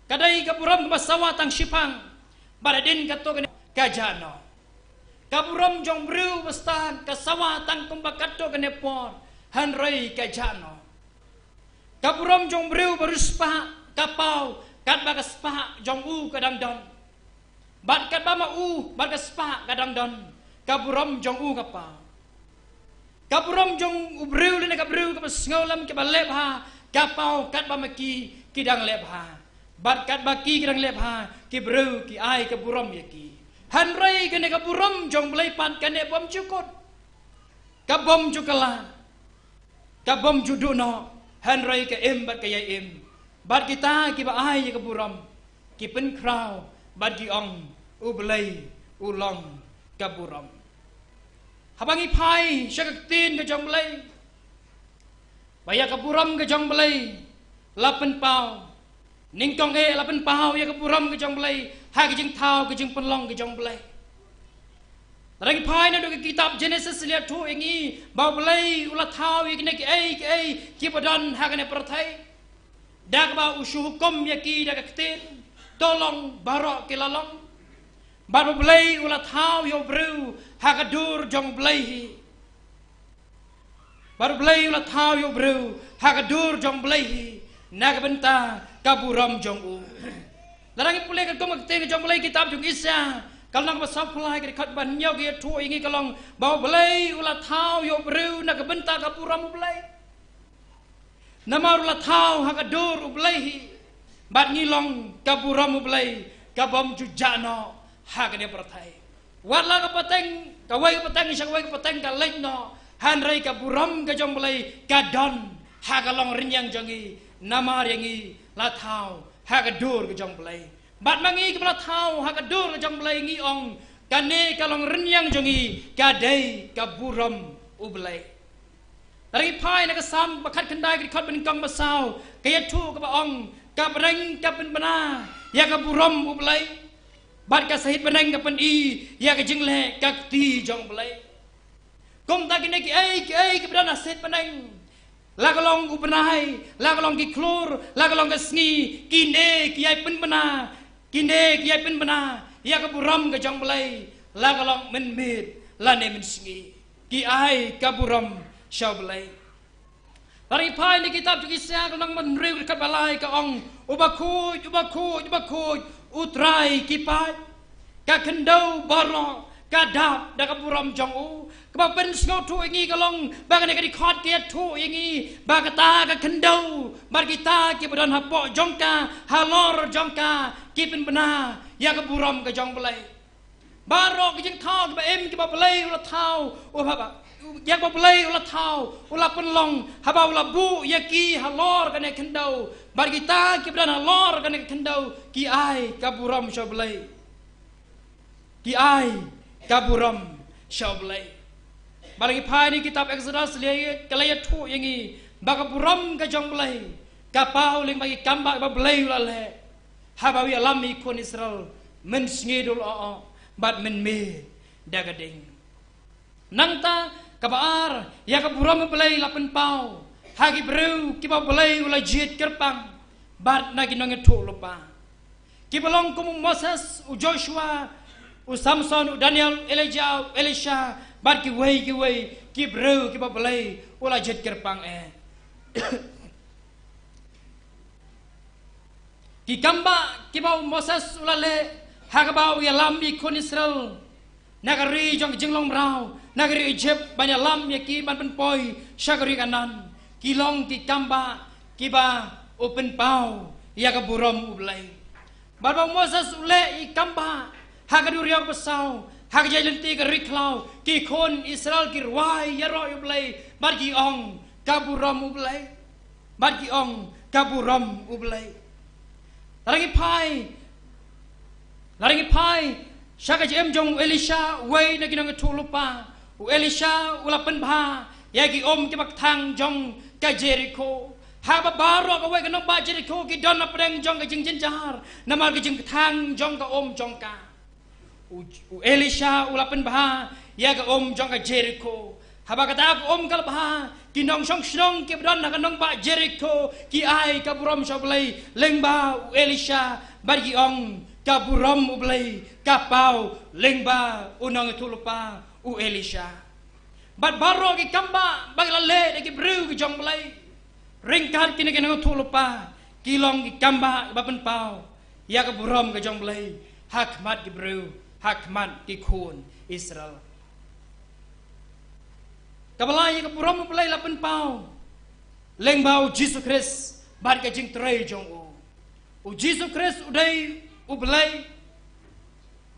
Ka dei ka burom kaba sawa tang shiphang. Bad hadien katto katne ka jah noh. Ka burom jong u briew ba stad ka sawa tang kumba katto katne por, hynrei ka jah noh. Ka burom jong u briew ba riewspah ka paw katba ka spah jong u ka dang don. Bad katba ma u bad ka spah ka dang don, ka burom jong u ka paw. Ka burom jong u briew lane ka briew kaba sngewlem kaba leh bha ka paw katba ma ki ki dang leh bha. Bad katba ki ki dang leh bha, ki briew ki ai ka burom ïa ki. Hynrei kane ka burom jong U Blei pat kane bym jukut, ka bym ju kylla, ka bym ju duh noh, hynrei ka im bad ka ïai im. Bad kita kiba ai ïa ka burom ki pynkhraw bad ki ong, U Blei u long ka burom. Haba ngi phai sha ka ktien ka jong U Blei, ba ïa ka burom ka jong U Blei la pynpaw. Nyngkong eh la pynpaw ïa ka burom ka jong U Blei ha ka jingthaw ka jingpynlong ka jong U Blei. Lada ngi phai naduh ka kitab Jenesis la ïathuh ïa ngi ba U Blei u la thaw ïa kine ki ei ki ei kiba don ha kane pyrthei, da kaba u shu hukum ïa ki da ka ktien, to long baroh ki la long. Bad U Blei u la thaw ïa u briew ha ka dur jong U Blei hi. Bad U Blei u la thaw ïa u briew ha ka dur jong U Blei hi na ka bynta ka burom jong u. Lada ngi pule katkum ka ktien ka jong U Blei, kitab jong Isaïah ka lynnong ba sawphew lai, ka dkhot ba hynñiew ka ïathuh ïa ngi, ka long ba U Blei u la thaw ïa u briew na ka bynta ka burom U Blei. Namar u la thaw ha ka dur U Blei hi. Bad ngi long ka burom U Blei ka bym ju jah noh ha kane pyrthei. Wat la ka pateng, kawei ka pateng sha kawei ka pateng ka leit noh, hynrei ka burom ka jong U Blei ka don ha ka longrynïeng jong ngi, namar ïa ngi la thaw ha ka dur ka jong U Blei. Bad ma ngi kiba la thaw ha ka dur ka jong U Blei ngi ong, kane ka longrynïeng jong ngi ka dei ka burom U Blei. Lada ngi phai na ka Salm ba khatkhyndai, ka dkhot ba nyngkong ba saw, ka ïathuh kaba ong, ka bneng ka pynbna ïa ka burom U Blei, bad ka sahit bneng ka pyni ïa ka jingleh ka kti jong U Blei. Kumta kine ki ei ki ei kiba don ha sahit bneng, la ka long u bnai, la ka long ki khlur, la ka long ka sngi, kine ki ïai pynbna, kine ki ïai pynbna ïa ka burom ka jong U Blei, la ka long mynmiet lane mynsngi. Ki ai ka burom sha U Blei. Lada ngi phai na kitab jong Isaïah ka lynnong ba hynriew, ka dkhot ba lai, ka ong, u bakhuid, u bakhuid, u bakhuid, U Trai ki paid. Ka khyndew baroh ka dap da ka burom jong u. Kaba pynsngewthuh ïa ngi ka long ba kane ka dkhot ka ïathuh ïa ngi ba kata ka khyndew bad kita kiba don hapoh jong ka, halor jong ka, ki pynbna ïa ka burom ka jong U Blei. Baroh ki jingthaw kiba im kiba U Blei u la thaw, u haba, ïa kiba U Blei u la thaw, u la pynlong, haba u la buh ïa ki halor kane ka khyndew, bad kita kiba don halor kane ka khyndew ki ai ka burom sha U Blei. Ki ai ka burom sha U Blei. Bad lada ngi phai na kitab Exodus, la ïa, ka la ïathuh ïa ngi ba ka burom ka jong U Blei ka paw lyngba ki kam ba U Blei u la leh, haba u ïalam ïa ki khun Israel mynsngi dul oh oh bad mynmiet da ka ding. Nangta kaba ar, ïa ka burom U Blei la pynpaw ha ki briew kiba U Blei u la jied kyrpang bad na ki nongïathuhlypa, kiba long kum u Moses, u Joshua, u Samson, u Daniel, u Elijah, u Elisha, Bad kiwei kiwei ki briew kiba U Blei u la jied kyrpang eh. Ki kambah kiba u Moses u la leh ha kaba u ïalam ïa ki khun Israel na ka ri jong ka jinglong mraw, na ka ri Egypt, ban ïalam ïa ki ban pynpoi sha ka ri Kanaan, ki long ki kambah kiba u pynpaw ïa ka burom U Blei. Bad ba u Moses u leh ïa ki kambah ha ka duriaw ba saw, ha ka jaid lynti ka ri khlaw, ki khun Israel ki rwai ïaroh ïa U Blei bad ki ong, ka burom U Blei. Bad ki ong, ka burom U Blei. La dang ïa phai, la dang ïa phai sha ka jingim jong u Elisha, uwei na ki nongïathuhlypa. U Elisha u la pynbha ïa ki um kiba kthang jong ka Jerikho. Haba baroh kawei ka nongbah Jerikho ki don hapdeng jong ka jingjynjar namar ka jingkthang jong ka um jong ka. U, u Elisha u la pynbha ïa ka um jong ka Jerikho. Haba kata ka um ka la bha, ki nongshong shnong kiba don ha ka nongbah Jerikho ki ai ka burom sha U Blei lyngba u Elisha, bad ki ong, ka burom U Blei ka paw lyngba u nongïathuhlypa u Elisha. Bad baroh ki kambah ba ki la leh da ki briew ki jong U Blei, ryngkat kine ki nongïathuhlypa, ki long ki kambah ba pynpaw ïa ka burom ka jong U Blei ha khmat ki briew, ha khmat ki khun Israel. Kaba lai ïa ka burom U Blei la pynpaw lyngba u Jisu Khrist bad ka jingtrei jong u. U Jisu Khrist u dei U Blei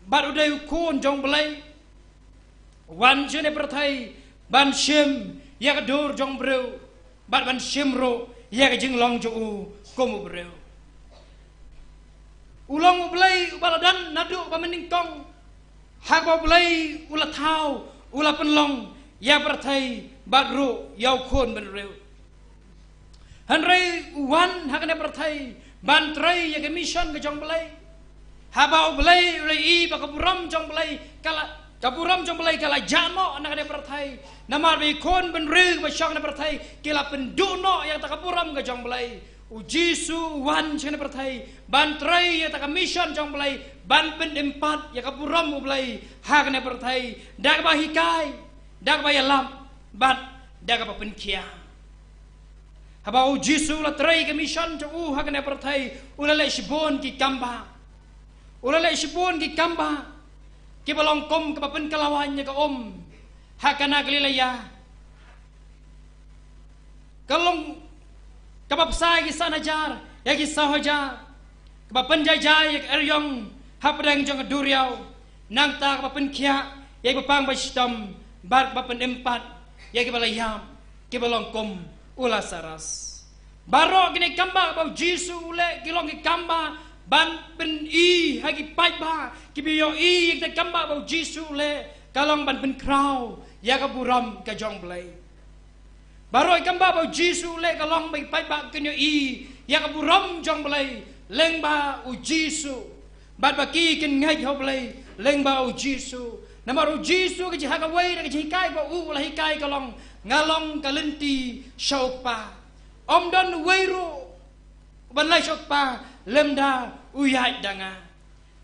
bad u dei u Khun jong U Blei. U wan sha kane pyrthei ban shim ïa ka dur jong u briew bad ban shim ruh ïa ka jinglong jong u kum u briew. U long U Blei uba la don naduh ba mynnyngkong. Haba U Blei u la thaw, u la pynlong ïa pyrthei bad ruh ïa u Khun bynriew. Hynrei u wan ha kane pyrthei ban trei ïa ka mission ka jong U Blei. Haba U Blei u la ïohi ba ka burom jong U Blei ka la, ka burom jong U Blei ka la jah noh na kane pyrthei. Namar ba ki khun bynriew ba shong na pyrthei ki la pynduh noh ïa kata ka burom ka jong U Blei. U Jisu u wan sha kane pyrthei ban trei ïa kata ka mission jong U Blei, ban pynim pat ïa ka burom U Blei ha kane pyrthei da kaba hikai, da kaba ïalap bad da kaba pynkhiah. Haba u Jisu u la trei ka mission jong u ha kane pyrthei, u la leh shibun ki kambah. U la leh shibun ki kambah kiba long kum kaba pynkylla waiñ ïa ka um ha Kana Galilea. Ka long kaba bsa ïa ki san hajar, ïa ki saw hajar. Kaba pynjai jai ïa ka eriong hapdeng jong ka duriaw. Nangta kaba pynkhiah ïa kiba pang ba shitom bad kaba pynim pat ïa kiba la ïap, kiba long kum u Lasaros. Baroh kine ki kambah ba u Jisu u leh ki long ki kambah ban pyni ha ki paidbah, kiba ïohi ïa kita ki kambah ba u Jisu u leh ka long ban pynkhraw ïa ka burom ka jong U Blei. Baroh ki kambah ba u Jisu u leh ka long ba ki paidbah kin ïohi ïa ka burom jong U Blei lyngba u Jisu. Bad ba ki kin ngeit ha U Blei lyngba u Jisu. Namar u Jisu ka jing, ha kawei na ka jinghikai ba u la hikai ka long, nga long ka lynti sha u Kpa. Ym don uwei ruh uban leit sha u Kpa lymda u ïaid da nga.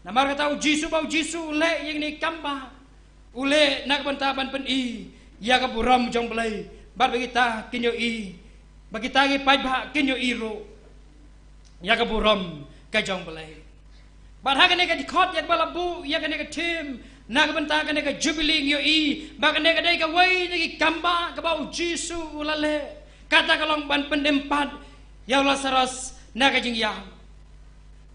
Namar kata u Jisu, ba u Jisu u leh ïa kine ki kambah, u leh na ka bynta ban pyni ïa ka burom jong U Blei bad ba kita kin ïohi, ba kita ki paidbah kin ïohi ruh ïa ka burom ka jong U Blei. Bad ha kane ka dkhot ïa kaba la buh ïa kane ka theme na ka bynta kane ka Jubilee ngi ïohi ba kane ka dei kawei na ki kambah kaba u Jisu u la leh. Kata ka long ban pynim pat ïa u Lasaros na ka jingïap.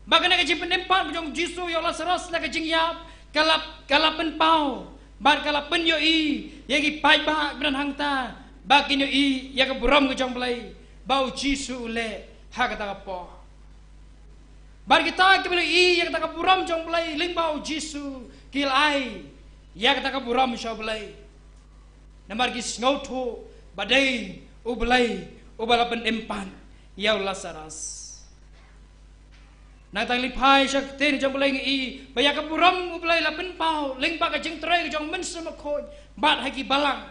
Ba kane ka jingpynim pat jong u Jisu ïa u Lasaros na ka jingïap ka la, ka la pynpaw bad ka la pynïohi ïa ki paidbah ba don hangta ba kin ïohi ïa ka burom ka jong U Blei ba u Jisu u leh ha kata ka por. Bad kita kiba la ïohi ïa kata ka burom jong U Blei lyngba u Jisu ki la ai ïa kata ka burom sha U Blei. Namar ki sngewthuh ba dei U Blei uba la pynim pat ïa u Lasaros. Nangta ngin phai sha ka ktien jong U Blei, ngi ïohi ba ïa ka burom U Blei la pynpaw lyngba ka jingtrei ka jong u Mynsiem Bakhuid bad ha ki balang.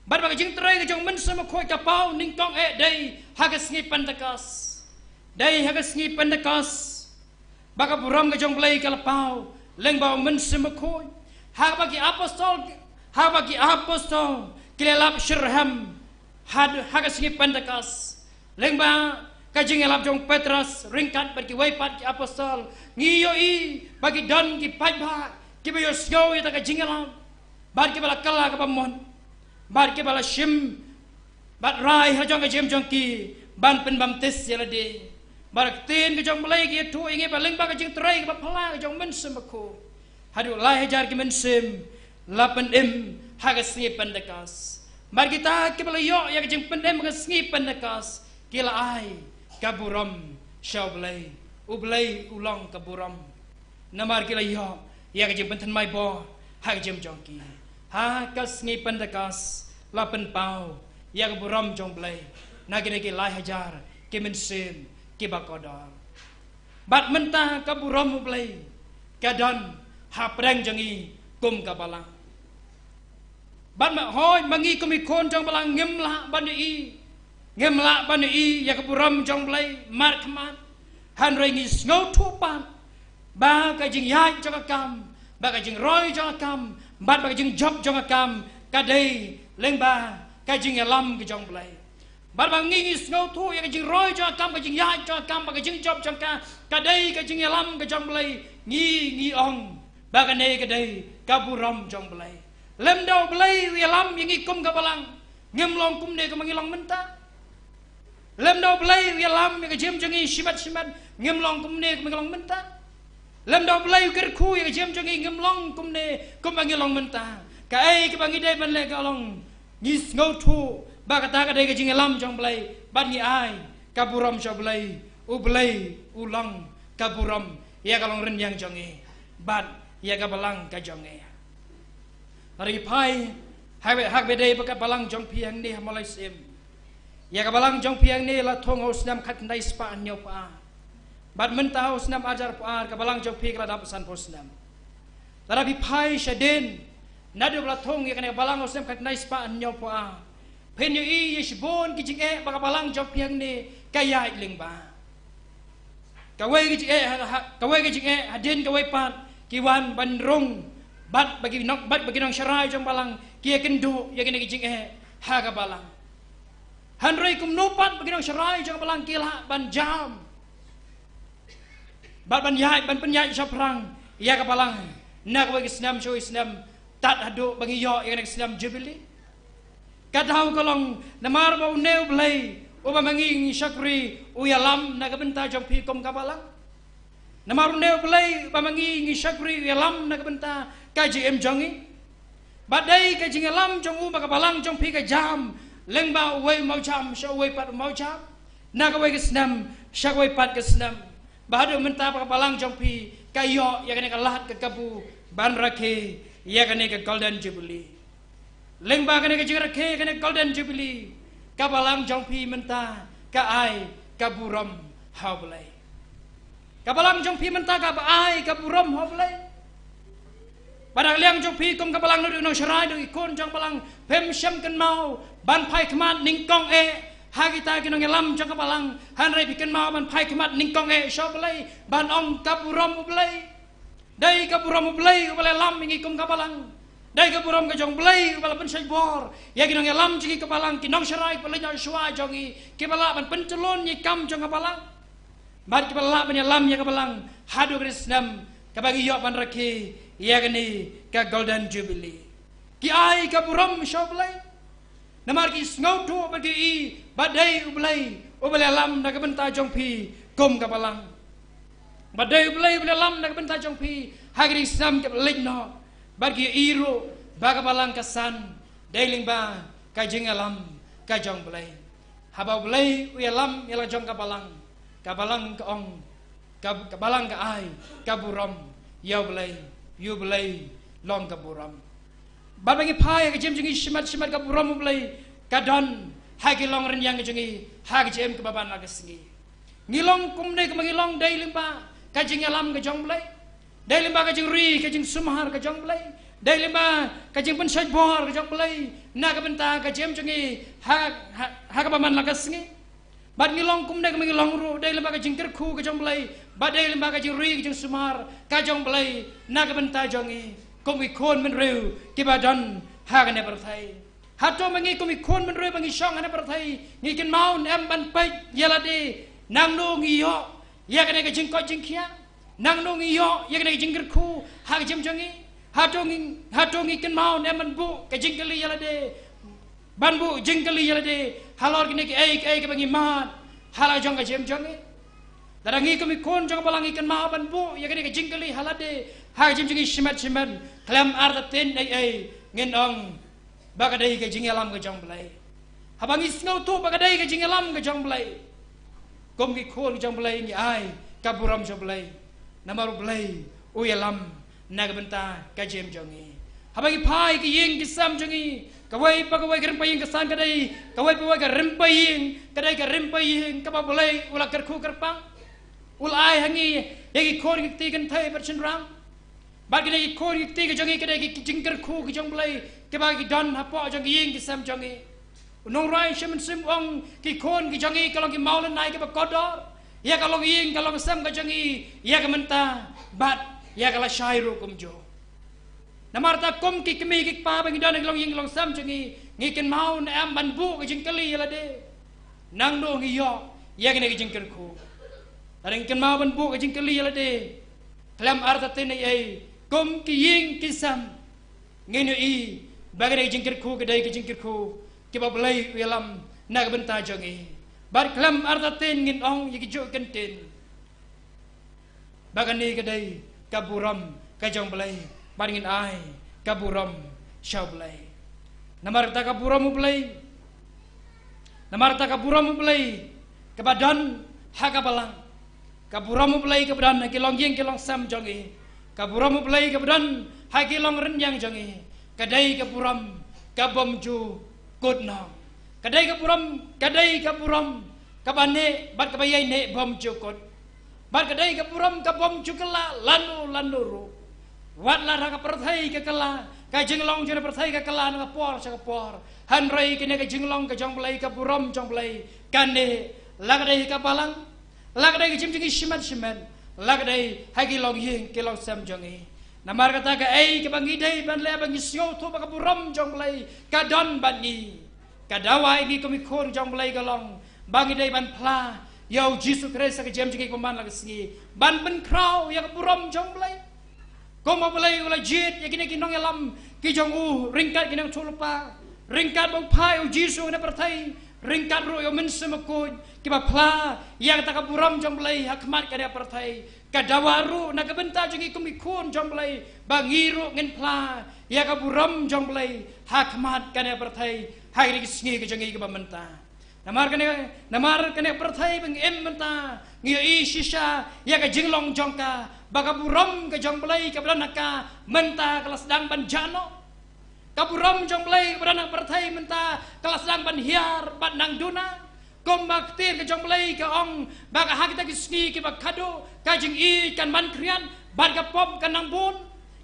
Bad ba ka jingtrei ka jong u Mynsiem Bakhuid ka paw nyngkong eh dei ha ka sngi Pentekost. Dei ha ka sngi Pentekost ba ka burom ka jong U Blei ka la paw lyngba u Mynsiem Bakhuid. Ha kaba ki apostol, Haba ki apostol ki la ïalap shitrhem ha ka sngi Pentekost, lyngba ka jingïalap jong u Petros ryngkat bad kiwei pat ki apostol, ngi ïohi ba ki don ki paidbah kiba ïohsngew ïa kata ka jingïalap, bad kiba la kylla kaba mut, bad kiba la shim bad rai ha jong ka jingim jong ki ban pynbaptis ïa lade. Bad ka ktien ka jong U Blei ka ïathuh ïa ngi ba lyngba ka jingtrei kaba phylla ka jong U Mynsiem Bakhuid, haduh lai hajar ki mynsiem la pynim ha ka sngi Pentekost. Bad kita kiba la ïoh ïa ka jingpynim ha ka sngi Pentekost ki la ai ka burom sha U Blei. U Blei u long ka burom. Namar ki la ïoh ïa ka jingpynthymmai bor ha ka jingim jong ki. Ha ka sngi Pentekost la pynpaw ïa ka burom jong U Blei na kine ki lai hajar ki mynsiem kiba kordor. Bad mynta ka burom U Blei ka don hapdeng jong ngi kum ka balang. Bad ma hoi ma ngi kum ki khun jong balang ngim lah ban ïohi, ngim lah ban ïohi ïa ka burom jong U Blei markhmat. Hynrei ngi sngewthuh pat ba ka jingïaid jong ka kam, ba ka jingroi jong ka kam, bad ba ka jingjop jong ka kam ka dei lyngba ka jingïalam ka jong U Blei. Bad ba ngi ngi sngewthuh ïa ka jingroi jong ka kam, ka jingïaid jong ka kam, ba ka jingjop jong ka ka dei ka jingïalam ka jong U Blei, ngi ngi ong ba kane ka dei ka burom jong U Blei. Lymda U Blei u ïalam ïa ngi kum ka balang, ngim long kumne kumba ngi long mynta. Lymda U Blei u ïalam ïa ka jingim jong ngi shimet shimet, ngim long kumne kumba ngi long mynta. Lymda U Blei u kyrkhu ïa ka jingim jong ngi, ngim long kumne kumba ngi long mynta. Kaei kaba ngi dei ban leh ka long, ngi sngewthuh ba kata ka dei ka jingïalam jong U Blei bad ngi ai ka burom sha U Blei. U Blei u long ka burom ïa ka long rynïeng jong ngi bad ïa ka balang ka jong ngi. Lada ngi phai ha kaba dei bad ka balang jong phi hangne ha Mawlai Syiem, ïa ka balang jong phi hangne la thung ha u snem khatkhyndai spah hynñiewphew ar. Bad mynta ha u snem arhajar arphew ar ka balang jong phi ka la dap sanphew snem. Lada phi phai shadien naduh ba la thung ïa kane ka balang ha u snem khatkhyndai spah hynñiewphew ar, phin ïohi ïa shibun ki jingeh ba ka balang jong phi hangne ka ïaid lyngba. Kawei ka jingeh ha, ha, kawei ka jingeh hadien kawei pat ki wan ban rung bad ba ki nong, bad ba ki nongsharai jong balang ki ïakynduh ïa kine ki jingeh ha ka balang. Hynrei kumno pat ba ki nongsharai jong balang ki lah ban jam bad ban ïaid, ban pynïaid shaphrang ïa ka balang na kawei ka snem sha kawei ka snem, tad haduh ba ngi ïoh ïa kane ka snem Jubili. Ka daw ka long namar ba une U Blei uba ma ngi ngi shakri u ïalam na ka bynta jong phi kum ka balang. Namar une U Blei uba ma ngi ngi shakri u ïalam na ka bynta ka jingim jong ngi. Bad dei ka jingïalam jong u ba ka balang jong phi ka jam lyngba uwei u mawjam sha uwei pat u mawjam, na kawei ka snem sha kawei pat ka snem. Bad haduh mynta ba ka balang jong phi ka ïoh ïa kane ka lad ka kabu ban rakhe ïa kane ka Golden Jubilee. Lyngba kane ka jingrakhe kane ka Golden Jubilee, ka balang jong phi mynta ka ai ka burom ha U Blei. Ka balang jong phi mynta kaba ai ka burom ha U Blei. Bad na ka liang jong phi kum ka balang, naduh ki nongsharai, naduh ki khun jong balang, phim shym kynmaw ban phai khmat nyngkong eh ha kita ki nongïalam jong ka balang, hynrei phi kynmaw ban phai khmat nyngkong eh sha U Blei ban ong ka burom U Blei. Dei ka burom U Blei uba la ïalam ïa ngi kum ka balang. Dei ka burom ka jong U Blei uba la pynshait bor ïa ki nongïalam jong ngi ka balang, ki nongsharai kiba la leit noh shuwa jong ngi, kiba lah ban pyntylun ïa ki kam jong ka balang. Bad kiba lah ban ïalam ïa ka balang haduh kane ka snem kaba ngi ïoh ban rakhe ïa kane ka Golden Jubilee. Ki ai ka burom sha U Blei namar ki sngewthuh bad ki ïohi ba dei U Blei uba la ïalam na ka bynta jong phi kum ka balang. Ba dei U Blei uba la ïalam na ka bynta jong phi ha kine ki snem kiba la leit noh. Bad ki ïohi ruh ba ka balang ka san dei lyngba ka jingïalam ka jong U Blei. Haba U Blei u ïalam ïa la jong ka balang, ka balang ka ong, ka, ka balang ka ai ka burom ïa U Blei, ïa U Blei long ka burom. Bad ba ngi phai ha ka jingim jong ngi shimet shimet, ka burom U Blei ka don ha ki long rynïeng jong ngi ha ka jingim kaba man la ka sngi. Ngi long kumne kumba ngi long dei lyngba ka jingïalam ka jong U Blei, dei lyngba ka jingri ka jingsumar ka jong U Blei, dei lyngba ka jingpynshait bor ka jong U Blei na ka bynta ka jingim jong ngi ha, ha, ha kaba man la ka sngi. Bad ngi long kumne kumba ngi long ruh dei lyngba ka jingkyrkhu ka jong U Blei, bad dei lyngba ka jingri ka jingsumar ka jong U Blei na ka bynta jong ngi kum ki khun bynriew kiba don ha kane pyrthei. Hato ma ngi kum ki khun bynriew ba ngi shong ha kane pyrthei ngi kynmaw ne em ban peit ïa lade, nangno ngi ïoh ïa kane ka jingkoit jingkhiah? Nangno ngi ïoh ïa kane ka jingkyrkhu ha ka jingim jong ngi? Hato ngi, hato ngi kynmaw ne em ban buh ka jingkylli ïa lade, ban buh jingkylli ïa lade halor kine kiei kiei kiba ngi mad ha la ka jong ka jingim jong ngi? Lada ngi kum ki khun jong ka balang ngi kynmaw ban buh ïa kane ka jingkylli ha lade ha ka jingim jong ngi shimet shimet, khlem artatien ei ei ngin ong ba ka dei ka jingïalam ka jong Blei. Haba ngi sngewthuh ba ka dei ka jingïalam ka jong Blei, kum ki khun jong Blei ngi ai ka burom jong Blei, namar U Blei u ïalam na ka bynta ka jingim jong ngi. Haba ngi phai ki ïing ki sem jong ngi, kawei pa kawei ka rympei ïing ka san ka dei, kawei pa kawei ka rympei ïing ka dei ka rympei ïing kaba U Blei u la kyrkhu kyrpang. U la ai ha ngi ïa ki khun ki kti kynthei bad shynrang. Bad kine ki khun ki kti ki jong ngi ka dei ki jingkyrkhu ki jong Blei kiba ki don hapoh jong ki ïing ki sem jong ngi. U nongrwai Shem Mynsiem u ong ki khun ki jong ngi ka long ki mawlynnai kiba kordor ïa ka longïing ka longsem ka jong ngi ïa ka mynta bad ïa ka lashai ruh kumjuh. Namar kata kum ki kmie ki kpa ba ngi don ha ka longïing ka longsem jong ngi, ngi kynmaw ne em ban buh ka jingkylli ïa lade, nangno ngi ïoh ïa kane ka jingkyrkhu? Lada ngi kynmaw ban buh ka jingkylli ïa lade, khlem artatien ei ei, kum ki ïing ki sem ngin ïohi ba kane ka jingkyrkhu ka dei ka jingkyrkhu kiba U Blei u ïalam na ka bynta jong ngi. Bad khlem artatien ngin ong ïa ki juh ki ktien ba kane ka dei ka burom ka jong U Blei bad ngin ai ka burom sha U Blei. Namar kata ka burom U Blei, namar kata ka burom U Blei kaba don ha ka balang, ka burom U Blei kaba don ha ki longïing ki longsem jong ngi, ka burom U Blei kaba don ha ki longrynïeng jong ngi, ka dei ka burom ka bym ju kut noh. Ka dei ka burom, ka dei ka burom kaba neh bad kaba ïai neh bym ju kut. Bad ka dei ka burom ka bym ju kylla lano lano ruh. Wat la ha ka pyrthei ka kylla, ka jinglong jong ka pyrthei ka kylla na ka por sha ka por, hynrei kane ka jinglong ka jong U Blei, ka burom jong U Blei ka neh, la ka dei ka balang, la ka dei ka jingim jong ngi shimet shimet, la ka dei ha ki longïing ki longsem jong ngi. Namar kata kaei kaba ngi dei ban leh ba ngi sngewthuh ba ka burom jong U Blei ka don bad ngi? Ka dawa ïa ngi kum ki khun jong U Blei ka long ba ngi dei ban phla ïa U Jisu Khrist ha ka jingim jong ngi kaba man la ka sngi, ban pynkhraw ïa ka burom jong U Blei. Kumba U Blei u la jied ïa kine ki nongïalam ki jong u ryngkat ki nongïathuhlypa, ryngkat ba u phah ïa U Jisu ha kane ka pyrthei, ryngkat ruh ïa U Mynsiem Bakhuid, kiba phla ïa kata ka burom jong U Blei ha khmat kane ka pyrthei. Ka dawa ruh na ka bynta jong ngi kum ki khun jong U Blei ba ngi ruh ngin phla ïa ka burom jong U Blei ha khmat kane ka pyrthei ha kine ki sngi ki jong ngi kiba mynta. Namar kane, namar kane ka pyrthei ba ngi im mynta, ngi ïohi shisha ïa ka jinglong jong ka, ba ka burom ka jong U Blei kaba don ha ka mynta ka la sdang ban jah noh. Ka burom jong U Blei kaba don ha ka pyrthei mynta ka la sdang ban hiar bad nang duna. Kumba ka ktien ka jong U Blei ka ong ba ka ha kita ki sngi kiba khadduh ka jingïeit kan ban khriat bad ka pop kan nang bun.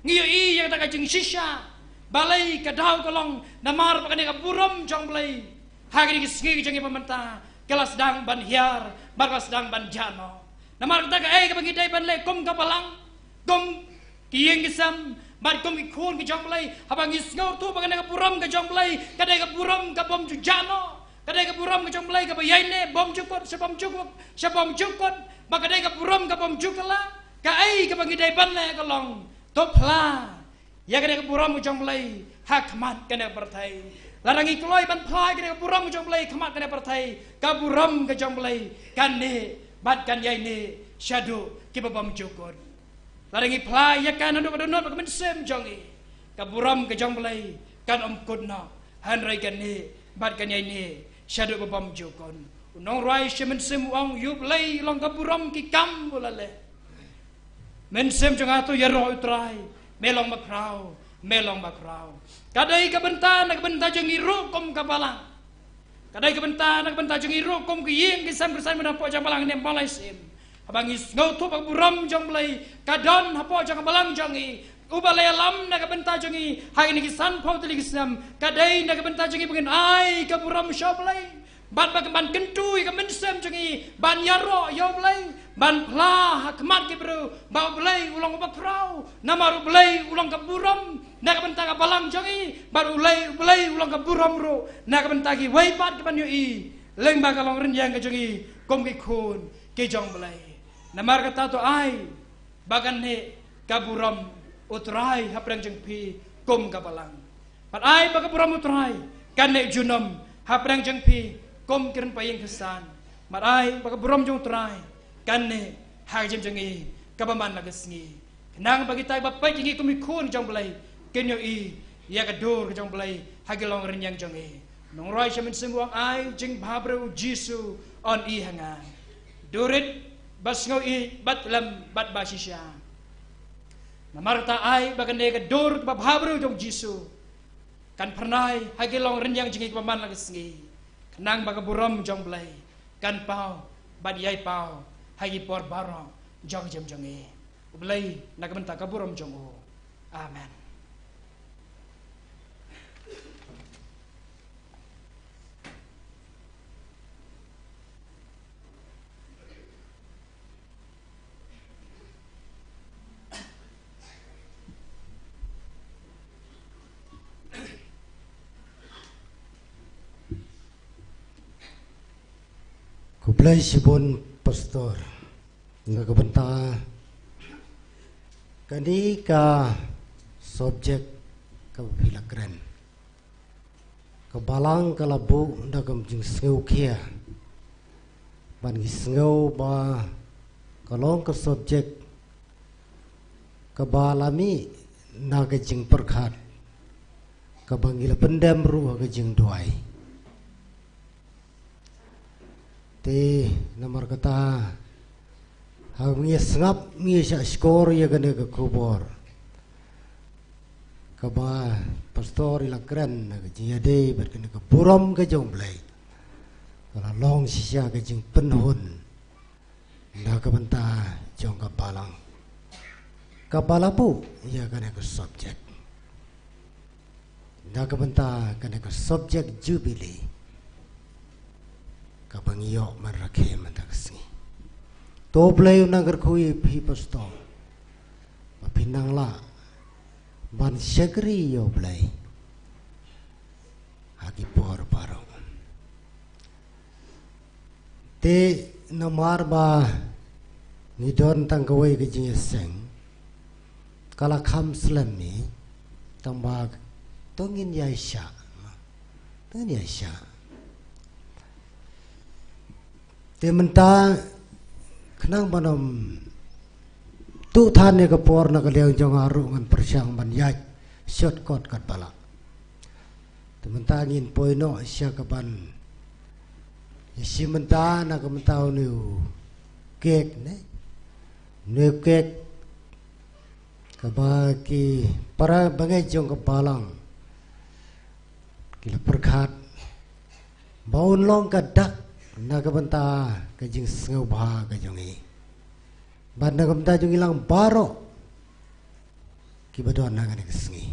Ngi ïohi ïa kata ka jingshisha. Balei? Ka daw ka long namar ba kane ka burom jong U Blei ha kine ki sngi ki jong ngi ba mynta ka la sdang ban hiar bad ka la sdang ban jah noh. Namar kata kaei kaba ngi dei ban leh kum ka balang, kum ki ïing ki sem bad kum ki khun ki jong U Blei, haba ngi sngewthuh ba kane ka burom ka jong U Blei ka dei ka burom ka bym ju jah noh, ka dei ka burom ka jong U Blei kaba ïai neh bym ju kut, sha bym ju kut, sha bym ju kut, ba ka dei ka burom ka bym ju kylla, kaei kaba ngi dei ban leh ka long to phla ïa kane ka burom ka jong U Blei ha khmat kane ka pyrthei. Lada ngi kloi ban phla ïa kane ka burom ka jong U Blei ha khmat kane ka pyrthei, ka burom ka jong U Blei kan neh bad kan ïai neh shaduh kiba bym ju kut. Lada ngi phla ïa ka naduh ba dohnud bad ka mynsiem jong ngi, ka burom ka jong U Blei kan ym kut noh, hynrei kan neh bad kan ïai neh shaduh ba bym ju kut. U nongrwai Shem Mynsiem u ong, ïa U Blei long ka burom ki kam u la leh. Mynsiem jong nga to ïaroh ïa U Trai, me long bakhraw, me long bakhraw. Ka dei ka bynta na ka bynta jong ngi ruh kum ka balang. Ka dei ka bynta na ka bynta jong ngi ruh kum ki ïing ki sem Khristan mynta hapoh jong ka balang ne Malaysia. Haba ngi sngewthuh ba ka burom jong U Blei ka don hapoh jong ka balang jong ngi, uba la ïalam na ka bynta jong ngi ha kine ki sanphew tylli ki snem, ka dei na ka bynta jong ngi ba ngin ai ka burom sha U Blei. Bad ba kan ban kyntu ïa ka mynsiem jong ngi ban ïaroh ïa U Blei, ban phla ha khmat ki briew ba U Blei u long uba khraw, namar U Blei u long ka burom na ka bynta ka balang jong ngi, bad U Blei, U Blei u long ka burom ruh na ka bynta kiwei pat kiban ïohi lyngba ka longrynïeng ka jong ngi kum ki khun ki jong U Blei. Namar kata to ai ba kan neh ka burom U Trai hapdeng jong phi kum ka balang. Bad ai ba ka burom U Trai kan neh junom hapdeng jong phi kum ki rynpaïing khristan. Bad ai ba ka burom jong U Trai kan neh ha ka jingim jong ngi kaba man la ka sngi, khnang ba kita kiba peit ïa ngi kum ki khun jong U Blei kin ïohi ïa ka dur ka jong U Blei ha ki longrynïeng jong ngi. Nongrwai sha mynsiem, u ong, ai jingbhabriew Jisu, un ïeh ha nga. Dur rit bad sngewrit bad lem bad ba shisha. Namar kata ai ba kane ka dur kaba bhabriew jong U Jisu kan phyrnai ha ki longrynïeng jong ngi kaba man la ka sngi, khnang ba ka burom jong U Blei kan paw bad ïai paw ha ki por baroh jong ka jingim jong ngi. U Blei na ka bynta ka burom jong u. Amen. Khublei shibun, Pastor, na ka bynta kane ka subject kaba phi la kren. Ka balang ka la buh da ka jingsngewkhia, ban ngi sngew ba ka long ka subject kaba la mih na ka jingpyrkhat kaba ngi la pyndem ruh ha ka jingduwai. Te namar kata, ha ngi sngap ngi shah shkor ïa kane ka khubor kaba Pastor i la kren na ka jingïadei bad kane ka burom ka jong U Blei, ka la long shisha ka jingpynhun na ka bynta jong ka balang kaba la buh ïa kane ka subject. Na ka bynta kane ka subject Jubilee kaba ngi ïoh ban rakhe mynta ka sngi. To U Blei un nang kyrkhu ïa phi, Pastor, ba phin nang lah ban shakri ïa U Blei ha ki por baroh. Te namar ba ngi don tang kawei ka jingïaseng, ka la kham slem hi, tang ba to ngin ïaishah, to ngin ïaishah. Te mynta khnang ban ym tuh than ïa ka por, na ka liang jong nga ruh ngan pyrshang ban ïaid shortcut katba lah. Te mynta ngin poi noh sha kaban ïashim bynta na ka bynta une u kek, ne, une u kek kaba ki para bangeit jong ka balang ki la pyrkhat ba un long ka dak na ka bynta ka jingsngewbha ka jong ngi bad na ka bynta jong ngi lang baroh kiba don ha kane ka sngi.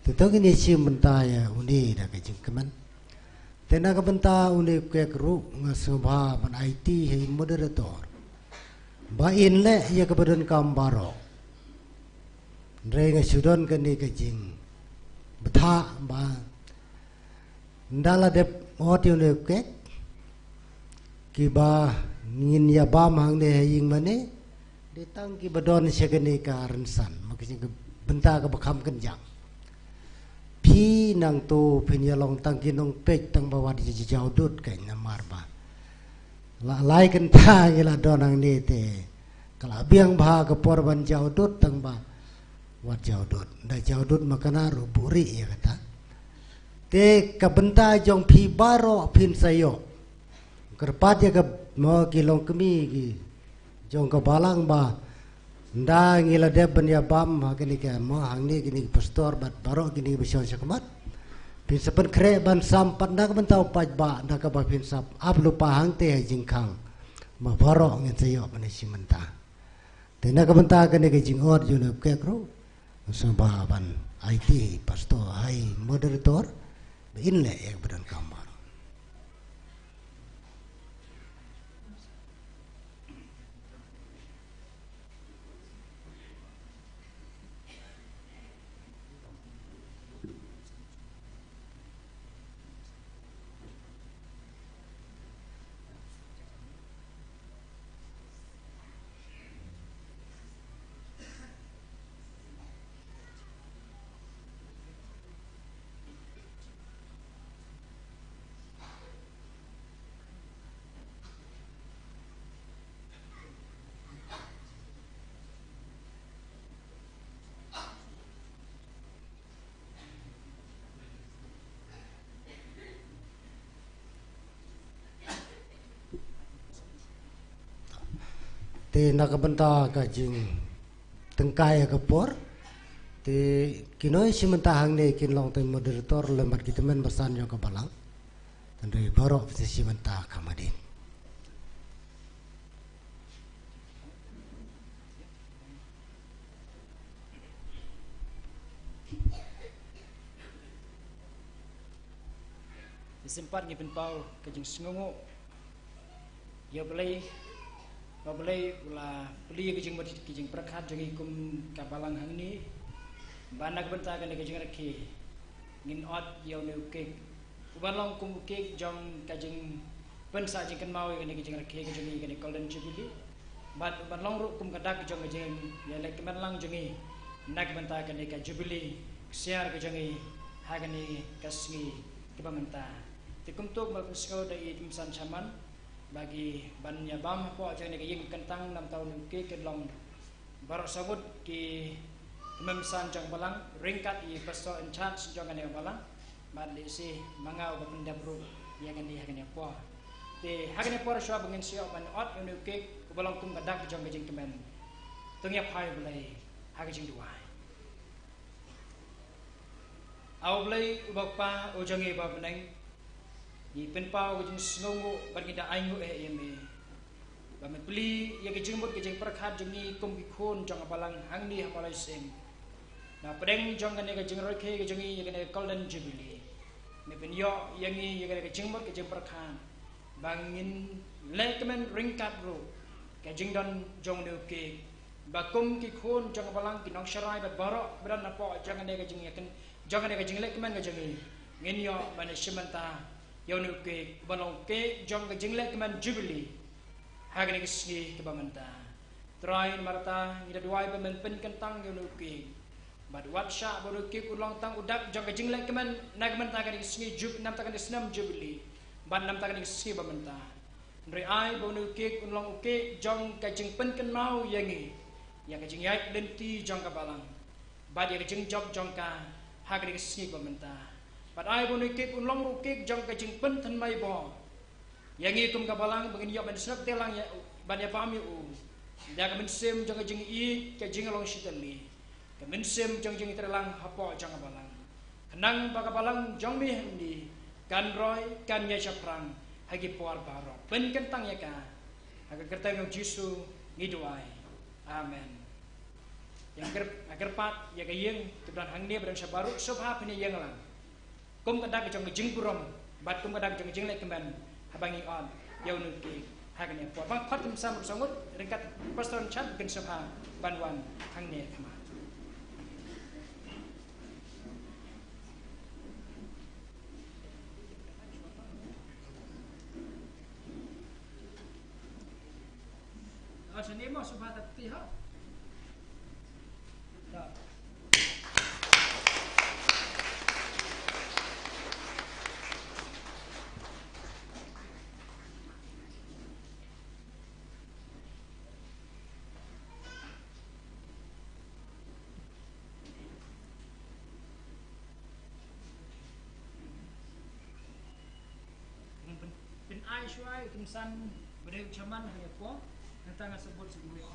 Te to ngin ïashim bynta ïa une da ka jingkmen. Te na ka bynta une u kek ruh nga sngewbha ban aiti ha i moderator ba in leh ïa kaba donkam baroh. Hynrei nga shu don kane ka jingbthah ba ynda la dep ot ïa une u kek, kiba ngin ïa bam hangne ha ïing mane dei tang kiba don sha kane ka rynsan, ma ka jing ka bynta kaba kham kynjang. Phi nangto phin ïa long tang ki nongpeit tang ba wat ïa jaw dud, ka namar ba la lai kynta ngi la don hangne te ka la biang bha ka por ban jaw dud tang ba wat jaw dud. Da jaw dud ma ka na ruh buhrieh ïa kata. Te ka bynta jong phi baroh phin sa ïoh. Kyrpad ïa ka mo ki longkmie ki jong ka balang ba ynda ngi la dep ban ïa bam ha kine ki mo hangne kine ki pastor bad baroh kine ki ba shong shakhmat, phin sa pynkhreh ban sam pat na ka bynta u paidbah, na kaba phin sa ap lypa hangte ha jingkhang ba baroh ngin sa ïoh ban ïashim bynta. Te na ka bynta kane ka jingot jong u kek ruh, sngewbha ban aiti pastor, hai moderator, ba in leh ïa kaba donkam baroh. Te na ka bynta ka jingtyngkai ïa ka por, te ki nongïashim bynta hangne kin long tang moderator lem bad ki tymmen basan jong ka balang. Hynrei baroh phi shim bynta kham hadien. Te shisien pat ngi pynpaw ka jingsngewnguh ïa U Blei, ba U Blei u la plie ka jingmut ki jingpyrkhat jong ngi kum ka balang hangne. Ba na ka bynta kane ka jingrakhe ngin ot ïa une u cake uba long kum u cake jong ka jingpynsah jingkynmaw ïa kane ka jingrakhe ka jong ngi, kane Golden Jubilee. Bad uba long ruh kum ka dak jong ka jingïalehkmen lang jong ngi na ka bynta kane ka Jubilee ksiar ka jong ngi ha kane ka sngi kaba mynta. Te kumta ba la pynsngew da i Tymmen San Shaman, ba ki ban ïa bam hapoh jong kane ka ïing kyntang, namar une u cake kan long baroh saw ngut ki tymmen basan jong balang, ryngkat i Pastor in charge jong kane ka balang. Bad lehse ma nga uba pyndep ruh ïa kane ha kane ka por. Te ha kane ka por shuwa ba ngin sa ïoh ban ot ïa une u cake uba long kum ka dak jong ka jingkmen, to ngin ïa phai U Blei ha ka jingduwai. A U Blei uba Kpa u jong ngi uba ha bneng, ngi pynpaw ka jingsngewnguh bad ngi da ainguh eh ïa me ba me plie ïa ka jingmut ka jingpyrkhat jong ngi kum ki khun jong ka balang hangne ha Mawlai Syiem. Na pdeng jong kane ka jingrakhe ka jong ngi ïa kane ka Golden Jubilee, me pynïoh ïa ngi ïa kane ka jingmut ka jingpyrkhat ba ngin lehkmen ryngkat ruh ka jingdon jong une u cake, ba kum ki khun jong ka balang, ki nongsharai bad baroh ba don hapoh jong kane ka jingïakyn, jong kane ka jinglehkmen ka jong ngi, ngin ïoh ban ïashim bynta ïa une u cake uba long u cake jong ka jinglehkmen Jubilee ha kane ka sngi kaba mynta. Trai, namar kata ngi da duwai ba men pynkyntang ïa une u cake, bad wat shah ba une u cake un long tang u dak jong ka jinglehkmen na ka bynta kane ka sngi Jub-, namar kane ka snem Jubilee, bad namar kane ka sngi ba mynta. Hynrei ai ba une u cake un long u cake jong ka jingpynkynmaw ïa ngi ïa ka jingïaid lynti jong ka balang bad ïa ka jingjop jong ka ha kane ka sngi ba mynta. Bad ai ba une u cake un long ruh u cake jong ka jingpynthymmai bor ïa ngi kum ka balang ba ngin ïoh ban sngap te lang ïa u, ban ïa bam ïa u da ka mynsiem jong ka jingïeit, ka jinglong shitylli, ka mynsiem jong jingïatreilang hapoh jong ka balang. Khnang ba ka balang jong me hangne kan roi, kan ïaid shaphrang ha ki por baroh. Pynkyntang ïa ka ha ka kyrteng jong U Jisu ngi duwai. Amen. Ïa nga kyrp-, nga kyrpad ïa ka ïing kaba don hangne, ba don sha baroh, sngewbha phin ïeng lang kum ka dak jong ka jingburom bad kum ka dak jong ka jinglehkmen haba ngi ot ïa une u cake ha kane ka por. Ba nga khot ki tymmen basan ruh saw ngut ryngkat Pastor Richard, kin sngewbha ban wan hangne ha khmat. Pyn-, pyn-ai shuwa ïa u tymmen basan ba dei u chairman ha ïa ko, nangta nga sa bud sa iwei.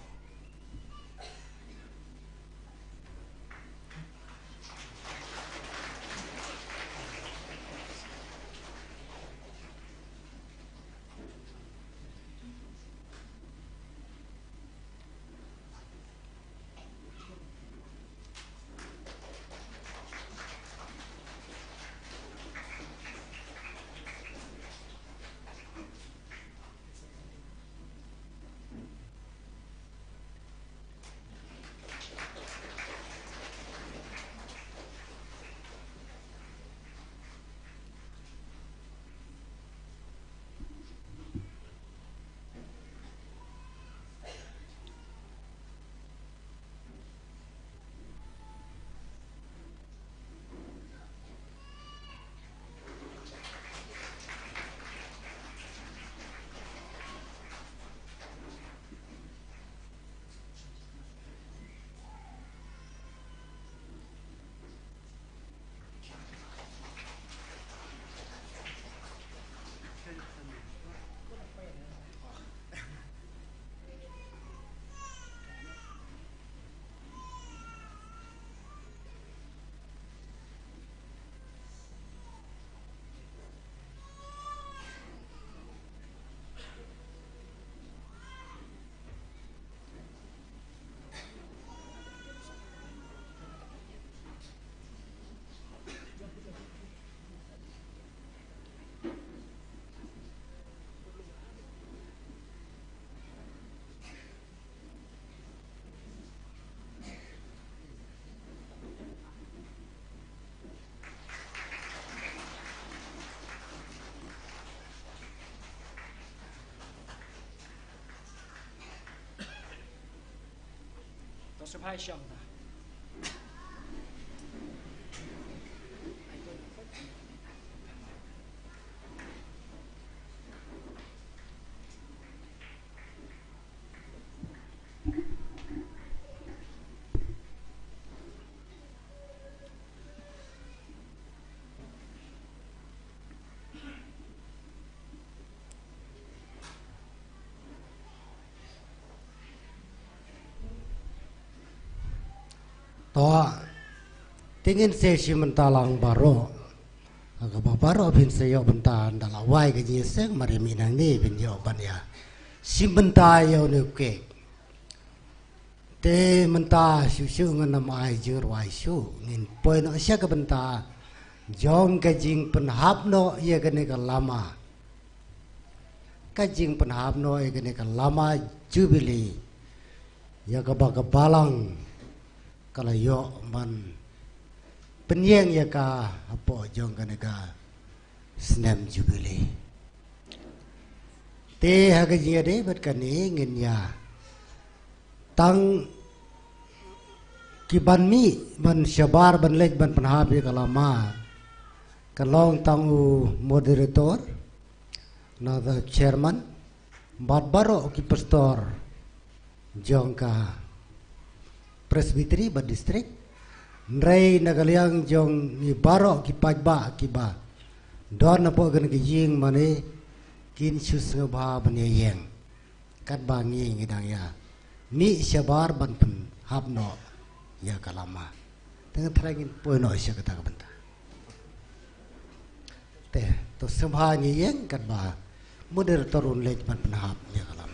To, te ngin sa shim bynta lang baroh. Haba baroh phin sa ïoh bynta, ynda la wai ka jingïaseng, mar ïa mih nangne phin ïoh ban ïa shim bynta ïa une u cake. Te mynta shuh shuh ngan ym ai jingrwai shuh, ngin poi noh sha ka bynta jong ka jingpynhap noh ïa kane ka lama. Ka jingpynhap noh ïa kane ka lama Jubilee, ïa kaba ka Balang ka la ïoh ban pynïeng ïa ka hapoh jong kane ka snem Jubilee. Te ha ka jingïadei bad kane, ngin ïa tang ki ban mih ban shabar ban leit ban pynhap ïa ka lama, ka long tang u moderator, na the chairman, bad baroh ki pastor jong ka Presbytery bad district. Hynrei na ka liang jong ngi baroh ki paidbah kiba don hapoh kane ka ïing mane, kin shu sngewbha ban ïa ïeng katba ngi ngi dang ïa mih shabar ban pynhap noh ïa ka lama. Te nga tharai ngin poi noh sha kata ka bynta. Te, to sngewbha ngi ïeng katba moderator un leit ban pynhap ïa ka lama.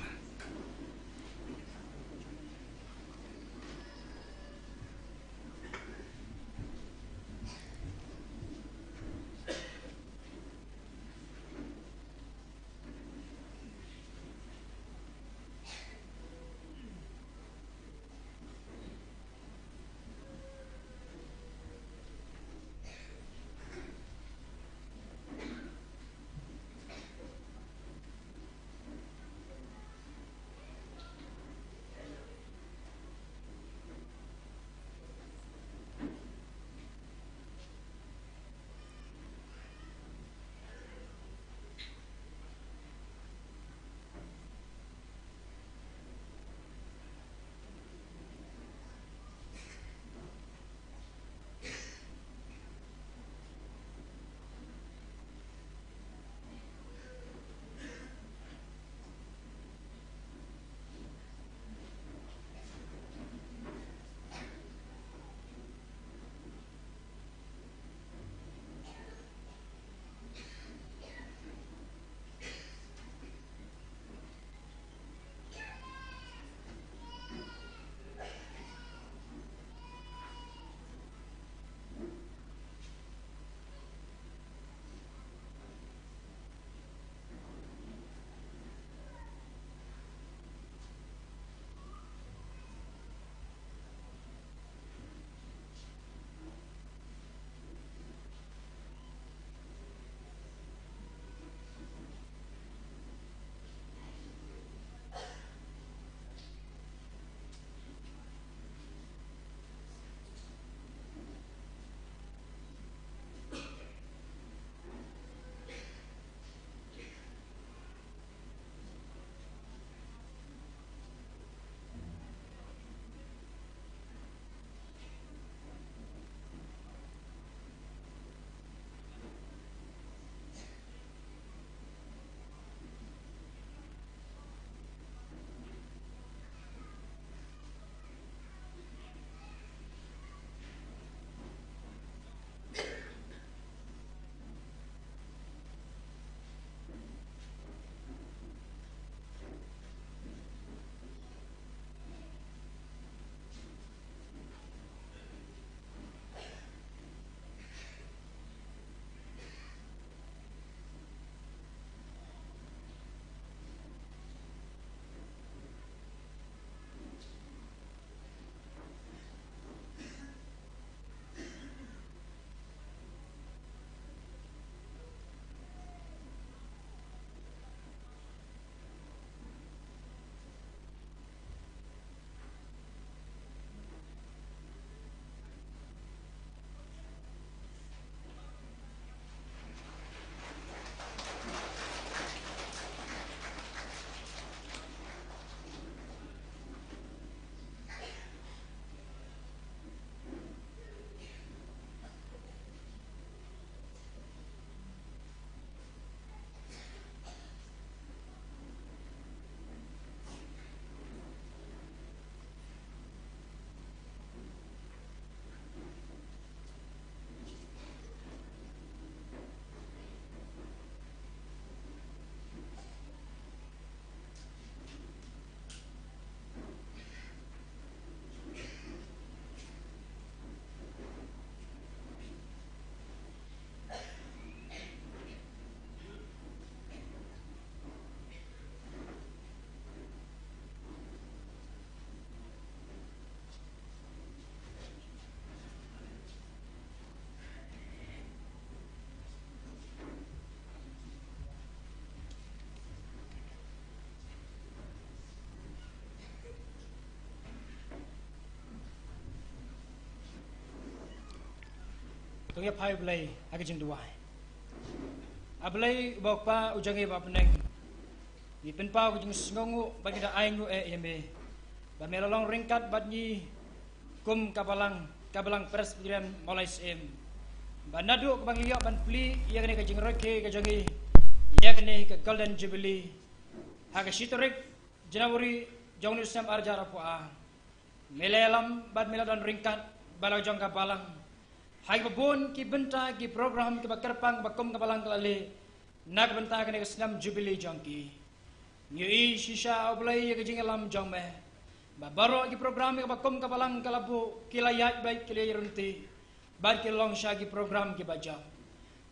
To ngin ïa phai Blei ha ka jingduwai. A Blei uba u Kpa u jong ngi ba ha bneng, ngi pynpaw ka jingsngewnguh ba ngi da ainguh eh ïa me ba me la long ryngkat bad ngi kum ka balang, ka balang Presbyterian Mawlai Syiem. Ba naduh kaba ngi ïoh ban plie ïa kane ka jingrakhe ka jong ngi ïa kane ka Golden Jubilee ha ka shi tarik January jong u snem ar hajar arphew ar, me la ïalam bad me la don ryngkat bad la ka jong ka balang ha kiba bun ki bynta ki program kiba kyrpang ba kum ka balang ka la leh na ka bynta kane ka snem Jubilee jong ki. Ngi ïohi shisha, A Blei, ïa ka jingïalam jong me ba baroh ki program ïa kaba kum ka balang ka la buh ki la ïaid beit, ki la ïaid ryntih bad ki long sha ki program kiba jop.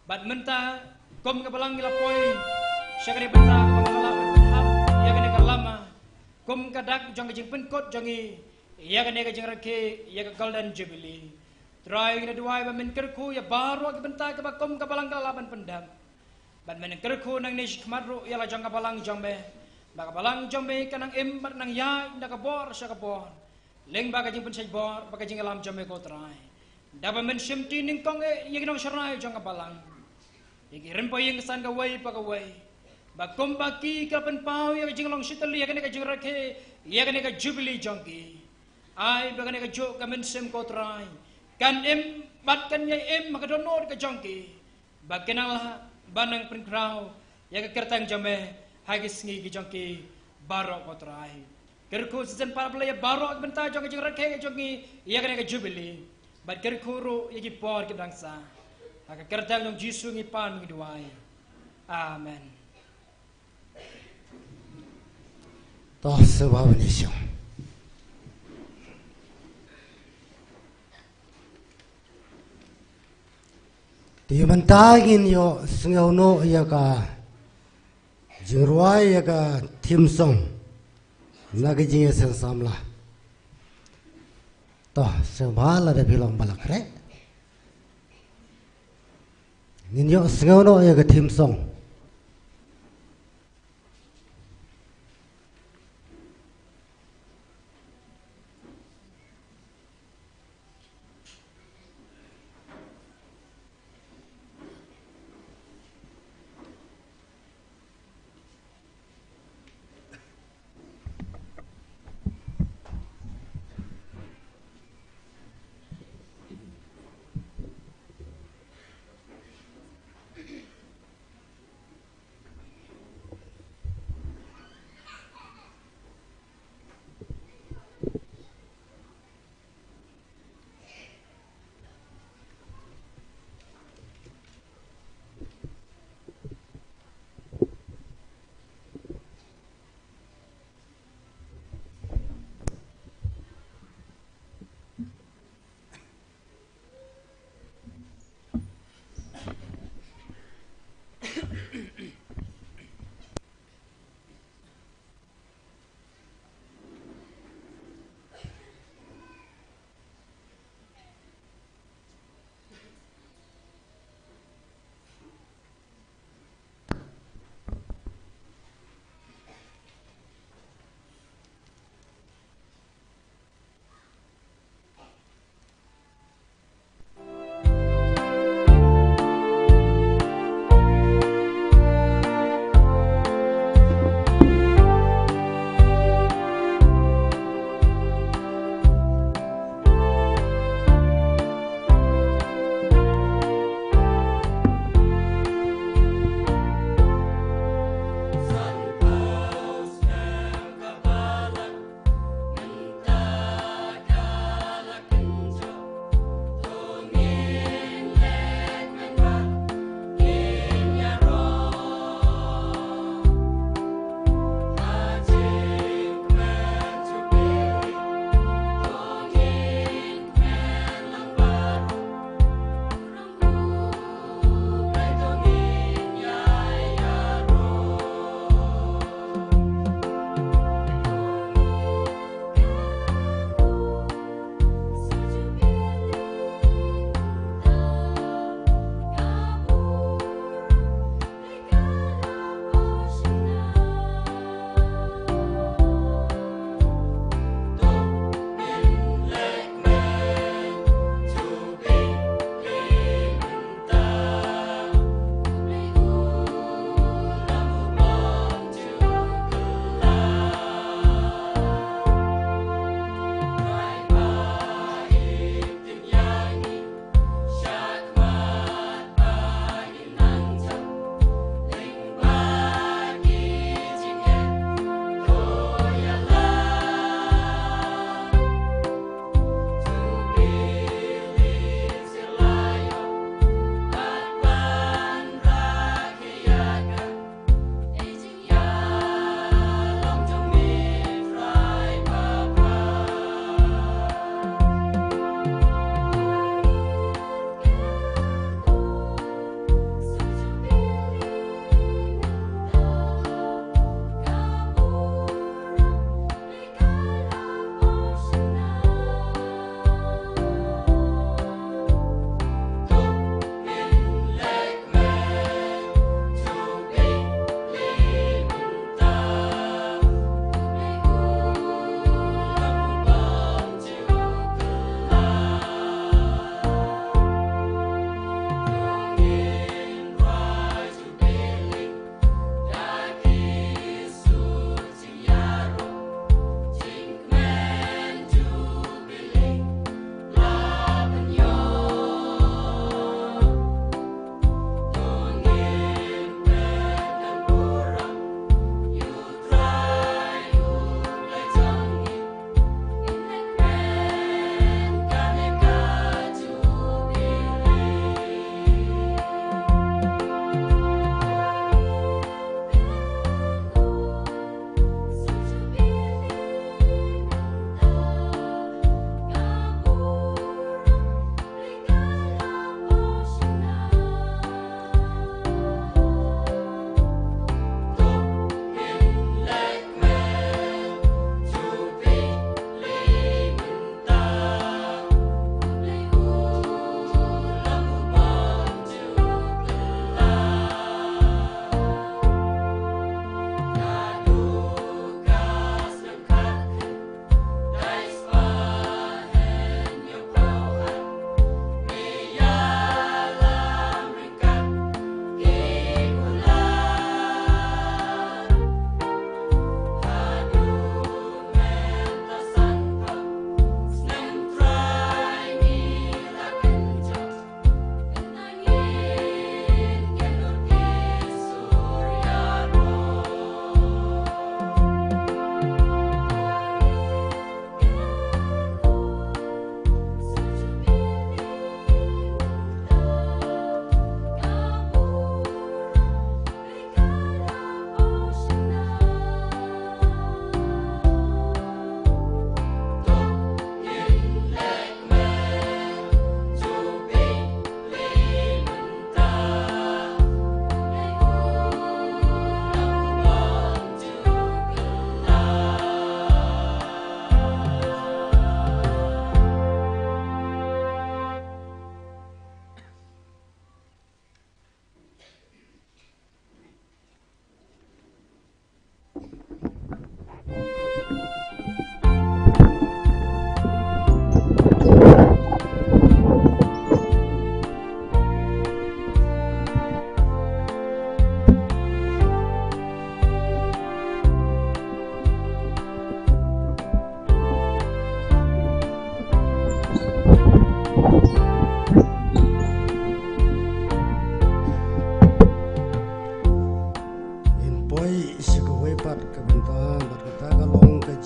Bad mynta kum ka balang ngi la poi sha kane ka bynta kaba ngi la lah ban pynhap ïa kane ka lama kum ka dak jong ka jingpynkut jong ngi ïa kane ka jingrakhe ïa ka Golden Jubilee. Trai, ngi la duwai ba men kyrkhu ïa baroh ki bynta kiba kum ka balang ka la lah ban pyndep. Bad men kyrkhu nangne shakhmat ruh ïa la jong ka balang jong me ba ka balang jong me kan nang im bad nang ïaid na ka bor sha ka bor lyngba ka jingpynshait bor bad ka jingïalam jong me, ko Trai. Da ba men shim ti nyngkong eh ïa ki nongsharai jong ka balang, ïa ki rympei ïing ka san kawei pa kawei, ba kumba ki ka la pynpaw ïa ka jinglong shitylli ïa kane ka jingrakhe ïa kane ka Jubilee jong ki. Ai ba kane kajuh ka mynsiem, ko Trai, kan im bad kan ïai im ha ka dohnud ka jong ki, ba kin nang lah ban nang pynkhraw ïa ka kyrteng jong me ha ki sngi ki jong ki baroh, ko Trai. Kyrkhu shisien pat, A Blei, ïa baroh ki bynta jong ka jingrakhe ka jong ngi ïa kane ka Jubilee, bad kyrkhu ruh ïa ki por kiba dang sah. Ha ka kyrteng jong U Jisu ngi pan, ngi duwai. Amen. To sngewbha ban ïashong. Te mynta ngin ïohsngew noh ïa ka jingrwai, ïa ka theme song na ka jingïaseng samla. To sngewbha, lada phi long ba la khreh, ngin ïohsngew noh ïa ka theme song.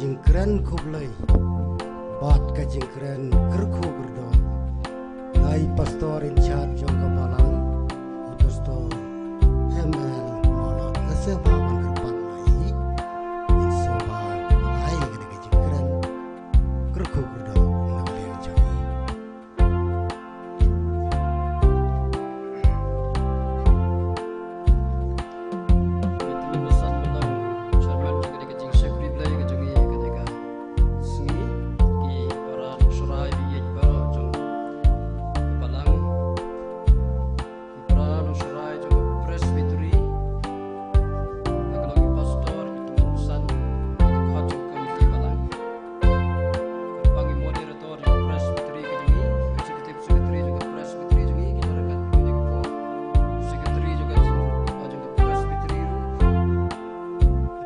Jingkren khublei bad ka jingkren kyrkhu kyrdoh na i pastor in charge jong ka balang, i pastor M L Mawlot. Nga sngewbha ban kyrpad na i, i sngewbha ban ai ka dei ka jingkren kyrkhu kyrdoh na ka liang jong i. Ngi tymmen basan ban long chairman jong ka dei ka jingshakri Blei ka jong ngi ka dei ka sngi. Ki para nongshrai ba ïeit baroh jong ka balang, ki para nongshrai jong ka Presbytery, la ka long ki pastor, ki tymmen basan, ki khot jong ka komiti balang. Kyrpang i moderator jong ka Presbytery ka jong ngi, executive secretary jong ka Presbytery jong ngi, ki don ryngkat ha kane ka por, secretary jong ka jing, jong ka Presbytery ruh.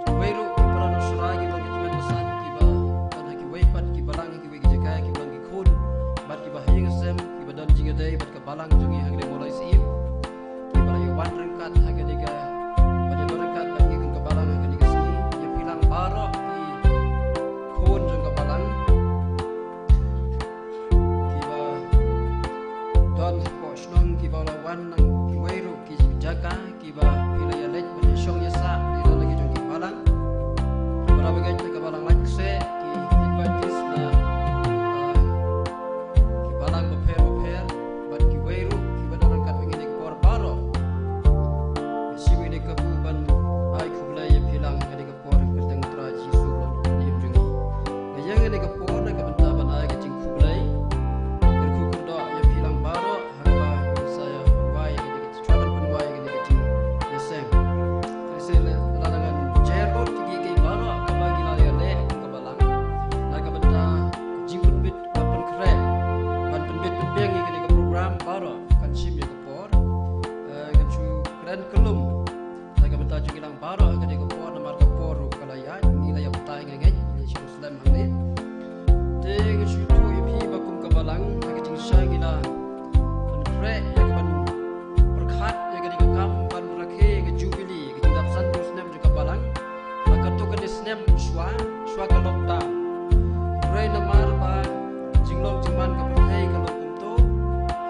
Kiwei ruh ki para nongshrai kiba ki tymmen basan kiba don ha kiwei pat ki balang, ha kiwei ki jaka, kiba long ki khun bad kiba ha ïing ha sem, kiba don jingïadei bad ka balang jong ngi hangne Mawlai Syiem. Kiba la ïa wan ryngkat ha kane ka, ban ïa don ryngkat bad ngi kum ka balang ha kane ka sngi. Ïa phi lang baroh ki khun jong ka balang kiba don hapoh shnong, kiba la wan na kiwei ruh ki jaka, kiba phi la ïa leit ban ïa shong ïa sah, ki don la ki jong ki balang, kiba la bangeit na ka balang Laitkaseh, ki invitees na, ah, ki balang bapher bapher bad kiwei ruh kiba don ryngkat ha kane ka por baroh. Nga shim ïa kane ka por ban ai khublei ïa phi lang ha kane ka por ha ka kyrteng u Trai Jisu ba long u Khun jong ngi. Nga ïeng ha kane ka por na ka bynta ban ai ka jingkhublei, kyrkhu kyrdoh ïa phi lang baroh ha kaba phin sa ïa pynwai ïa kane ka, sa ïa pynwai ïa kane ka jingïaseng. Te sa lada ngan jer lut ïa ki, ki baroh kaba ngi la ïa leh kum ka balang na ka bynta ka jingpynbit, ka pynkhreh, ban pynbit pynbiang ïa kane ka program baroh, kan shim ïa ka por. Eh, ngan shu kren kyllum na ka bynta jong ngi lang baroh ha kane ka por, namar ka por ruh ka la ïaid, ngi la ïa batai nga ngeit, ngi la ïa shong slem hangne. Te ngan shu ïathuh ïa phi ba kum ka balang ha ka jingshai ngi la pynkhreh ïa ka ban pyrkhat ïa kane ka kam ban rakhe ïa ka jubili, ka jingdap sanphew snem jong ka balang. Ba katto katne snem shuwa, shuwa ka lockdown, hynrei namar ba ka jinglong jingman ka pyrthei ka long kumto,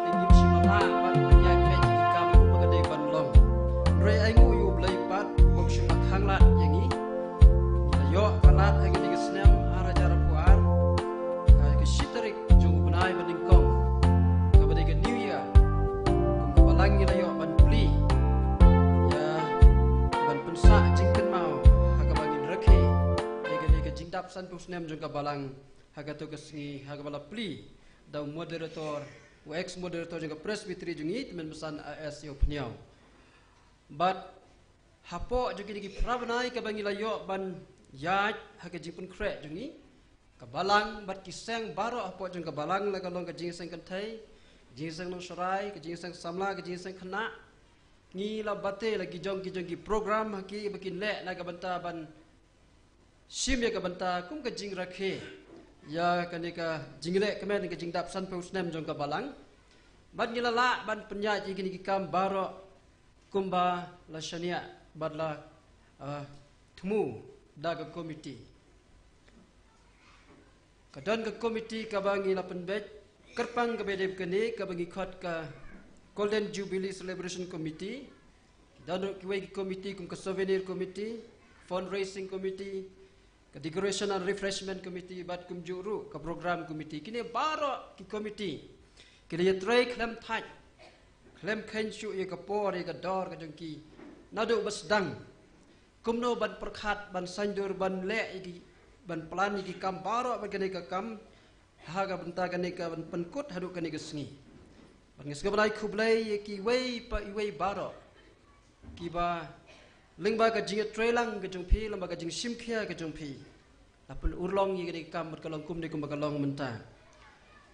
te ngim shym la lah ban pynïaid peit ïa ki kam ba ka dei ban long. Hynrei ainguh ïa U Blei pat, um shym la khanglad ïa ngi. Ngi la ïoh palat ha kine ki snem ar hajar arphew ar, ha ka shi tarik jong u bnai ba nyngkong, kaba dei ka New Year, kum ka balang ngi la ïoh ban plie ïa ban pynsah jingkynmaw ha kaba ngin rakhe ïa kane ka jingdap sanphew snem jong ka balang ha kato ka sngi, ha kaba la plie da u moderator, u ex moderator jong ka Presbytery jong ngi, Tymmen Basan A S Ïewphniaw. Bad hapoh jong kine ki phra bnai kaba ngi la ïoh ban ïaid ha ka jingpynkhreh jong ngi, ka balang bad ki seng baroh hapoh jong ka balang, la ka long ka jingïaseng kynthei, jingïaseng nongsharai, ka jingïaseng samla, ka jingïaseng khynnah, ngi la bate la ki jong ki jong ki program ha ki ba kin leh na ka bynta ban shim ïa ka bynta kum ka jingrakhe ïa kane ka jingleh kmen ka jingdap sanphew snem jong ka balang. Bad ngi la lah ban pynïaid ïa kine ki kam baroh kumba la shaniah bad la, ah, thmu da ka komiti. Ka don ka komiti kaba ngi la pynbeit kyrpang kaba dei kane kaba ngi khot ka Golden Jubilee Celebration Committee. Ki don ruh kiwei ki komiti kum ka Souvenir Committee, Fundraising Committee, ka Decoration and Refreshment Committee, bad kumjuh ruh ka Program Committee. Kine baroh ki komiti ki la ïatrei khlem thait khlem kheiñ shuh ïa ka por ïa ka dor ka jong ki naduh ba sdang kumno ban pyrkhat, ban saiñdur, ban leh ïa ki, ban plan ïa ki kam baroh, ban kane ka kam ha ka bynta kane ka ban pynkut haduh kane ka sngi. Bad nga sngewbha ban ai khublei ïa kiwei pa iwei baroh kiba lyngba ka jingïatreilang ka jong phi, lyngba ka jingshimkhia ka jong phi, la pynurlong ïa kane ka kam bad ka long kumne kumba ka long mynta.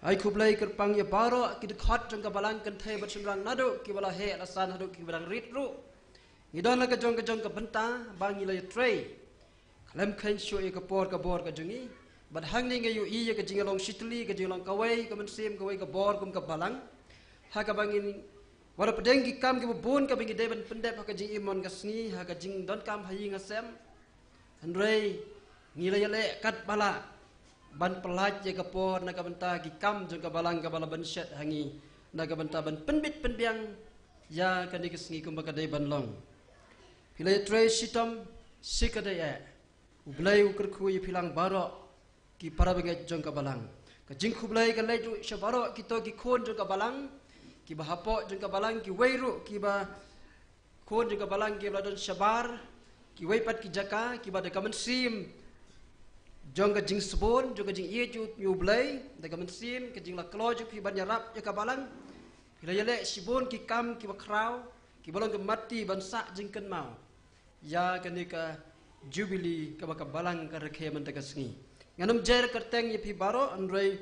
Ai khublei kyrpang ïa baroh ki dkhot jong ka balang kynthei bad shynrang naduh kiba la heh la san haduh kiba dang rit ruh. Ngi don la ka jong ka jong ka bynta ba ngi la ïatrei khlem kheiñ shuh ïa ka por ka bor ka jong ngi. Bad hangne nga ïohi ïa ka jinglong shitylli, ka jinglong kawei ka mynsiem, kawei ka bor kum ka balang. Ha kaba ngin, wat la pdeng ki kam kiba bun kaba ngi dei ban pyndep ha ka jingim mon ka sngi, ha ka jingdonkam ha ïing ha sem, hynrei Ngi la ïaleh kat ba lah ban pyllait ïa ka por na ka bynta ki kam jong ka balang kaba la ban shet ha ngi, na ka bynta ban pynbit pynbiang ïa kane ka sngi kumba ka dei ban long. Phi la ïatrei shitom shi ka dei eh. U Blei u kyrkhu ïa phi lang baroh ki para bangeit jong ka balang. Ka jingkhublei ka leit ruh sha baroh kito ki khun jong ka balang, kiba hapoh jong ka balang, kiwei ruh kiba khun jong ka balang kiba la don shabar, kiwei pat ki jaka, kiba da ka mynsiem jong ka jingsbun, jong ka jingïeit ïa u Blei, da ka mynsiem ka jinglaitluid jong phi ban ïarap ïa ka balang. Phi la ïaleh shibun ki kam kiba khraw, kiba long ka mati ban sah jingkynmaw ïa kane ka jubili kaba ka balang ka rakhe mynta ka sngi. Ngan ym jer kyrteng ïa phi baroh, hynrei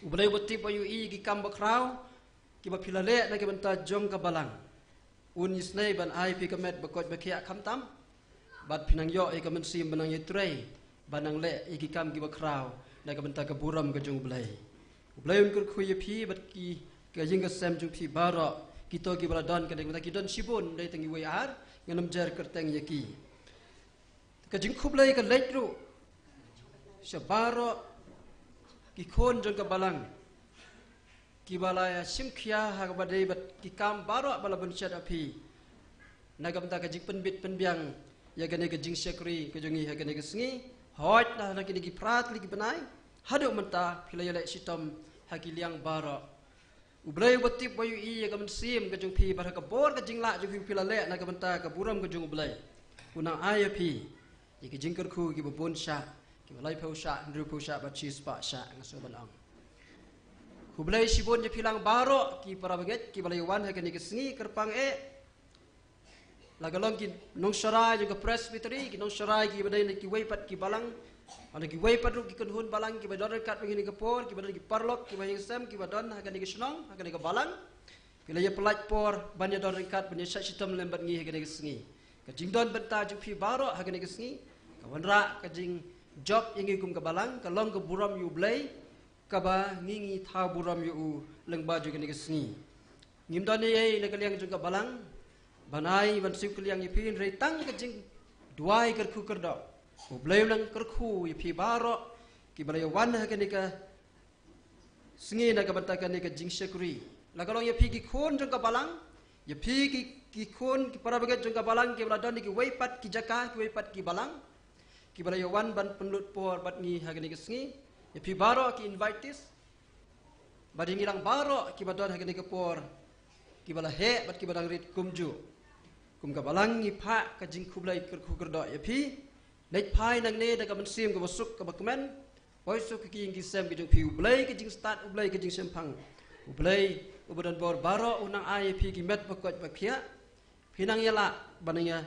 U Blei uba tip, uba ïohi ïa ki kam bakhraw kiba phi la leh na ka bynta jong ka balang, un isynei ban ai phi ka met ba koit ba khiah khamtam, bad phin nang ïoh ïa ka mynsiem ban nang ïatrei, ban nang leh ïa ki kam kiba khraw na ka bynta ka burom ka jong U Blei. U Blei un kyrkhu ïa phi bad ki, ka ïing ka sem jong phi baroh, kito kiba la don, ka dei kumta ki don shibun, dei tang iwei ar, ngan ym jer kyrteng ïa ki. Ka jingkhublei ka leit ruh sha baroh ki khun jong ka balang kiba la ïa shim khia ha kaba dei bad ki kam baroh ba la ban shet ha phi, na ka bynta ka jingpynbit pynbiang ïa kane ka jingshakri ka jong ngi ha kane ka sngi. Hooid, na kine ki phra tylli ki bnai haduh mynta phi la ïaleh shitom ha ki liang baroh. U Blei uba tip, uba ïohi ïa ka mynsiem ka jong phi bad ha ka bor ka jinglah jong phi ba phi la leh na ka bynta ka burom ka jong U Blei, un nang ai ïa phi ïa ki jingkyrkhu kiba bun shah, kiba laiphew shah, hynriewphew shah bad shispah shah, nga sngew ban ong. Khublei shibun ïa phi lang baroh ki para bangeit kiba la ïa wan ha kane ka sngi kyrpang eh. La ka long ki nongsharai jong ka Presbytery, ki nongsharai kiba dei na kiwei pat ki balang, na kiwei pat ruh ki kynhun balang kiba don ryngkat ha kane ka por, kiba don ki paralok, kiba ïing sem, kiba don ha kane ka shnong, ha kane ka balang. Phi la ïa pyllait por ban ïa don ryngkat, ban ïa shah shitom lem bad ngi ha kane ka sngi. Ka jingdon bynta jong phi baroh ha kane ka sngi ka wanrah ka jingjop ïa ngi kum ka balang, ka long ka burom ïa U Blei, kaba ngi ngi thaw burom ïa u lyngba jong kane ka sngi. Ngim don ei ei na ka liang jong ka balang ban ai ban siew kylliang ïa phi, hynrei tang ka jingduwai kyrkhu kyrdoh, U Blei un nang kyrkhu ïa phi baroh kiba la ïa wan ha kane ka sngi na ka bynta kane ka jingshakri. La ka long ïa phi ki khun jong ka balang, ïa phi ki, ki khun, ki para bangeit jong ka balang kiba la don na kiwei pat ki jaka, kiwei pat ki balang, kiba la ïa wan ban pynlut por bad ngi ha kane ka sngi. Ïa phi baroh ki invitees bad ïa ngi lang baroh kiba don ha kane ka por, kiba la heh bad kiba dang rit kumjuh, kum ka balang ngi phah ka jingkhublei kyrkhu kyrdoh ïa phi. Leit phai nangne da ka mynsiem kaba suk kaba kmen. Poi suk ha ki ïing ki sem ki jong phi. U Blei ka jingstad, U Blei ka jingshemphang, U Blei uba don bor baroh un nang ai ïa phi ki met ba koit ba khiah. Phin nang ïa lah ban nang ïa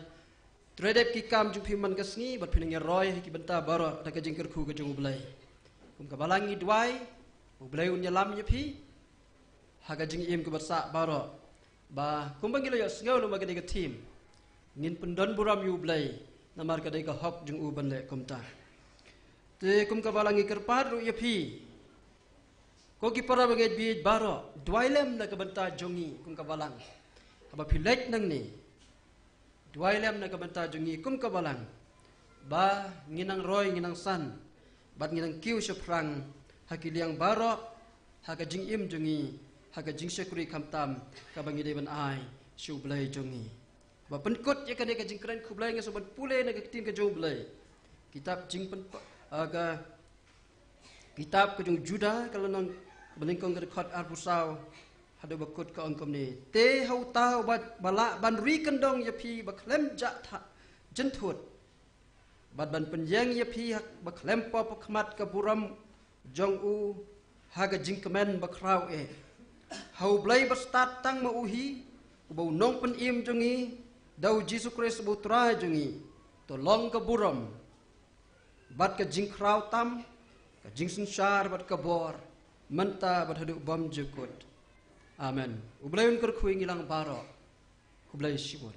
trei dep ki kam jong phi man ka sngi, bad phin nang ïa roi ha ki bynta baroh da ka jingkyrkhu ka jong U Blei. Kum ka balang ngi duwai, U Blei un ïalam ïa phi ha ka jingim kaba sah baroh, ba kumba ngi la ïohsngew lyngba kane ka theme, ngin pyndon burom ïa U Blei namar ka dei ka hok jong u ban leh kumta. Te kum ka balang ngi kyrpad ruh ïa phi, ko ki para bangeit bieit baroh, duwai lem na ka bynta jong ngi kum ka balang. Haba phi leit nangne, duwai lem na ka bynta jong ngi kum ka balang, ba ngin nang roi, ngin nang san, bad ngin nang kiew shaphrang ha ki liang baroh ha ka jingim jong ngi, ha ka jingshakri khamtam kaba ngi dei ban ai sha U Blei jong ngi. Ba pynkut ïa kane ka jingkren khublei, nga sngewbha ban pule na ka ktien ka jong U Blei, kitab Jingpyn, ah, ka kitab ka jong u Juda, ka lynnong, ba nyngkong ka dkhot arphew saw haduh ba kut, ka ong kumne: Te ha uta uba, ba lah ban ri kyndong ïa phi ba khlem jah tha-, jynthut, bad ban pynïeng ïa phi ha, ba khlem pop ha khmat ka burom jong u ha ka jingkmen bakhraw eh, ha U Blei bastad tang ma u hi, uba u Nongpynim jong ngi, da U Jisu Khrist uba U Trai jong ngi, to long ka burom, bad ka jingkhraw tam, ka jingsynshar bad ka bor, mynta bad haduh bymjukut. Amen. U Blei un kyrkhu ïa ngi lang baroh. Khublei shibun.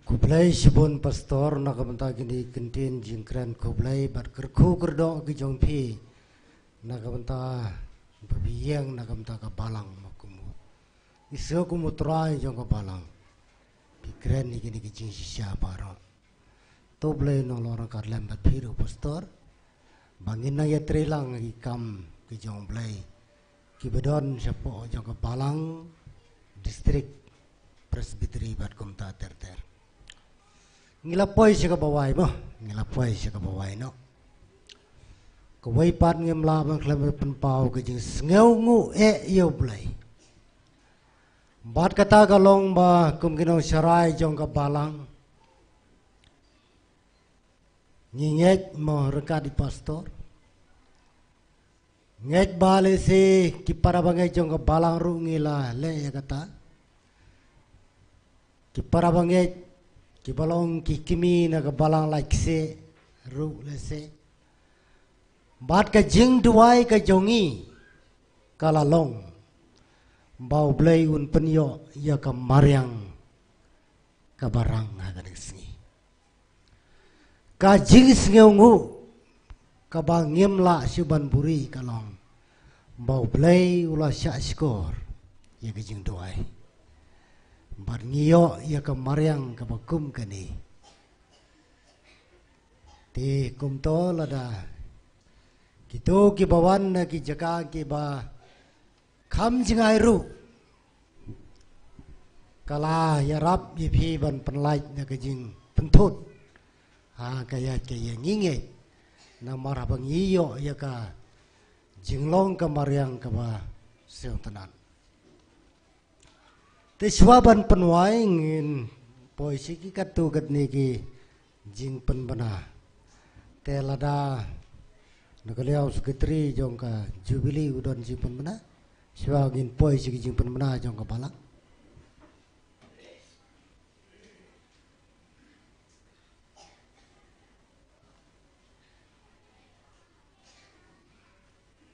Khublei shibun Pastor na ka bynta kine ki kyntien jingkren khublei bad kyrkhu kyrdoh ki jong phi. Na ka bynta ba phi ïeng na ka bynta ka balang, ma kum u, i sngewbha kum u trai jong ka balang, phi kren ïa kine ki jingshisha baroh. To Blei un long ryngkat lem bad phi ruh pastor, ba ngin nang ïatreilang ïa ki kam ki jong Blei kiba don shapoh jong ka balang district presbytery bad kumta ter ter. Ngi la poi sha kaba wai mo, ngi la poi sha kaba wai noh. Kawei pat ngim lah ban khlem pynpaw ka jingsngewnguh eh ïa u Blei. Bad kata ka long ba kum ki nongsharai jong ka balang, ngi ngeit mo ryngkat i pastor. Ngeit ba lehse ki para bangeit jong ka balang ruh ngi la leh ïa kata. Ki para bangeit kiba long ki kmie na ka balang Laitkasih ruh lehse. Bad ka jingduwai ka jong ngi ka la long ba u Blei un pynïoh ïa ka mariang kaba rang ha kane ka sngi. Ka jingsngewnguh kaba ngim lah shuh ban buhrieh ka long ba u Blei u la shah shkor ïa ka jingduwai bad ngi ïoh ïa ka mariang kaba kum kane. Te kumto lada kito kiba wan na ki jaka kiba kham jngai ruh, ka la ïarap ïa phi ban pynlait na ka jingpynthut ha ka ïaid ka ïeng. Ngi ngeit namar haba ngi ïoh ïa ka jinglong ka mariang kaba sngewtynnat. Te shuwa ban pynwai ngin poi sha ki katto katne ki jingpynbna. Te lada na ka liang u secretary jong ka Jubilee u don jingpynbna, shuwa ngin poi sha ki jingpynbna jong ka balang.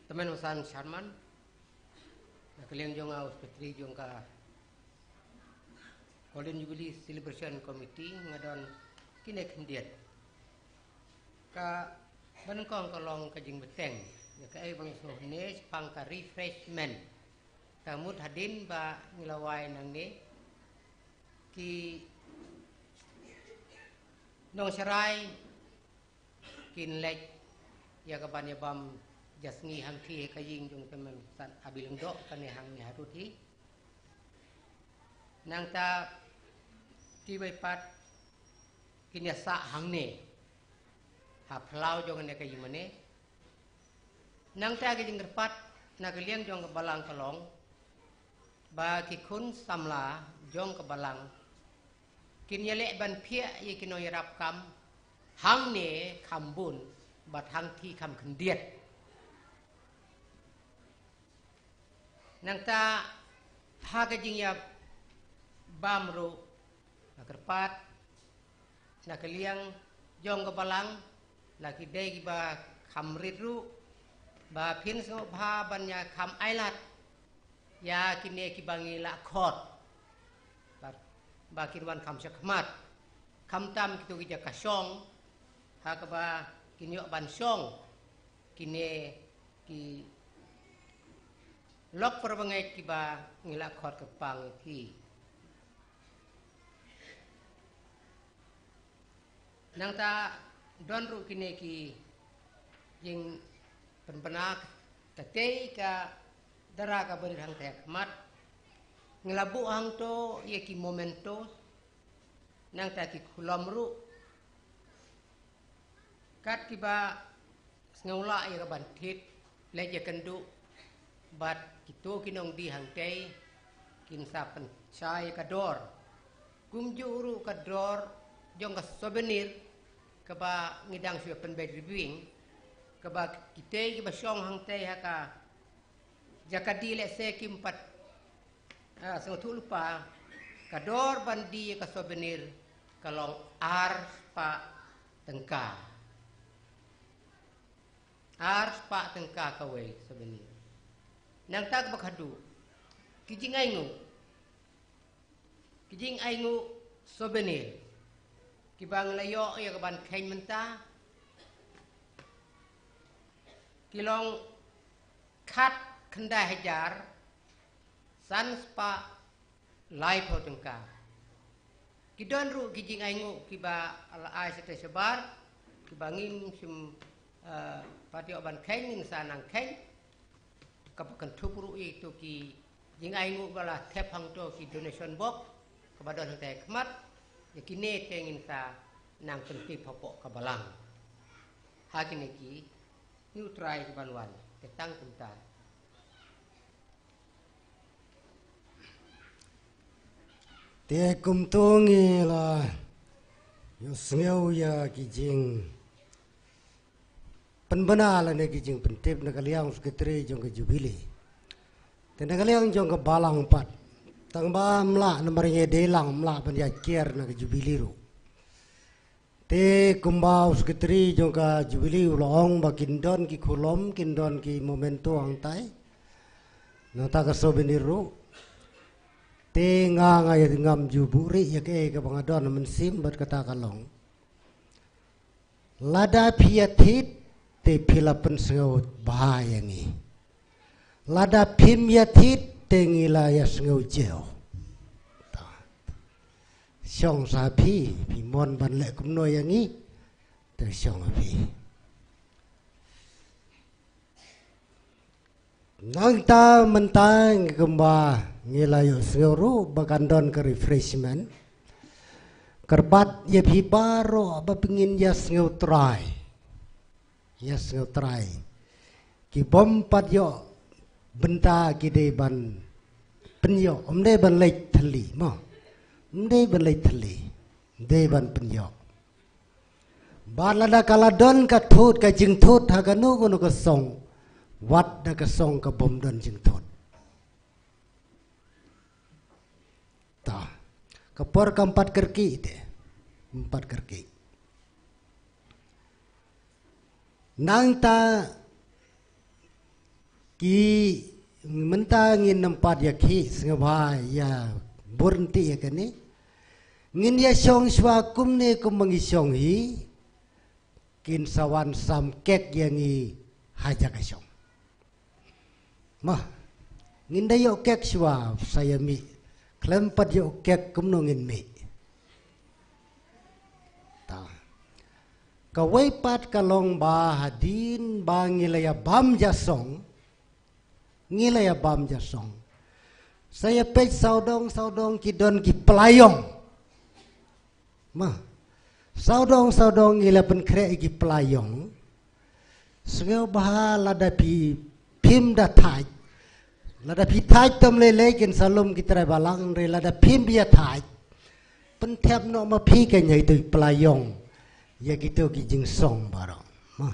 Tymmen u San Sharman, na ka liang jong nga u secretary jong ka Golden Jubilee Celebration Committee, nga don kine khyndiat. Kaba nyngkong ka long ka jingbteng ïa kaei ba ngi sngewbha ne shaphang ka refreshment. Ka mut hadien ba ngi la wai nangne, ki nongsharai kin leit ïa ka ban ïa bam ja sngi hangthie ha ka ïing jong u tymmen San Abi Lyngdoh kane hangne harud hi. Nangta kiwei pat kin ïa sah hangne ha phyllaw jong kane ka ïingmane. Nangta ka jingkyrpad na ka liang jong ka balang ka long ba ki khun samla jong ka balang kin ïaleh ban phiah ïa ki nongïarap kam hangne kham bun bad hangthie kham khyndiat. Nangta ha ka jingïabam ruh, nga kyrpad na ka liang jong ka balang, la ki dei kiba kham rit ruh, ba phin sngewbha ban ïa kham ailad ïa kine kiba ngi la khot, ba, ba kin wan kham shakhmat, khamtam kito ki jaka shong ha kaba kin ïoh ban shong kine ki lok para bangeit kiba ngi la khot kyrpang ïa ki. Nangta don ruh kine ki jingpynbna, katei ka dara kaba rit hangta ha khmat. Ngi la buh hangto ïa ki memento, nangta ki khulom ruh. Kat kiba sngewlah ïa ka ban thied, leit ïakynduh bad kito ki nongdie hangtei, kin sa pynshai ïa ka dor. Kumjuh ruh ka dor jong ka souvenir kaba ngi dang shu pynbeit riewbieng, kaba kitei kiba shong hangtei ha ka jaka die lehse kim pat, ah, sngewthuh lypa, ka dor ban die ïa ka souvenir ka long ar spah tyngka. Ar spah tyngka kawei souvenir. Nangta kaba khadduh, ki jingainguh, ki jingainguh souvenir kiba ngi la ïoh ïa ka ban kheiñ mynta, ki long khat khyndai hajar san spah laiphew tyngka. Ki don ruh ki jingainguh kiba la ai shatei shabar, kiba ngim shym, eh, pat ïoh ban kheiñ, ngin sa nang kheiñ. Kaba kynthup ruh ïa kito ki jingainguh ba la thep hangto ki donation box kaba don hangtai khmat, ïa kine te ngin sa nang pyntip hapoh ka balang. Ha kine ki, ngi u trai ki ban wan, te tang kumta. Te kumto ngi la ïohsngew ïa ki jingpynbna lane ki jingpyntip na ka liang u Secretary jong ka Jubilee. Te na ka liang jong ka balang pat, tang ba ym lah namar ngi dei lang, ym lah ban ïakiar na ka Jubilee ruh. Te kumba u Secretary jong ka Jubilee u la ong ba kin don ki khulom, kin don ki memento hangtai, nangta ka souvenir ruh. Te nga, nga ïa ngam ju buhrieh ïa kaei kaba nga don ha mynsiem bad kata ka long, lada phi ïa thied te phi la pynsngew bha ïa ngi. Lada phim ïa thied te ngi la ïa sngew jia. Ta. Shong sa phi, phi mon ban leh kumno ïa ngi, te shong phi. Nangta mynta ngi kumba ngi la ïohsngew ruh ba kan don ka refreshment. Kyrpad ïa phi baroh ba phin ïa sngew trai. Ïa sngew trai. Ki bym pat ïoh bynta ki dei ban pynïoh, ym dei ban leit thylli, mo. Ym dei ban leit thylli. Dei ban pynïoh. Bad lada ka la don ka thut, ka jingthut ha kano kano ka song, wat da ka song ka bym don jingthut. Ta. Ka por kam pat kyrkieh te. Ym pat kyrkieh. Nangta ki mynta ngin ym pat ïa khih sngewbha ïa bun ti ïa kane. Ngin ïa shong shuwa kumne kumba ngi shong hi. Kin sa wan sam kek ïa ngi ha jaka shong. Mo, ngin da ïoh kek shuwa sa ïa mih. Khlem pat ïoh kek kumno ngin mih. Ta. Kawei pat ka long ba hadien ba ngi la ïa bam ja song. Ngi la ïa bam ja song. Sa ïa peit sawdong sawdong ki don ki playong. Mo. Sawdong sawdong ngi la pynkhreh ki playong. Sngewbha lada phi phim da thait. Lada phi thait tam lei lei kin sa lum ki trai balang, hynrei lada phim ïa thait, pynthep noh ma phi ka ïa ito ki playong ïa kito ki jingsong baroh. Mo.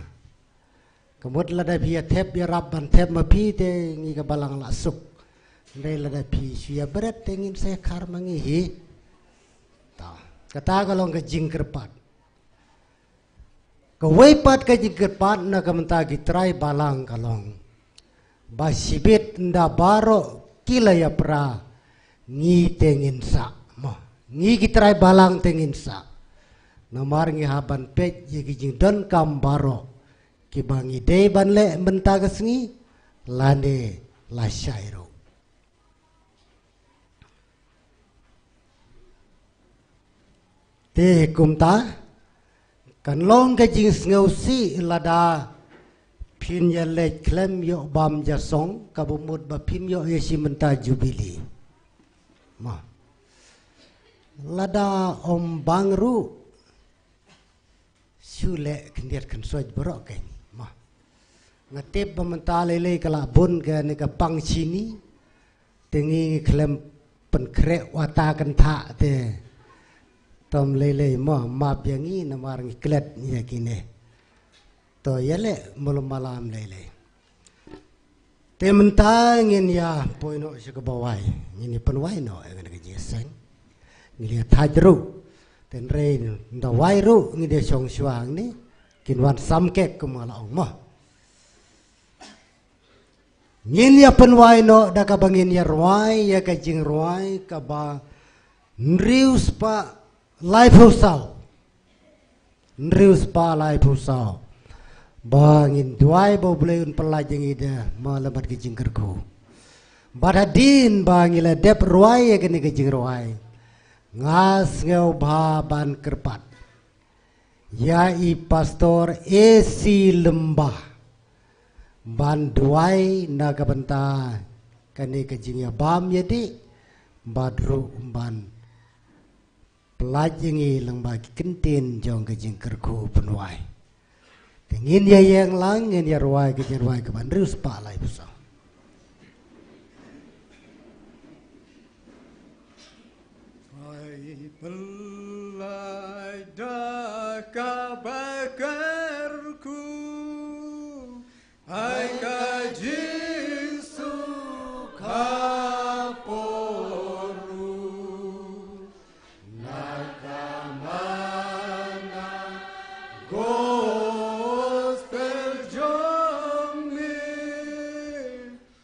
Ka mut lada phi ïa thep ïarap ban thep ma phi te ngi ka balang la suk. Hynrei lada phi shu ïa bret te ngin sa ïa khar ma ngi hi. Ta. Kata ka long ka jingkyrpad. Kawei pat ka jingkyrpad na ka bynta ki trai balang ka long ba shibit ynda baroh ki la ïapra, ngi te ngin sah. Mo, ngi ki trai balang te ngin sah. Namar ngi hap ban peit ïa ki jingdonkam baroh kiba ngi dei ban leh mynta ka sngi lane lashai ruh. Te kumta kan long ka jingsngewsih lada phin ïa leit khlem ïoh bam ja song, kaba mut ba phim ïoh ïa shi mynta Jubilee. Mo. Lada ym bang ruh, shu leh khyndiat khynsoit baroh kein. Mo. Nga tip ba mynta lei lei ka la bun kane ka pang shini. Te ngi khlem pynkhreh wata kynthah te. Tom lei lei mo, map ïa ngi namar ngi klet ïa kine. To ïa leh malu malam lei lei. Te mynta ngin ïa poi noh sha kaba wai. Ngin ïa pynwai noh ïa kane ka jingseng. Ngin ïa thait ruh. Te hynrei ynda wai ruh ngin ïa shong shuwa hangne. Kin wan sam kek kumba la ong mo. Ngin ïa pynwai noh da kaba ngin ïa rwai ïa ka jingrwai kaba hynriew spah laiphew saw. Hynriew spah laiphew saw. Ba ngin duwai ba U Blei un pyllait ïa ngi da ma la mat ka jingkyrkhu. Bad hadien ba ngi la dep rwai ïa kane ka jingrwai, nga sngew bha ban kyrpad ïa i Pastor A C Lymbah ban duwai na ka bynta kane ka jingïabam ïadih, bad ruh ban pyllait ïa ngi lyngba ki kyntien jong ka jingkyrkhu pynwai. Te ngin ïa ïeng lang, ngin ïa rwai ka jingrwai kaba hynriew spah laiphew saw. Ai pyllait da kaba kyrkhu, ai ka jingsuk ha por ruh, na ka mana gospel jong me.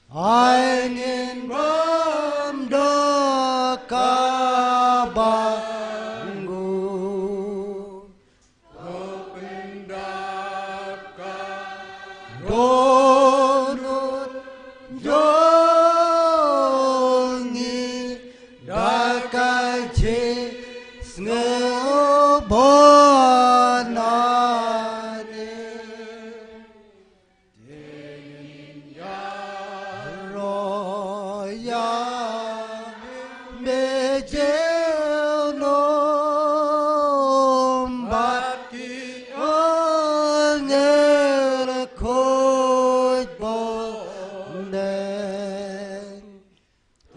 Ai ngin bam da kaba nguh. Ko pyndap ka dohnud jong ngi da ka jingsngewbha na ne. Te ngin ïaroh ïa me junom bad ki angel khuid bymdeng.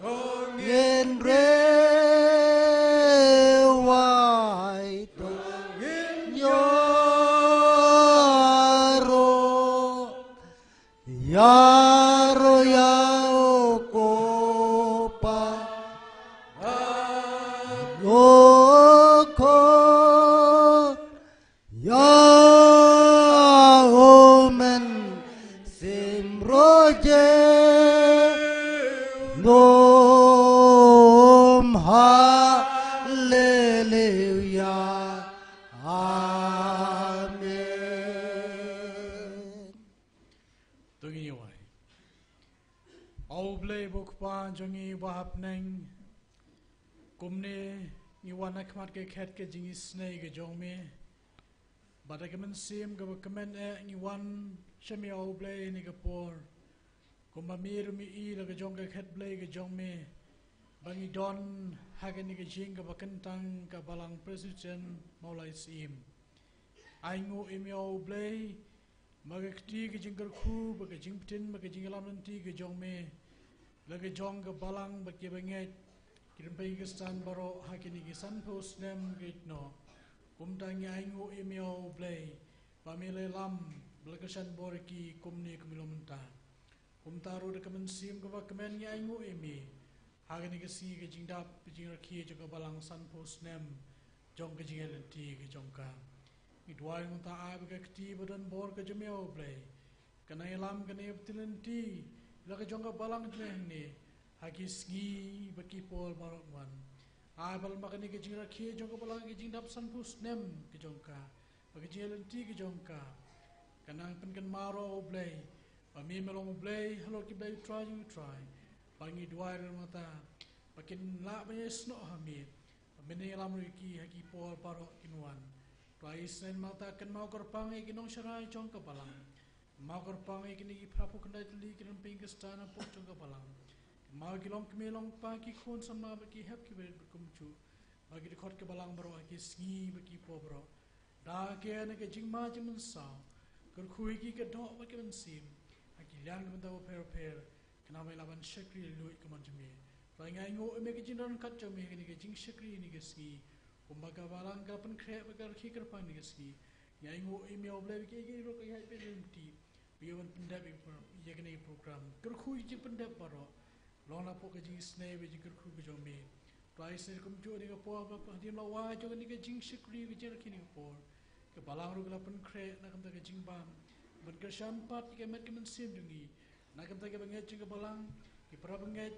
To ngin riewai, to ngin ïaroh, ïaroh ïa u Kpa bad u Khun, ïa u Mynsiem junom. Haleluia. Amen. To ngin ïa wai. A U Blei ba U Kpa jong ngi ba ha bneng, kumne ngi wan ha khmat ka khet ka jingisynei ka jong me. Bad da ka mynsiem kaba kmen eh ngi wan sha me, A U Blei, ha kane ka por. Kumba me ruh me i la ka jong ka khet Blei ka jong me, ba ngi don ha kane ka jingkaba kyntang ka Balang Presbyterian Mawlai Syiem. Ainguh ïa me, A U Blei, ba ka kti ka jingkyrkhu, ba ka jingpyntip, ba ka jingïalam lynti ka jong me, la ka jong ka balang, ba ki bangeit, ki rympei Khristan baroh ha kine ki sanphew snem ki noh. Kumta ngi ainguh ïa me, A U Blei, ba me la ïalam, ba la kyrshan bor ïa ki kumne kum i long mynta. Kumta ruh da ka mynsiem kaba kmen ngi ainguh ïa me ha kane ka sngi ka jingdap ka jingrakhe jong ka balang sanphew snem jong ka jingïaid lynti ka jong ka. Ngi duwai nangta, ai ba ka kti ba don bor ka jong me, A U Blei, kan nang ïalam, kan nang pyntip lynti la ka jong ka balang jong me hangne ha ki sngi bad ki por baroh ban wan. Ai ba lem bad kane ka jingrakhe jong ka balang, ka jingdap sanphew snem ka jong ka, bad ka jingïaid lynti ka jong ka, kan nang pynkynmaw ruh, A U Blei, ba me, me long U Blei halor ki blei, U Trai jong ki trai, ba ngi duwai ruh nangta ba kin lah ban ïasnoh ha me, ba men nang ïalam ruh ïa ki ha ki por baroh kin wan. Trai, isynei nangta kynmaw kyrpang ïa ki nongsharai jong ka balang. Kynmaw kyrpang ïa kine ki phra phew khyndai tylli ki rympei Khristan hapoh jong ka balang. Kynmaw ki longkmie longkpa, ki khun samla bad ki hep ki barit bad kumjuh, bad ki dkhot ka balang baroh ha ki sngi bad ki por baroh. Da kane ka jingma jingmynsaw, kyrkhu ïa ki ka doh bad ka mynsiem ha ki liang ki bynta bapher bapher, khnang ba kin lah ban shakri luid ka mon jong me. Trai, ngi ainguh ïa me, ka jingdon ryngkat jong me ha kane ka jingshakri ha kane ka sngi. Kumba ka balang ka la pynkhreh bad ka rakhe kyrpang ha kane ka sngi, ngi ainguh ïa me, A U Blei, ba kiei kiei ruh ka ïaid beit lynti, ba ïa ban pyndep ïa ka pro-, ïa kane ka program. Kyrkhu ïa ki jingpyndep baroh, long napoh ka jingisynei bad jingkyrkhu ka jong me. Trai, isynei kumjuh ha kane ka por, ba hadien la wai jong kane ka jingshakri, ka jingrakhe kane ka por, ka balang ruh ka la pynkhreh na ka bynta ka jingbam, ban kyrshan pat ïa ka met ka mynsiem jong ngi, na ka bynta ki bangeit jong ka balang, ki para bangeit,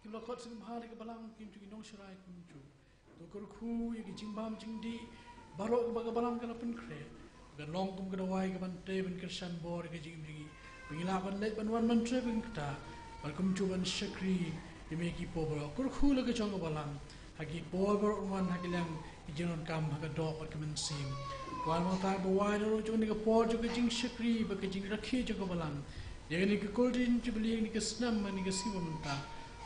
ki ba la khot sngewbha da ka balang, ki jong ki nongsharai kumjuh. To kyrkhu ïa ki jingbam jingdih baroh kaba ka balang ka la pynkhreh, Kan long kum ka dawai ka ban tei ban kyrshan bor ka jingim jong ngi, ba ngin lah ban leit ban wan ban trei ban ktah, bad kumjuh ban shakri ïa me ki paw baroh. Kyrkhu la ka jong ka balang ha ki por baroh, wan ha ki liang ki jingdonkam ha ka doh bad ka mynsiem. Wan ma ta ba wai da ruh jong kane ka por jong ka jingshakri bad ka jingrakhe jong ka balang ïa kane ka Golden Jubilee, kane ka snem, kane ka sngi ba mynta.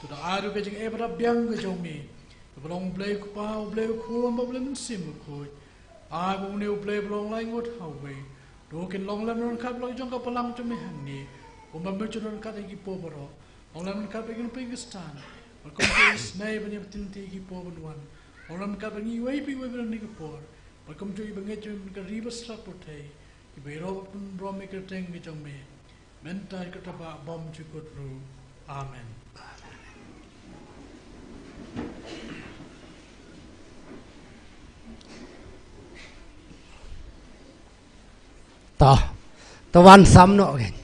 To da ai ruh ka jingeh bad biang ka jong me, ba long U Blei U Kpa, U Blei U Khun bad U Blei Mynsiem Bakhuid. Ai ba une U Blei ba long lai ngut ha uwei ruh kin long lem ryngkat la ka jong ka balang jong me hangne, kumba me ju ryngkat ïa ki paw baroh. Long lem ryngkat bad ki nongpynim Khristan, bad kumjuh isynei ban ïa btin ïa ki paw ban wan. Long lem ryngkat bad ngi iwei pa iwei ba don ha kane ka por, bad kumjuh i bangeit jong me ka ri bad sla pyrthei, kiba ïaroh bad pynburom ïa ka kyrteng ka jong me. Mynta ka taba bymjukut ruh. Amen. To, to wan sam noh kein.